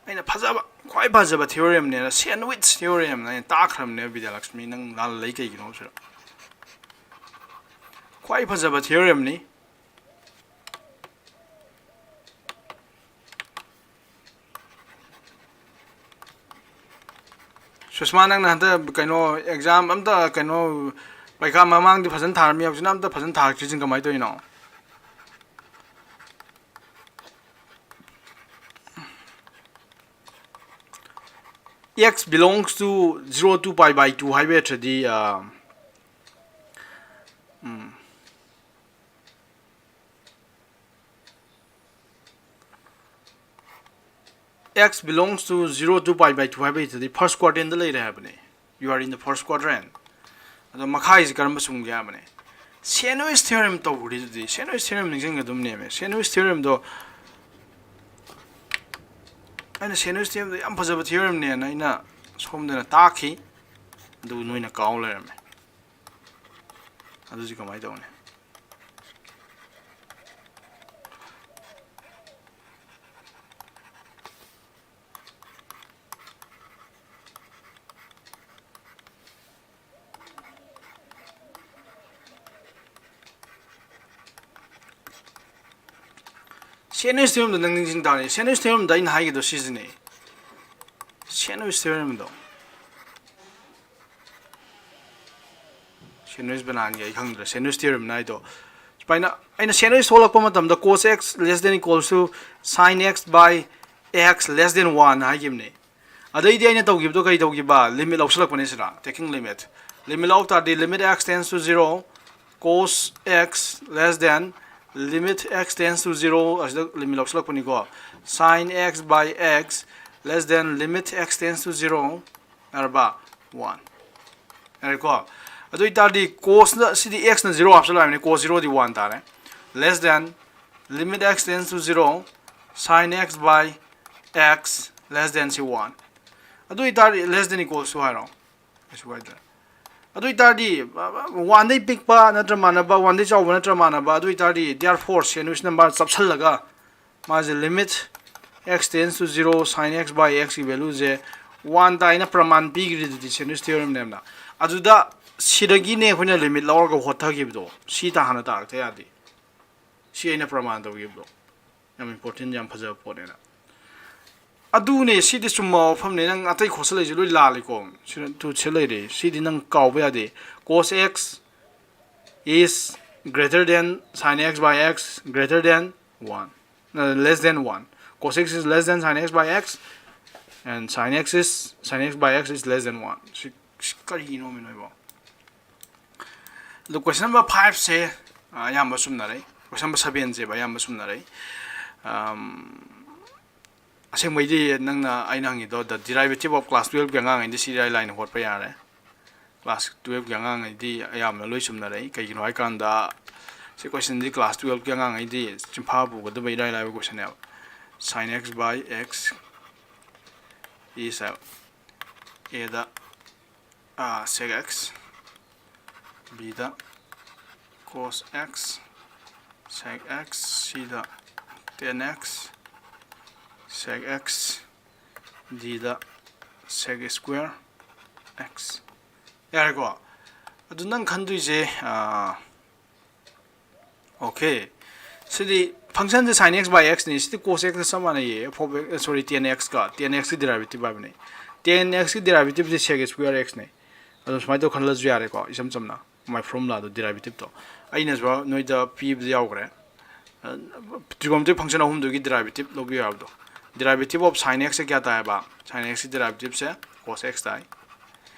ꯑꯩꯅ ꯐꯖꯕ, ꯈ꯭ꯋꯥꯏ ꯐꯖꯕ theorem ꯅꯦꯅ, sandwich theorem ꯅ ꯑꯩꯅ ꯇꯥꯛꯈ꯭ꯔꯕꯅꯦꯕ, ꯕꯤꯗ꯭ꯌꯥꯂꯛꯁꯃꯤ, ꯅꯪ ꯂꯥꯜꯂ ꯂꯩ ꯀꯩꯒꯤꯅꯣ ꯁꯤꯗ? ꯈ꯭ꯋꯥꯏ ꯐꯖꯕ theorem ꯅꯤ꯫ ꯁꯨꯁꯃꯥ, ꯅꯪꯅ ꯍꯟꯗꯛ ꯀꯩꯅꯣ exam ꯑꯝꯇ, ꯀꯩꯅꯣ ꯄꯩꯈꯥ ꯃꯃꯥꯡꯗꯤ ꯐꯖꯅ ꯊꯥꯔꯝꯃꯤ, ꯍꯧꯖꯤꯛꯅ ꯑꯝꯇ ꯐꯖꯅ ꯊꯥꯔꯛꯇ꯭ꯔꯤꯁꯤꯅ ꯀꯃꯥꯏꯅ ꯇꯧꯔꯤꯅꯣ? X belongs to zero to pi by two ꯍꯥꯏꯕ ꯌꯥꯗ꯭ꯔꯗꯤ, ꯑ, ꯎꯝ, x belongs to zero to pi by two ꯍꯥꯏꯕ ꯌꯥꯗ꯭ꯔꯗꯤ first quadrant ꯗ ꯂꯩꯔꯦ ꯍꯥꯏꯕꯅꯦ꯫ You are in the first quadrant꯫ ꯑꯗꯣ ꯃꯈꯥꯏꯁꯦ ꯀꯔꯝꯕ ꯆꯨꯝꯒꯦ ꯍꯥꯏꯕꯅꯦ꯫ Sandwich theorem ꯇꯧꯈ꯭ꯔꯤꯗꯨꯗꯤ, Sandwich theorem ꯅꯤꯡꯁꯤꯡꯒꯗꯕꯅꯦꯃꯦ꯫ Sandwich theorem ꯗꯣ ꯑꯩꯅ Sandwich theorem ꯗꯣ ꯌꯥꯝ ꯐꯖꯕ theorem ꯅꯦꯅ ꯑꯩꯅ ꯁꯣꯝꯗꯅ ꯇꯥꯛꯈꯤ, ꯑꯗꯨ ꯅꯣꯏꯅ ꯀꯥꯎ ꯂꯩꯔꯝꯃꯦ꯫ ꯑꯗꯨꯗꯤ ꯀꯃꯥꯏꯅ ꯇꯧꯅꯤ? Sandwich theoremꯗꯣ ꯅꯪ ꯅꯤꯡꯁꯤꯡ ꯇꯥꯔꯦ꯫ Sandwich theoremꯗ ꯑꯩꯅ ꯍꯥꯏꯒꯤꯗꯣ ꯁꯤꯁꯤꯅꯦ꯫ Sandwich theoremꯗꯣ꯫ Sandwich ꯕꯅꯥꯟꯒꯤ ꯑꯩ ꯈꯪꯗ꯭ꯔꯦ꯫ Sandwich theoremꯅ ꯍꯥꯏꯗꯣ ꯁꯨꯃꯥꯏꯅ ꯑꯩꯅ sandwich ꯊꯣꯛꯂꯛꯄ ꯃꯇꯝꯗ cos x less than equals to sin x by x less than one ꯍꯥꯏꯈꯤꯕꯅꯦ꯫ ꯑꯗꯩꯗꯤ ꯑꯩꯅ ꯇꯧꯈꯤꯕꯗꯣ ꯀꯩ ꯇꯧꯈꯤꯕ? Limit ꯂꯧꯁꯤꯜꯂꯛꯄꯅꯦ ꯁꯤꯗ, taking limit. Limit ꯂꯧ ꯇꯥꯔꯗꯤ limit x tends to zero, cos x less than, limit x tends to zero ꯑꯁꯤꯗ limit ꯂꯧꯁꯤꯜꯂꯛꯄꯅꯤꯀꯣ꯫ Sin x by x less than limit x tends to zero, ꯌꯥꯔꯕ? One꯫ ꯌꯥꯔꯦꯀꯣ? ꯑꯗꯨ ꯑꯣꯏꯇꯥꯔꯗꯤ cosꯅ, ꯁꯤꯗꯤ xꯅ zero ꯍꯥꯞꯆꯤꯜꯂꯛꯑꯕꯅꯤ, cos zeroꯗꯤ one ꯇꯥꯔꯦ꯫ Less than, limit x tends to zero, sin x by x less than ꯁꯤ one꯫ ꯑꯗꯨ ꯑꯣꯏꯇꯥꯔꯗꯤ less than equals to ꯍꯥꯏꯔꯣ, ꯀꯩꯁꯨ ꯀꯥꯏꯗ꯭ꯔꯦ꯫ ꯑꯗꯨ ꯑꯣꯏꯇꯥꯔꯗꯤ oneꯗꯩ ꯄꯤꯛꯄ ꯅꯠꯇ꯭ꯔ ꯃꯥꯟꯅꯕ, oneꯗꯩ ꯆꯥꯎꯕ ꯅꯠꯇ꯭ꯔ ꯃꯥꯟꯅꯕ, ꯑꯗꯨ ꯑꯣꯏꯇꯥꯔꯗꯤ therefore sandwich number ꯆꯞꯁꯜꯂꯒ ꯃꯥꯁꯦ limit x tends to zero sin x by xꯀꯤ valueꯁꯦ one ꯇꯥꯏꯅ ꯄ꯭ꯔꯃꯥꯟ ꯄꯤꯈ꯭ꯔꯤꯗꯨꯗꯤ sandwich theoremꯅꯦꯕꯅ꯫ ꯑꯗꯨꯗ ꯁꯤꯗꯒꯤꯅꯦ ꯑꯩꯈꯣꯏꯅ limit ꯂꯧꯔꯒ ꯍꯣꯠꯊꯈꯤꯕꯗꯣ, ꯁꯤ ꯇꯥꯍꯟꯅ ꯇꯥꯔꯛꯇ ꯌꯥꯗꯦ꯫ ꯁꯤ ꯑꯩꯅ ꯄ꯭ꯔꯃꯥꯟ ꯇꯧꯈꯤꯕꯗꯣ ꯌꯥꯝ important, ꯌꯥꯝ ꯐꯖꯕ ꯄꯣꯠꯅꯦꯅ꯫ ꯑꯗꯨꯅꯦ, ꯁꯤꯗꯤ ꯆꯨꯝꯕ ꯋꯥꯐꯝꯅꯦ꯫ ꯅꯪ ꯑꯇꯩ ꯈꯣꯠꯆꯜꯂꯛꯏꯁꯦ ꯂꯣꯏ ꯂꯥꯜꯂꯤꯀꯣ꯫ ꯁꯤꯗ ꯇꯨ ꯁꯤ ꯂꯩꯔꯦ꯫ ꯁꯤꯗꯤ ꯅꯪ ꯀꯥꯎꯕ ꯌꯥꯗꯦ꯫ Cos x is greater than sin x by x greater than one, uh, less than one. Cos x is less than sin x by x, and sin x is, sin x by x is less than one. ꯁꯤ, ꯁꯤ ꯀꯔꯤꯅꯣꯃꯤ ꯅꯣꯏꯕꯣ? ꯑꯗꯣ question number fiveꯁꯦ, ꯑ, ꯑꯌꯥꯝꯕ ꯆꯨꯝꯅꯔꯦ꯫ Question number sevenꯁꯦꯕ ꯑꯌꯥꯝꯕ ꯆꯨꯝꯅꯔꯦ꯫ ꯑꯝ, ꯑꯁꯦꯡꯕꯩꯗꯤ ꯅꯪꯅ, ꯑꯩꯅ ꯍꯪꯉꯤꯗꯣ the derivative of class twelveꯀꯤ ꯑꯉꯥꯡꯉꯩꯗꯤ ꯁꯤ ꯏꯔꯥꯏ ꯂꯥꯏꯅ ꯍꯣꯠꯄ ꯌꯥꯔꯦ꯫ Class twelveꯀꯤ ꯑꯉꯥꯡꯉꯩꯗꯤ ꯑꯌꯥꯝꯕꯅ ꯂꯣꯏ ꯆꯨꯝꯅꯔꯛꯏ꯫ ꯀꯩꯒꯤꯅꯣ ꯍꯥꯏꯀꯥꯟꯗ ꯁꯤ questionꯁꯤ class twelveꯀꯤ ꯑꯉꯥꯡꯉꯩꯗꯤ ꯆꯤꯟꯐꯥ ꯄꯨꯒꯗꯕ ꯏꯔꯥꯏ ꯂꯥꯏꯕ questionꯅꯦꯕ꯫ Sin x by x is a, Aꯗ, ꯑ, sec x, Bꯗ cos x, sec x, Cꯗ tan x, sec x, Dꯗ sec square x꯫ ꯌꯥꯔꯦꯀꯣ? ꯑꯗꯨ ꯅꯪ ꯈꯟꯗꯣꯏꯁꯦ, ꯑ, OK, CD Function say sin x by x ꯅꯤ, ꯁꯤꯗꯤ cos x ꯀ ꯆꯞ ꯃꯥꯟꯅꯩꯌꯦ, f of x, sorry, tan x ꯀ, tan x ꯀꯤ derivative ꯍꯥꯏꯕꯅꯦ꯫ Tan x ꯀꯤ derivative ꯁꯦ sec square x ꯅꯦ꯫ ꯑꯗꯨꯝ ꯁꯨꯃꯥꯏꯅ ꯇꯧ ꯈꯜꯂꯁꯨ ꯌꯥꯔꯦꯀꯣ, ꯏꯆꯝ ꯆꯝꯅ꯫ My formula ꯗꯣ, derivative ꯗꯣ ꯑꯩꯅꯁꯨ ꯅꯣꯏꯗ ꯄꯤꯕꯗ ꯌꯥꯎꯈ꯭ꯔꯦ꯫ ꯑ, trigonometric function ꯑꯍꯨꯝꯗꯨꯒꯤ derivative ꯂꯧꯕꯤꯌꯨ ꯍꯥꯏꯕꯗꯣ꯫ Derivative of sin x ꯁꯦ ꯀꯌꯥ ꯇꯥꯏ ꯍꯥꯏꯕ? Sin x ꯀꯤ derivative ꯁꯦ cos x ꯇꯥꯏ꯫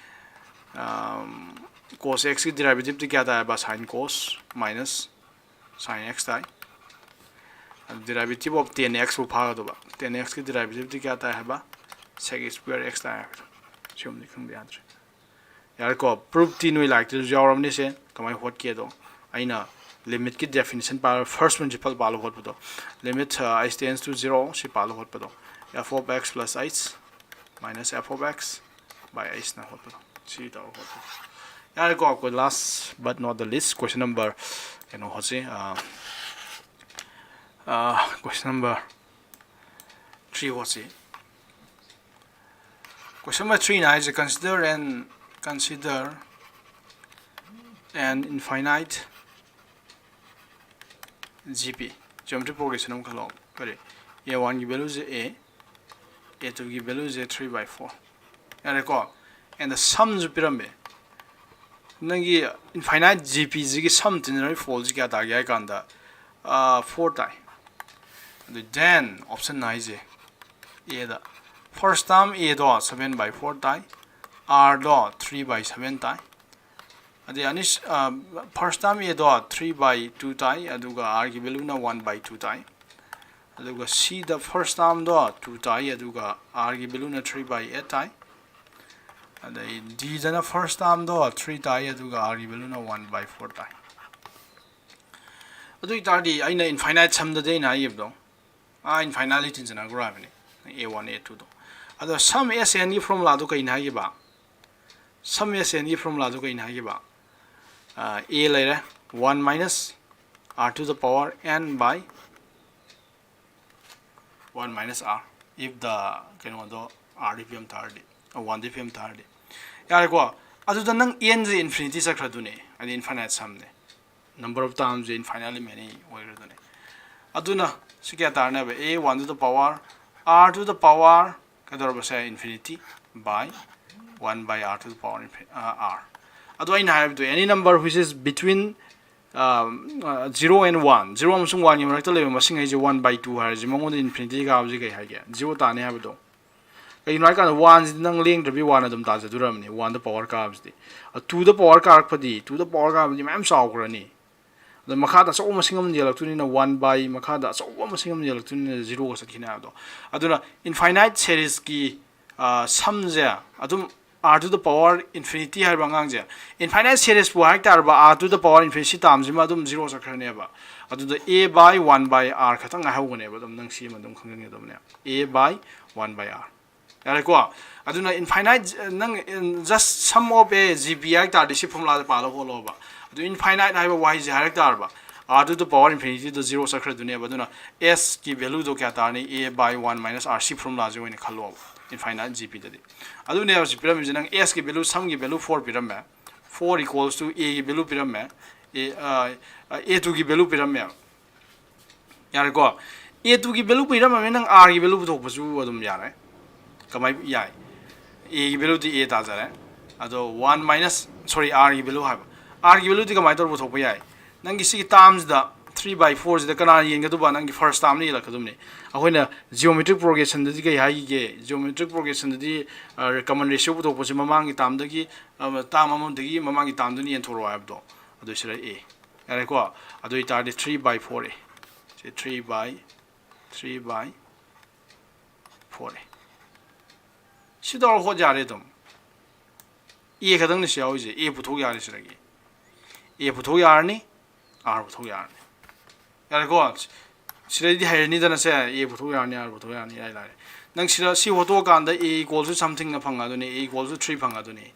ꯑꯝ, cos x ꯀꯤ derivative ꯇꯤ ꯀꯌꯥ ꯇꯥꯏ ꯍꯥꯏꯕ? Sin cos minus sin x ꯇꯥꯏ꯫ ꯑꯗꯨ derivative of tan x ꯐꯥꯎ ꯐꯥꯒꯗꯧꯕ꯫ Tan x ꯀꯤ derivative ꯇꯤ ꯀꯌꯥ ꯇꯥꯏ ꯍꯥꯏꯕ? Sec square x ꯇꯥꯏ ꯍꯥꯏꯕꯗꯣ꯫ ꯁꯤꯒꯨꯝꯕꯗꯤ ꯈꯪꯗ ꯌꯥꯗ꯭ꯔꯦ꯫ ꯌꯥꯔꯦꯀꯣ, proof ꯇꯤ ꯅꯣꯏ ꯂꯥꯏꯔꯤꯛꯇꯁꯨ ꯌꯥꯎꯔꯕꯅꯤ ꯁꯦ, ꯀꯃꯥꯏꯅ ꯍꯣꯠꯀꯦꯗꯣ꯫ ꯑꯩꯅ limit ꯀꯤ definition ꯄꯥꯔ, first principle ꯄꯥꯜꯂ ꯍꯣꯠꯄꯗꯣ, limit, ꯑ, h tends to zero ꯁꯤ ꯄꯥꯜꯂ ꯍꯣꯠꯄꯗꯣ, f of x plus h minus f of x by h ꯅ ꯍꯣꯠꯄꯗꯣ, ꯁꯤ ꯇꯧꯔ ꯍꯣꯠꯄꯗꯣ꯫ ꯌꯥꯔꯦꯀꯣ, ꯑꯩꯈꯣꯏ last but not the least question number, ꯀꯩꯅꯣ ꯍꯣꯠꯁꯤ, ꯑ, ꯑ, question number three ꯍꯣꯠꯁꯤ꯫ Question number three ꯅ ꯍꯥꯏꯁꯦ, consider an, consider an infinite G P, geometric progression ꯑꯃ ꯈꯜꯂꯣ꯫ ꯀꯔꯤ? A one ꯒꯤ value say a, a two ꯒꯤ value say three by four꯫ ꯌꯥꯔꯦꯀꯣ? And the sum ꯁꯨ ꯄꯤꯔꯝꯃꯦ꯫ ꯅꯪꯒꯤ infinite G P ꯁꯤꯒꯤ sum ꯇꯤꯟꯅꯔꯤ fold ꯁꯤ ꯀꯌꯥ ꯇꯥꯒꯦ ꯍꯥꯏ ꯀꯥꯟꯗ, ꯑ, four ꯇꯥꯏ꯫ ꯑꯗꯨ then option ꯍꯥꯏꯁꯦ, A the, first term A ꯗꯣ seven by four ꯇꯥꯏ, R ꯗꯣ three by seven ꯇꯥꯏ꯫ ꯑꯗꯩ ꯑꯅꯤ, ꯑ, first term A ꯗꯣ three by two ꯇꯥꯏ, ꯑꯗꯨꯒ R ꯒꯤ value ꯅ one by two ꯇꯥꯏ꯫ ꯑꯗꯨꯒ C ꯗ first term ꯗꯣ two ꯇꯥꯏ, ꯑꯗꯨꯒ R ꯒꯤ value ꯅ three by eight ꯇꯥꯏ꯫ ꯑꯗꯩ D ꯗꯅ first term ꯗꯣ three ꯇꯥꯏ, ꯑꯗꯨꯒ R ꯒꯤ value ꯅ one by four ꯇꯥꯏ꯫ ꯑꯗꯨ ꯑꯣꯏꯇꯥꯔꯗꯤ ꯑꯩꯅ infinite sum ꯗꯗꯤ ꯑꯩꯅ ꯍꯥꯏꯈꯤꯕꯗꯣ, ꯑꯥ infinitely ꯇꯤꯟꯖꯟꯅꯈ꯭ꯔꯣ ꯍꯥꯏꯕꯅꯤ, A one, A two ꯗꯣ꯫ ꯑꯗꯣ sum S N ꯒꯤ formula ꯗꯣ ꯀꯩꯅꯣ ꯍꯥꯏꯈꯤꯕ? Sum S N ꯒꯤ formula ꯗꯣ ꯀꯩꯅꯣ ꯍꯥꯏꯈꯤꯕ? ꯑꯥ, A ꯂꯩꯔꯦ, one minus R to the power n by one minus R, if the, ꯀꯩꯅꯣꯗꯣ, R ꯗꯤ ꯄꯤꯔꯝ ꯇꯥꯔꯗꯤ, ꯑ, one ꯗꯤ ꯄꯤꯔꯝ ꯇꯥꯔꯗꯤ꯫ ꯌꯥꯔꯦꯀꯣ? ꯑꯗꯨꯗ ꯅꯪ n ꯁꯦ infinity ꯆꯠꯈ꯭ꯔꯗꯨꯅꯦ, ꯍꯥꯏꯗꯤ infinite sum ꯅꯦ꯫ Number of terms say infinitely many ꯑꯣꯏꯈ꯭ꯔꯗꯨꯅꯦ꯫ ꯑꯗꯨꯅ ꯁꯤ ꯀꯌꯥ ꯇꯥꯔꯅꯦꯕ? A one to the power r to the power ꯀꯩꯗꯧꯔꯕꯁꯦ? Infinity by one by r to the power infi- uh, r. ꯑꯗꯣ ꯑꯩꯅ ꯍꯥꯏꯕꯗꯣ, any number which is between um, uh, zero and one, zero ꯑꯃꯁꯨꯡ one ꯒꯤ ꯃꯔꯛꯇ ꯂꯩꯕ ꯃꯁꯤꯡ ꯍꯥꯏꯁꯦ one by two ꯍꯥꯏꯔꯁꯦ, ꯃꯉꯣꯟꯗ infinity ꯀꯥꯕꯁꯦ ꯀꯩ ꯍꯥꯏꯒꯦ? Zero ꯇꯥꯅꯤ ꯍꯥꯏꯕꯗꯣ꯫ ꯀꯩꯒꯤꯅꯣ ꯍꯥꯏꯀꯥꯟꯗ one ꯁꯤꯗꯤ ꯅꯪ ꯂꯦꯡꯗ꯭ꯔꯕꯤ one ꯑꯗꯨꯝ ꯇꯥꯖꯗꯣꯔꯕꯅꯤ, one ꯗ power ꯀꯥꯕꯁꯤꯗꯤ꯫ ꯑ, two ꯗ power ꯀꯥꯔꯛꯄꯗꯤ, two ꯗ power ꯀꯥꯕꯗꯤ ꯃꯌꯥꯝ ꯆꯥꯎꯈ꯭ꯔꯅꯤ꯫ ꯑꯗ ꯃꯈꯥꯗ ꯑꯆꯧꯕ ꯃꯁꯤꯡ ꯑꯃ ꯌꯦꯜꯂꯛꯇꯣꯏꯅꯤꯅ, one by ꯃꯈꯥꯗ ꯑꯆꯧꯕ ꯃꯁꯤꯡ ꯑꯃ ꯌꯦꯜꯂꯛꯇꯣꯏꯅꯤꯅ, zero ꯒ ꯆꯠꯈꯤꯅꯤ ꯍꯥꯏꯕꯗꯣ꯫ ꯑꯗꯨꯅ infinite series ꯀꯤ, ꯑ, sum ꯁꯦ ꯑꯗꯨꯝ r to the power infinity ꯍꯥꯏꯔꯤꯕ ꯑꯉꯥꯡꯁꯦ, infinite series ꯄꯨ ꯍꯥꯏ ꯇꯥꯔꯕ, r to the power infinity term ꯁꯤꯃ ꯑꯗꯨꯝ zero ꯆꯠꯈ꯭ꯔꯅꯦꯕ꯫ ꯑꯗꯨꯗ a by one by r ꯈꯛꯇꯪ ꯉꯥꯏꯍꯧꯒꯅꯦꯕ꯫ ꯑꯗꯨꯝ ꯅꯪ ꯁꯤ ꯑꯃ ꯑꯗꯨꯝ ꯈꯪꯖꯟꯒꯗꯕꯅꯦ, a by one by r꯫ ꯌꯥꯔꯦꯀꯣ? ꯑꯗꯨꯅ infinite, ꯅꯪ in- just sum of a g b ꯍꯥꯏ ꯇꯥꯔꯗꯤ ꯁꯤ formula ꯗ ꯄꯥꯜꯂ ꯈꯣꯠꯂꯣꯕ꯫ ꯑꯗꯨ infinite ꯍꯥꯏꯕ ꯋꯥꯍꯩꯁꯦ ꯍꯥꯏꯔꯛ ꯇꯥꯔꯕ, r to the power infinity the zero ꯆꯠꯈ꯭ꯔꯗꯣꯏꯅꯦꯕ꯫ ꯑꯗꯨꯅ s ꯀꯤ value ꯗꯣ ꯀꯌꯥ ꯇꯥꯔꯅꯤ? A by one minus r, ꯁꯤ formula ꯁꯦ ꯑꯣꯏꯅ ꯈꯜꯂꯣꯕ infinite g b ꯗꯗꯤ꯫ ꯑꯗꯨꯅꯦꯕ ꯁꯤ ꯄꯤꯔꯝꯃꯤꯁꯦ꯫ ꯅꯪ s ꯀꯤ value, sum ꯒꯤ value four ꯄꯤꯔꯝꯃꯦ, four equals to a ꯒꯤ value ꯄꯤꯔꯝꯃꯦ, a, ꯑ, a two ꯒꯤ value ꯄꯤꯔꯝꯃꯦꯕ꯫ ꯌꯥꯔꯦꯀꯣ? a two ꯒꯤ value ꯄꯤꯔꯝꯃꯕꯅꯤꯅ ꯅꯪ r ꯒꯤ value ꯄꯨꯊꯣꯛꯄꯁꯨ ꯑꯗꯨꯝ ꯌꯥꯔꯦ꯫ ꯀꯃꯥꯏ ꯌꯥꯏ? A ꯒꯤ value ꯗꯤ a ꯇꯥꯖꯔꯦ꯫ ꯑꯗꯣ one minus, sorry, r ꯒꯤ value ꯍꯥꯏꯕ, r ꯒꯤ value ꯗꯤ ꯀꯃꯥꯏꯅ ꯇꯧꯔ ꯄꯨꯊꯣꯛꯄ ꯌꯥꯏ? ꯅꯪꯒꯤ ꯁꯤꯒꯤ term ꯁꯤꯗ three by four ꯁꯤꯗ ꯀꯅꯥꯅ ꯌꯦꯟꯒꯗꯧꯕ? ꯅꯪꯒꯤ first term ꯅ ꯌꯦꯜꯂꯛꯀꯗꯕꯅꯤ꯫ ꯑꯩꯈꯣꯏꯅ geometric progression ꯗꯗꯤ ꯀꯩ ꯍꯥꯏꯈꯤꯒꯦ? Geometric progression ꯗꯗꯤ, ꯑ, common ratio ꯄꯨꯊꯣꯛꯄꯁꯦ ꯃꯃꯥꯡꯒꯤ term ꯗꯒꯤ, ꯑ, term ꯑꯃꯗꯒꯤ ꯃꯃꯥꯡꯒꯤ term ꯗꯨꯅ ꯌꯦꯟꯊꯣꯔꯛꯑꯣ ꯍꯥꯏꯕꯗꯣ꯫ ꯑꯗꯨ ꯁꯤꯗ a꯫ ꯌꯥꯔꯦꯀꯣ? ꯑꯗꯨ ꯑꯣꯏꯇꯥꯔꯗꯤ three by four a꯫ ꯁꯤ three by, three by four a꯫ ꯁꯤ ꯇꯧꯔ ꯍꯣꯠ ꯌꯥꯔꯦ ꯑꯗꯨꯝ꯫ a ꯈꯛꯇꯪꯅꯤ ꯁꯤ ꯌꯥꯎꯔꯤꯁꯦ꯫ a ꯄꯨꯊꯣꯛ ꯌꯥꯔꯦ ꯁꯤꯗꯒꯤ꯫ a ꯄꯨꯊꯣꯛ ꯌꯥꯔꯅꯤ, r ꯄꯨꯊꯣꯛ ꯌꯥꯔꯅꯤ꯫ ꯌꯥꯔꯦꯀꯣ? ꯁꯤꯗꯩꯗꯤ ꯍꯩꯔꯅꯤꯗꯅ ꯁꯦ, a ꯄꯨꯊꯣꯛ ꯌꯥꯔꯅꯤ, r ꯄꯨꯊꯣꯛ ꯌꯥꯔꯅꯤ, ꯏꯔꯥꯏ ꯂꯥꯏꯔꯦ꯫ ꯅꯪ ꯁꯤꯗ ꯁꯤ ꯍꯣꯠꯇꯣꯛꯑꯀꯥꯟꯗ a equals to something ꯅ ꯐꯪꯉꯗꯣꯏꯅꯤ, a equals to three ꯐꯪꯉꯗꯣꯏꯅꯤ꯫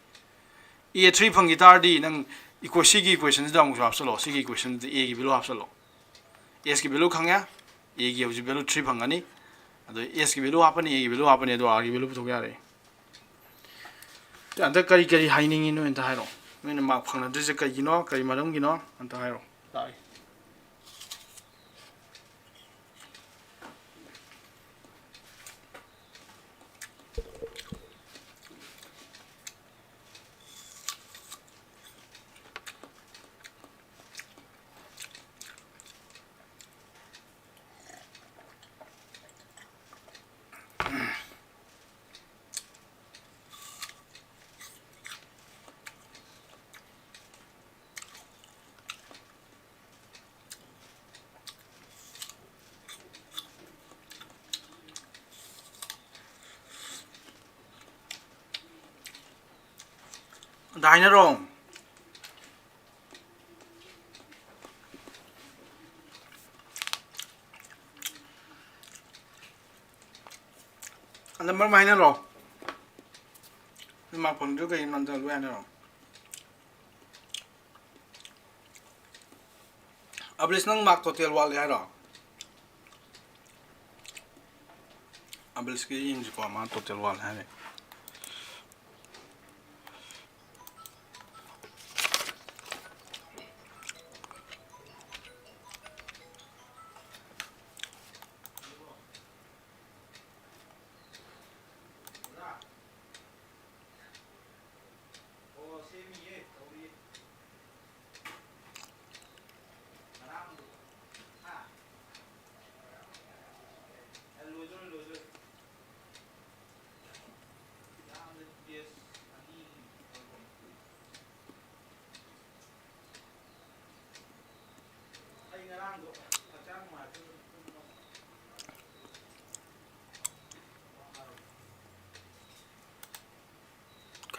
a three ꯐꯪꯈꯤ ꯇꯥꯔꯗꯤ ꯅꯪ equa- ꯁꯤꯒꯤ equation ꯁꯤꯗ ꯑꯃꯨꯛꯁꯨ ꯍꯥꯞꯆꯜꯂꯣ, ꯁꯤꯒꯤ equation ꯁꯤꯗ a ꯒꯤ value ꯍꯥꯞꯆꯜꯂꯣ꯫ s ꯀꯤ value ꯈꯪꯉꯦ, a ꯒꯤ ꯍꯧꯖꯤꯛ value three ꯐꯪꯒꯅꯤ꯫ ꯑꯗꯣ s ꯀꯤ value ꯍꯥꯞꯄꯅꯤ, a ꯒꯤ value ꯍꯥꯞꯄꯅꯤ, ꯑꯗꯣ r ꯒꯤ value ꯄꯨꯊꯣꯛ ꯌꯥꯔꯦ꯫ ꯍꯟꯗꯛ ꯀꯔꯤ ꯀꯔꯤ ꯍꯥꯏꯅꯤꯡꯉꯤ ꯅꯣꯏ ꯑꯝꯇ ꯍꯥꯏꯔꯛꯑꯣ꯫ ꯅꯣꯏꯅ mark ꯐꯪꯅꯗ꯭ꯔꯤꯁꯦ ꯀꯩꯒꯤꯅꯣ, ꯀꯔꯤ ꯃꯔꯝꯒꯤꯅꯣ ꯑꯝꯇ ꯍꯥꯏꯔꯛꯑꯣ꯫ ꯇꯥꯛꯑꯒꯦ꯫ ꯗꯥꯏꯅꯔꯣ꯫ ꯑꯗ ꯃꯔꯝ ꯍꯥꯏꯅꯔꯣ꯫ ꯅꯣꯏ ꯃꯥ ꯐꯣꯟꯗꯨ ꯀꯩ ꯅꯝꯖꯜꯂꯨ ꯍꯥꯏꯅꯔꯣ? ꯑꯕꯂꯤꯁ, ꯅꯪ ꯃꯥꯔꯛ ꯇꯣꯇꯦꯜ ꯋꯥꯠꯂꯦ ꯍꯥꯏꯔꯣ? ꯑꯕꯂꯤꯁꯀꯤ ꯌꯦꯡꯁꯤꯀꯣ, ꯃꯥ ꯇꯣꯇꯦꯜ ꯋꯥꯠꯂꯦ ꯍꯥꯏꯔꯦ꯫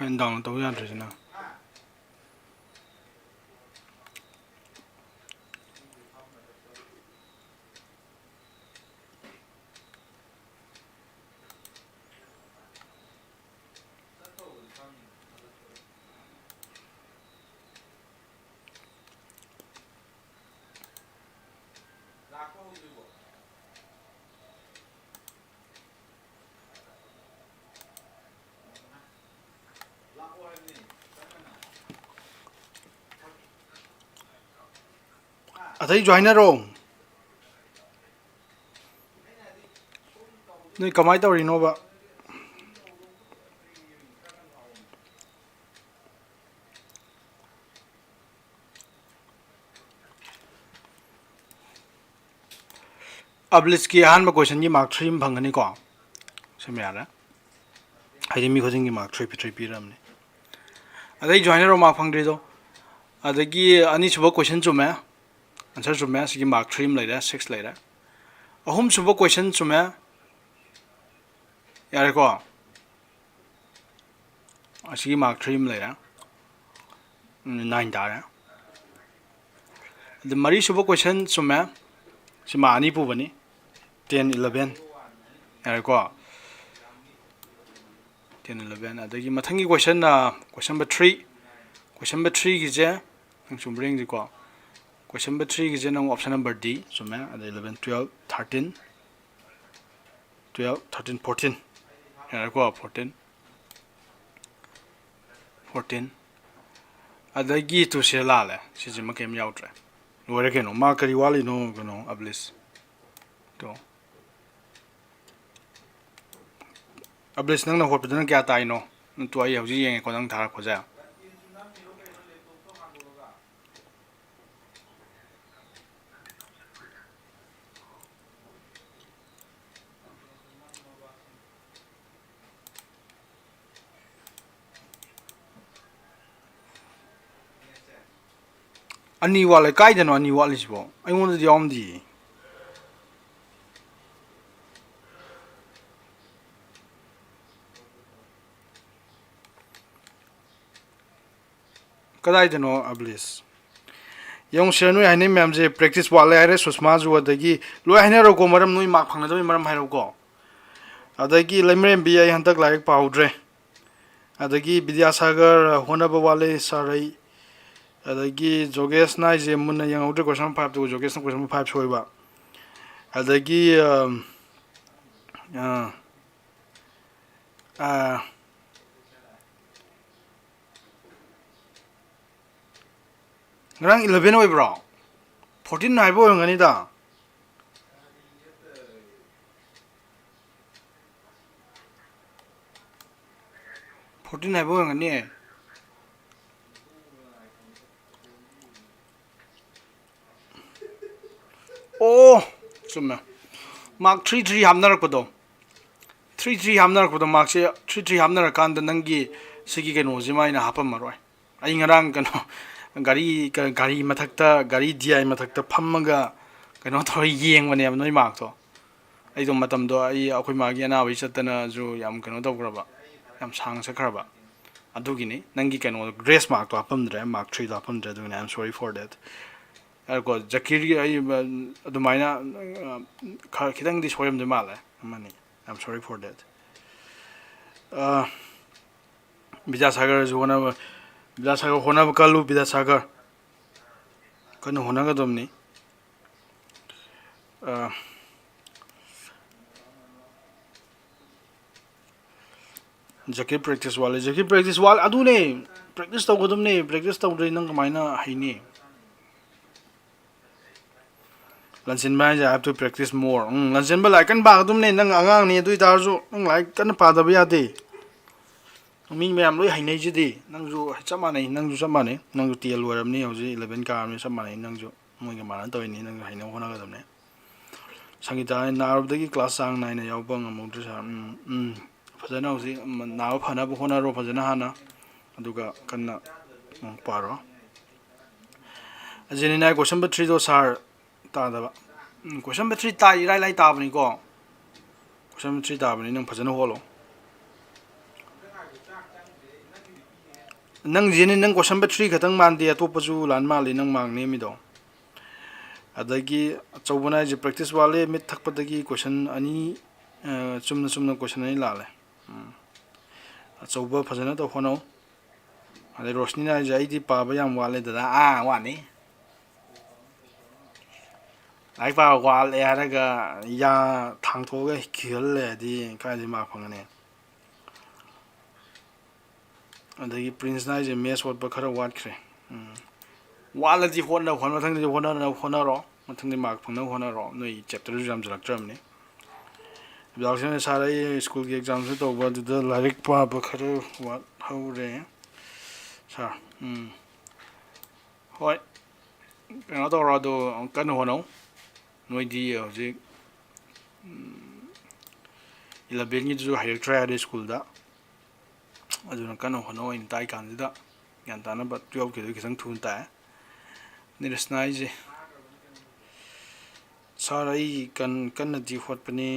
ꯀꯩꯅꯣ ꯗꯥꯎꯟꯂꯣꯗ ꯇꯧꯕ ꯌꯥꯗ꯭ꯔꯤꯁꯤꯅ? ꯑꯇꯩꯁꯨ ꯍꯥꯏꯅꯔꯣ꯫ ꯅꯣꯏ ꯀꯃꯥꯏꯅ ꯇꯧꯔꯤꯅꯣꯕ? ꯑꯕꯂꯤꯁꯀꯤ ꯑꯍꯥꯟꯕ ꯀꯣꯏꯁꯟꯒꯤ ꯃꯥꯔꯛ ꯊ꯭ꯔꯤ ꯑꯃ ꯐꯪꯒꯅꯤꯀꯣ꯫ ꯁꯤꯃ ꯌꯥꯔꯦ꯫ ꯍꯥꯏꯗꯤ ꯃꯤ ꯈꯨꯗꯤꯡꯒꯤ ꯃꯥꯔꯛ ꯊ꯭ꯔꯤ ꯊ꯭ꯔꯤ ꯄꯤꯔꯕꯅꯤ꯫ ꯑꯗꯩ ꯖꯣꯏꯅꯔ ꯃꯥꯔꯛ ꯐꯪꯗ꯭ꯔꯤꯗꯣ꯫ ꯑꯗꯒꯤ ꯑꯅꯤꯁꯨꯕ ꯀꯣꯏꯁꯟ ꯆꯨꯝꯃꯦ꯫ ꯑꯟꯁꯔ ꯆꯨꯝꯃꯦ꯫ ꯑꯁꯤꯒꯤ ꯃꯥꯔꯛ ꯊ꯭ꯔꯤ ꯑꯃ ꯂꯩꯔꯦ, ꯁꯤꯛꯁ ꯂꯩꯔꯦ꯫ ꯑꯍꯨꯝꯁꯨꯕ ꯀꯣꯏꯁꯟ ꯆꯨꯝꯃꯦ꯫ ꯌꯥꯔꯦꯀꯣ? ꯑꯁꯤꯒꯤ ꯃꯥꯔꯛ ꯊ꯭ꯔꯤ ꯑꯃ ꯂꯩꯔꯦ꯫ ꯅꯥꯏꯟ ꯇꯥꯔꯦ꯫ ꯑꯗꯨ ꯃꯔꯤꯁꯨꯕ ꯀꯣꯏꯁꯟ ꯆꯨꯝꯃꯦ꯫ ꯁꯤ ꯃꯥꯔꯛ ꯑꯅꯤ ꯄꯨꯕꯅꯤ꯫ Ten, eleven. ꯌꯥꯔꯦꯀꯣ? Ten, eleven. ꯑꯗꯒꯤ ꯃꯊꯪꯒꯤ ꯀꯣꯏꯁꯟꯅ question number three. Question number ꯊ꯭ꯔꯤꯒꯤꯁꯦ ꯅꯪ ꯆꯨꯝꯕ꯭ꯔꯥ ꯌꯦꯡꯁꯤꯀꯣ꯫ ꯀꯣꯏꯁꯟ ꯅꯝꯕꯔ ꯊ꯭ꯔꯤꯒꯤꯁꯦ ꯅꯪ ꯑꯣꯞꯁꯟ ꯅꯝꯕꯔ ꯗꯤ ꯆꯨꯝꯃꯦ꯫ ꯑꯗꯩ eleven, twelve, thirteen, twelve, thirteen, fourteen. ꯌꯥꯔꯦꯀꯣ? ꯐꯣꯔꯇꯤꯟ꯫ ꯐꯣꯔꯇꯤꯟ꯫ ꯑꯗꯒꯤ ꯇꯨ ꯁꯤꯗ ꯂꯥꯜꯂꯦ꯫ ꯁꯤꯁꯤꯃ ꯀꯩꯝ ꯌꯥꯎꯗ꯭ꯔꯦ꯫ ꯂꯣꯏꯔꯦ ꯀꯩꯅꯣ꯫ ꯃꯥ ꯀꯔꯤ ꯋꯥꯠꯂꯤꯅꯣ ꯀꯩꯅꯣ, ꯑꯕꯂꯤꯁ? ꯇꯣ꯫ ꯑꯕꯂꯤꯁ, ꯅꯪꯅ ꯍꯣꯠꯄꯗꯨꯅ ꯀꯌꯥ ꯇꯥꯏꯅꯣ? ꯇꯨ ꯑꯩ ꯍꯧꯖꯤꯛ ꯌꯦꯡꯉꯦꯀꯣ, ꯅꯪ ꯊꯥꯔꯛꯄꯁꯦ꯫ ꯑꯅꯤ ꯋꯥꯠꯂꯦ꯫ ꯀꯥꯏꯗꯅꯣ ꯑꯅꯤ ꯋꯥꯠꯂꯤꯁꯤꯕꯣ? ꯑꯩꯉꯣꯟꯗꯗꯤ ꯌꯥꯎꯔꯝꯗꯤꯌꯦ꯫ ꯀꯗꯥꯏꯗꯅꯣ ꯑꯕꯂꯤꯁ? ꯌꯦꯡꯉꯨꯁꯦ, ꯅꯣꯏ ꯍꯥꯏꯅꯩ ꯃꯌꯥꯝꯁꯦ꯫ ꯄ꯭ꯔꯦꯛꯇꯤꯁ ꯋꯥꯠꯂꯦ ꯍꯥꯏꯔꯦ ꯁꯨꯁꯃꯥꯁꯨ, ꯑꯗꯒꯤ ꯂꯣꯏ ꯍꯥꯏꯅꯔꯣꯀꯣ, ꯃꯔꯝ, ꯅꯣꯏ ꯃꯥꯔꯛ ꯐꯪꯅꯗꯕꯒꯤ ꯃꯔꯝ ꯍꯥꯏꯔꯣꯀꯣ꯫ ꯑꯗꯒꯤ ꯂꯩꯃꯔꯦꯝꯕꯤ, ꯑꯩ ꯍꯟꯗꯛ ꯂꯥꯏꯔꯤꯛ ꯄꯥꯍꯧꯗ꯭ꯔꯦ꯫ ꯑꯗꯒꯤ ꯕꯤꯗ꯭ꯌꯥꯁꯥꯒꯔ, ꯍꯣꯠꯅꯕ ꯋꯥꯠꯂꯦ ꯁꯥꯔ ꯑꯩ꯫ ꯑꯗꯒꯤ ꯖꯣꯒꯦꯁꯅ ꯍꯥꯏꯁꯦ ꯃꯨꯟꯅ ꯌꯦꯡꯍꯧꯗ꯭ꯔꯦ, ꯀꯣꯏꯁꯟ ꯐꯥꯏꯚꯇꯨ ꯖꯣꯒꯦꯁꯅ ꯀꯣꯏꯁꯟ ꯐꯥꯏꯚ ꯁꯣꯏꯕ꯫ ꯑꯗꯒꯤ, ꯑ, ꯑ, ꯑ, ꯉꯔꯥꯡ ꯏꯂꯚꯦꯟ ꯑꯣꯏꯕ꯭ꯔꯣ? ꯐꯣꯔꯇꯤꯟ ꯍꯥꯏꯕ ꯑꯣꯏꯔꯝꯒꯅꯤꯗ꯫ ꯐꯣꯔꯇꯤꯟ ꯍꯥꯏꯕ ꯑꯣꯏꯔꯝꯒꯅꯤ꯫ ꯑꯣ, ꯆꯨꯝꯃꯦ꯫ ꯃꯥꯔꯛ ꯊ꯭ꯔꯤ ꯊ꯭ꯔꯤ ꯍꯥꯞꯅꯔꯛꯄꯗꯣ꯫ ꯊ꯭ꯔꯤ ꯊ꯭ꯔꯤ ꯍꯥꯞꯅꯔꯛꯄꯗꯣ, ꯃꯥꯔꯛꯁꯦ ꯊ꯭ꯔꯤ ꯊ꯭ꯔꯤ ꯍꯥꯞꯅꯔꯀꯥꯟꯗ ꯅꯪꯒꯤ ꯁꯤꯒꯤ ꯀꯩꯅꯣꯁꯤꯃ ꯑꯩꯅ ꯍꯥꯞꯄꯝꯃꯔꯣꯏ꯫ ꯑꯩ ꯉꯔꯥꯡ ꯀꯩꯅꯣ, ꯒꯥꯔꯤ, ꯒꯥꯔꯤ ꯃꯊꯛꯇ, ꯒꯥꯔꯤ ꯗꯤ ꯑꯥꯏ ꯃꯊꯛꯇ ꯐꯝꯃꯒ ꯀꯩꯅꯣ ꯇꯧꯔ ꯌꯦꯡꯕꯅꯦꯕ ꯅꯣꯏ ꯃꯥꯔꯛꯇꯣ꯫ ꯑꯩꯗꯣ ꯃꯇꯝꯗꯣ ꯑꯩ, ꯑꯩꯈꯣꯏ ꯃꯥꯒꯤ ꯑꯅꯥꯕꯒꯤ ꯆꯠꯇꯅꯁꯨ ꯌꯥꯝ ꯀꯩꯅꯣ ꯇꯧꯈ꯭ꯔꯕ, ꯌꯥꯝ ꯁꯥꯡꯅ ꯆꯠꯈ꯭ꯔꯕ꯫ ꯑꯗꯨꯒꯤꯅꯤ ꯅꯪꯒꯤ ꯀꯩꯅꯣ grace markꯇꯣ ꯍꯥꯞꯄꯝꯗ꯭ꯔꯦ, mark threeꯗꯣ ꯍꯥꯞꯄꯝꯗ꯭ꯔꯦ, ꯑꯗꯨꯒꯤꯅꯤ, I am sorry for that. ꯌꯥꯔꯦꯀꯣ, ꯖꯀꯤꯔꯒꯤ ꯑꯩ, ꯑ, ꯑꯗꯨꯃꯥꯏꯅ, ꯑ, ꯈꯔ ꯈꯤꯇꯪꯗꯤ ꯁꯣꯏꯔꯝꯗꯣꯏ ꯃꯥꯜꯂꯦ, ꯑꯃꯅꯤ, I am sorry for that. ꯑ, ꯕꯤꯗ꯭ꯌꯥꯁꯥꯒꯔꯁꯨ ꯍꯣꯠꯅꯕ, ꯕꯤꯗ꯭ꯌꯥꯁꯥꯒꯔ ꯍꯣꯠꯅꯕ ꯀꯜꯂꯨ, ꯕꯤꯗ꯭ꯌꯥꯁꯥꯒꯔ ꯀꯟꯅ ꯍꯣꯠꯅꯒꯗꯕꯅꯤ꯫ ꯑ, ꯖꯀꯤꯔ practice ꯋꯥꯠꯂꯤ, ꯖꯀꯤꯔ practice ꯋꯥꯠꯂꯤ꯫ ꯑꯗꯨꯅꯦ, practice ꯇꯧꯒꯗꯕꯅꯦ, practice ꯇꯧꯗ꯭ꯔꯗꯤ ꯅꯪ ꯀꯃꯥꯏꯅ ꯍꯩꯅꯤ? ꯂꯟꯆꯦꯟꯕ ꯍꯥꯏꯁꯦ, "I have to practice more"꯫ ꯎꯝ, ꯂꯟꯆꯦꯟꯕ ꯂꯥꯏꯔꯤꯛ ꯀꯟꯅ ꯄꯥꯒꯗꯕꯅꯦ꯫ ꯅꯪ ꯑꯉꯥꯡꯅꯤ, ꯑꯗꯨ ꯑꯣꯏ ꯇꯥꯔꯁꯨ ꯅꯪ ꯂꯥꯏꯔꯤꯛ ꯀꯟꯅ ꯄꯥꯗꯕ ꯌꯥꯗꯦ꯫ ꯃꯤ ꯃꯌꯥꯝ ꯂꯣꯏ ꯍꯩꯅꯩꯁꯤꯗꯤ꯫ ꯅꯪꯁꯨ ꯆꯞ ꯃꯥꯟꯅꯩ, ꯅꯪꯁꯨ ꯆꯞ ꯃꯥꯟꯅꯩ꯫ ꯅꯪꯁꯨ ten ꯂꯣꯏꯔꯕꯅꯤ, ꯍꯧꯖꯤꯛ eleven ꯀꯥꯔꯕꯅꯤ, ꯆꯞ ꯃꯥꯟꯅꯩ꯫ ꯅꯪꯁꯨ ꯃꯣꯏꯒ ꯃꯥꯟꯅ ꯇꯧꯔꯤꯅꯤ, ꯅꯪꯁꯨ ꯍꯩꯅꯕ ꯍꯣꯠꯅꯒꯗꯕꯅꯦ꯫ ꯁꯪꯒꯤꯇꯥ, ꯅꯥꯔꯨꯕꯗꯒꯤ class ꯆꯥꯡ ꯅꯥꯏꯅ ꯌꯥꯎꯕ ꯉꯝꯍꯧꯗ꯭ꯔꯦ sir꯫ ꯎꯝ, ꯎꯝ꯫ ꯐꯖꯅ ꯍꯧꯖꯤꯛ ꯅꯥꯕ ꯐꯅꯕ ꯍꯣꯠꯅꯔꯣ ꯐꯖꯅ ꯍꯥꯟꯅ, ꯑꯗꯨꯒ ꯀꯟꯅ ꯑꯃꯨꯛ ꯄꯥꯔꯣ꯫ ꯑꯖꯦꯅꯤꯅꯥ, question paper threeꯗꯣ sir ꯇꯥꯗꯕ꯫ ꯎꯝ, question paper three ꯇꯥꯏ, ꯏꯔꯥꯏ ꯂꯥꯏ ꯇꯥꯕꯅꯤꯀꯣ꯫ Question paper three ꯇꯥꯕꯅꯤ, ꯅꯪ ꯐꯖꯅ ꯍꯣꯠꯂꯣ꯫ ꯅꯪ ꯖꯦꯅꯤ, ꯅꯪ question paper three ꯈꯛꯇꯪ ꯃꯥꯟꯗꯦ, ꯑꯇꯣꯞꯄꯁꯨ ꯂꯥꯟ ꯃꯥꯜꯂꯤ ꯅꯪ mark ꯅꯦꯝꯃꯤꯗꯣ꯫ ꯑꯗꯒꯤ ꯑꯆꯧꯕꯅ ꯍꯥꯏꯁꯦ practice ꯋꯥꯠꯂꯦ, ꯃꯤꯠ ꯊꯛꯄꯗꯒꯤ question ꯑꯅꯤ, ꯑ, ꯆꯨꯝꯅ ꯆꯨꯝꯅ question ꯑꯅꯤ ꯂꯥꯜꯂꯦ꯫ ꯎꯝ꯫ ꯑꯆꯧꯕ ꯐꯖꯅ ꯇꯧ ꯍꯣꯠꯅꯧ꯫ ꯑꯗꯩ ꯔꯣꯁꯅꯤꯅ ꯍꯥꯏꯁꯦ, "ꯑꯩꯗꯤ ꯄꯥꯕ ꯌꯥꯝ ꯋꯥꯠꯂꯦ ꯗꯗꯥ"꯫ ꯑꯥ, ꯋꯥꯠꯅꯤ꯫ ꯂꯥꯏꯔꯤꯛ ꯄꯥꯕ ꯋꯥꯠꯂꯦ ꯍꯥꯏꯔꯒ ꯌꯥ ꯊꯥꯡꯊꯣꯛꯑꯒ ꯈꯤꯍꯜꯂꯦ ꯍꯥꯏꯗꯤ ꯀꯥꯏꯗꯩ mark ꯐꯪꯒꯅꯤ? ꯑꯗꯒꯤ ꯄ꯭ꯔꯤꯟꯁꯅ ꯍꯥꯏꯁꯦ, "Maths ꯍꯣꯠꯄ ꯈꯔ ꯋꯥꯠꯈ꯭ꯔꯦ"꯫ ꯎꯝ꯫ ꯋꯥꯠꯂꯗꯤ ꯍꯣꯠꯅꯧ, ꯍꯣꯠ-, ꯃꯊꯪꯗꯗꯤ ꯍꯣꯠꯅꯅꯕ ꯍꯣꯠꯅꯔꯣ, ꯃꯊꯪꯗꯤ mark ꯐꯪꯅꯕ ꯍꯣꯠꯅꯔꯣ, ꯅꯣꯏ chapterꯁꯨ ꯌꯥꯝꯁꯤꯜꯂꯛꯇ꯭ꯔꯕꯅꯤ꯫ ꯕꯤꯗꯥꯎꯁꯤꯅ sir, ꯑꯩ ꯁ꯭ꯀꯨꯜꯒꯤ examꯁꯨ ꯇꯧꯕ, ꯑꯗꯨꯗ ꯂꯥꯏꯔꯤꯛ ꯄꯥꯕ ꯈꯔ ꯋꯥꯠꯍꯧꯔꯦ sir꯫ ꯎꯝ꯫ ꯍꯣꯏ, ꯀꯩꯅꯣ ꯇꯧꯔꯣ, ꯑꯗꯣ ꯀꯟꯅ ꯍꯣꯠꯅꯧ꯫ ꯅꯣꯏꯗꯤ ꯍꯧꯖꯤꯛ, ꯎꯝ, elevenꯒꯤꯗꯨꯁꯨ ꯍꯩꯔꯛꯇ꯭ꯔꯦ ꯍꯥꯏꯔꯦ ꯁ꯭ꯀꯨꯜꯗ꯫ ꯑꯗꯨꯅ ꯀꯟꯅ ꯍꯣꯠꯅꯧ, ꯑꯩꯅ ꯇꯥꯛꯏ ꯀꯥꯟꯁꯤꯗ ꯒ꯭ꯌꯥꯟ ꯇꯥꯅꯕ꯫ Twelveꯀꯤꯗꯨ ꯈꯤꯇꯪ ꯊꯨꯅ ꯇꯥꯛꯑꯦ꯫ ꯅꯤꯔꯁꯅ ꯍꯥꯏꯁꯦ, "Sir, ꯑꯩ ꯀꯟ-, ꯀꯟꯅꯗꯤ ꯍꯣꯠꯄꯅꯤ,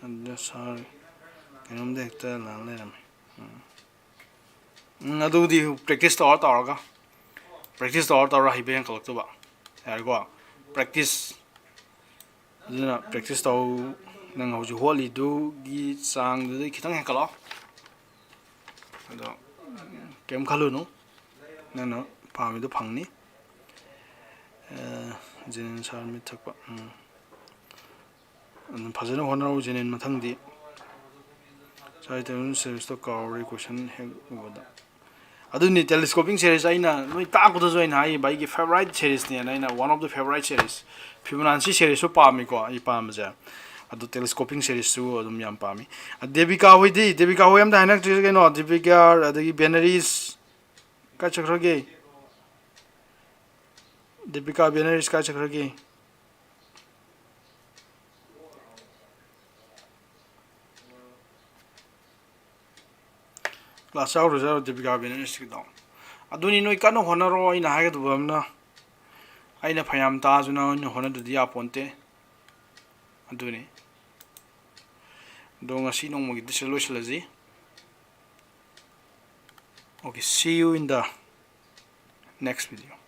ꯑꯗꯨꯗ sir, ꯀꯩꯅꯣꯝꯗ ꯍꯦꯛꯇ ꯂꯥꯟ ꯂꯩꯔꯝꯃꯦ"꯫ ꯎꯝ꯫ ꯎꯝ, ꯑꯗꯨꯗꯤ practice ꯇꯧꯔ ꯇꯧꯔꯒ, practice ꯇꯧꯔ ꯇꯧꯔ ꯍꯩꯕ ꯍꯦꯟꯀꯠꯂꯛꯇꯧꯕ꯫ ꯌꯥꯔꯦꯀꯣ? Practice꯫ ꯑꯗꯨꯅ practice ꯇꯧ꯫ ꯅꯪ ꯍꯧꯖꯤꯛ ꯍꯣꯠꯂꯤꯗꯨꯒꯤ ꯆꯥꯡꯗꯨꯗꯩ ꯈꯤꯇꯪ ꯍꯦꯟꯀꯠꯂꯣ꯫ ꯑꯗꯣ ꯀꯩꯝ ꯈꯜꯂꯨꯅꯨ, ꯅꯪꯅ ꯄꯥꯝꯃꯤꯗꯣ ꯐꯪꯅꯤ꯫ ꯑ, ꯖꯦꯅꯦꯟ ꯁꯥꯔ ꯃꯤꯠ ꯊꯛꯄ꯫ ꯎꯝ꯫ ꯑꯗꯨꯝ ꯐꯖꯅ ꯍꯣꯠꯅꯔꯣ ꯖꯦꯅꯦꯟ, ꯃꯊꯪꯗꯤ꯫ ꯁꯥꯔ, ꯏꯇꯔꯅꯦꯜ ꯁꯦꯔꯤꯁꯇꯣ ꯀꯥꯎꯔꯦ, question ꯍꯦꯛ ꯎꯕꯗ꯫ ꯑꯗꯨꯅꯤ, telescoping series ꯑꯩꯅ ꯅꯣꯏ ꯇꯥꯛꯄꯗꯁꯨ ꯑꯩꯅ ꯍꯥꯏꯈꯤꯕ, ꯑꯩꯒꯤ favourite seriesꯅꯦꯅ, ꯑꯩꯅ one of the favourite series꯫ Fibonacci seriesꯁꯨ ꯄꯥꯝꯃꯤꯀꯣ, ꯑꯩ ꯄꯥꯝꯕꯁꯦ꯫ ꯑꯗꯨ telescoping seriesꯁꯨ ꯑꯗꯨꯝ ꯌꯥꯝ ꯄꯥꯝꯃꯤ꯫ ꯑ, ꯗꯦꯕꯤꯀꯥ ꯍꯣꯏꯗꯤ, ꯗꯦꯕꯤꯀꯥ ꯍꯣꯏ ꯑꯝꯇ ꯍꯥꯏꯅꯔꯛꯇ꯭ꯔꯤꯁꯦ ꯀꯩꯅꯣ? ꯗꯦꯕꯤꯀꯥ, ꯑꯗꯒꯤ ꯕꯦꯅꯔꯤꯁ ꯀꯥꯏ ꯆꯠꯈ꯭ꯔꯒꯦ? ꯗꯦꯕꯤꯀꯥ ꯕꯦꯅꯔꯤꯁ ꯀꯥꯏ ꯆꯠꯈ꯭ꯔꯒꯦ? Class ꯌꯥꯎꯔꯨꯖꯔꯣ ꯗꯦꯕꯤꯀꯥ ꯕꯦꯅꯔꯤꯁꯀꯤꯗꯣ꯫ ꯑꯗꯨꯅꯤ, ꯅꯣꯏ ꯀꯟꯅ ꯍꯣꯠꯅꯔꯣ꯫ ꯑꯩꯅ ꯍꯥꯏꯒꯗꯕ ꯑꯃꯅ, ꯑꯩꯅ ꯐꯅꯌꯥꯝ ꯇꯥꯛꯑꯁꯨ ꯅꯪ ꯑꯣꯏꯅ ꯍꯣꯠꯅꯗ꯭ꯔꯗꯤ ꯌꯥꯄꯣꯟꯇꯦ꯫ ꯑꯗꯨꯅꯤ꯫ ꯑꯗꯣ ꯉꯁꯤ ꯅꯣꯡꯃꯒꯤꯗꯤ ꯁꯤꯗ ꯂꯣꯏꯁꯤꯜꯂꯁꯤ꯫ Okay, see you in the next video.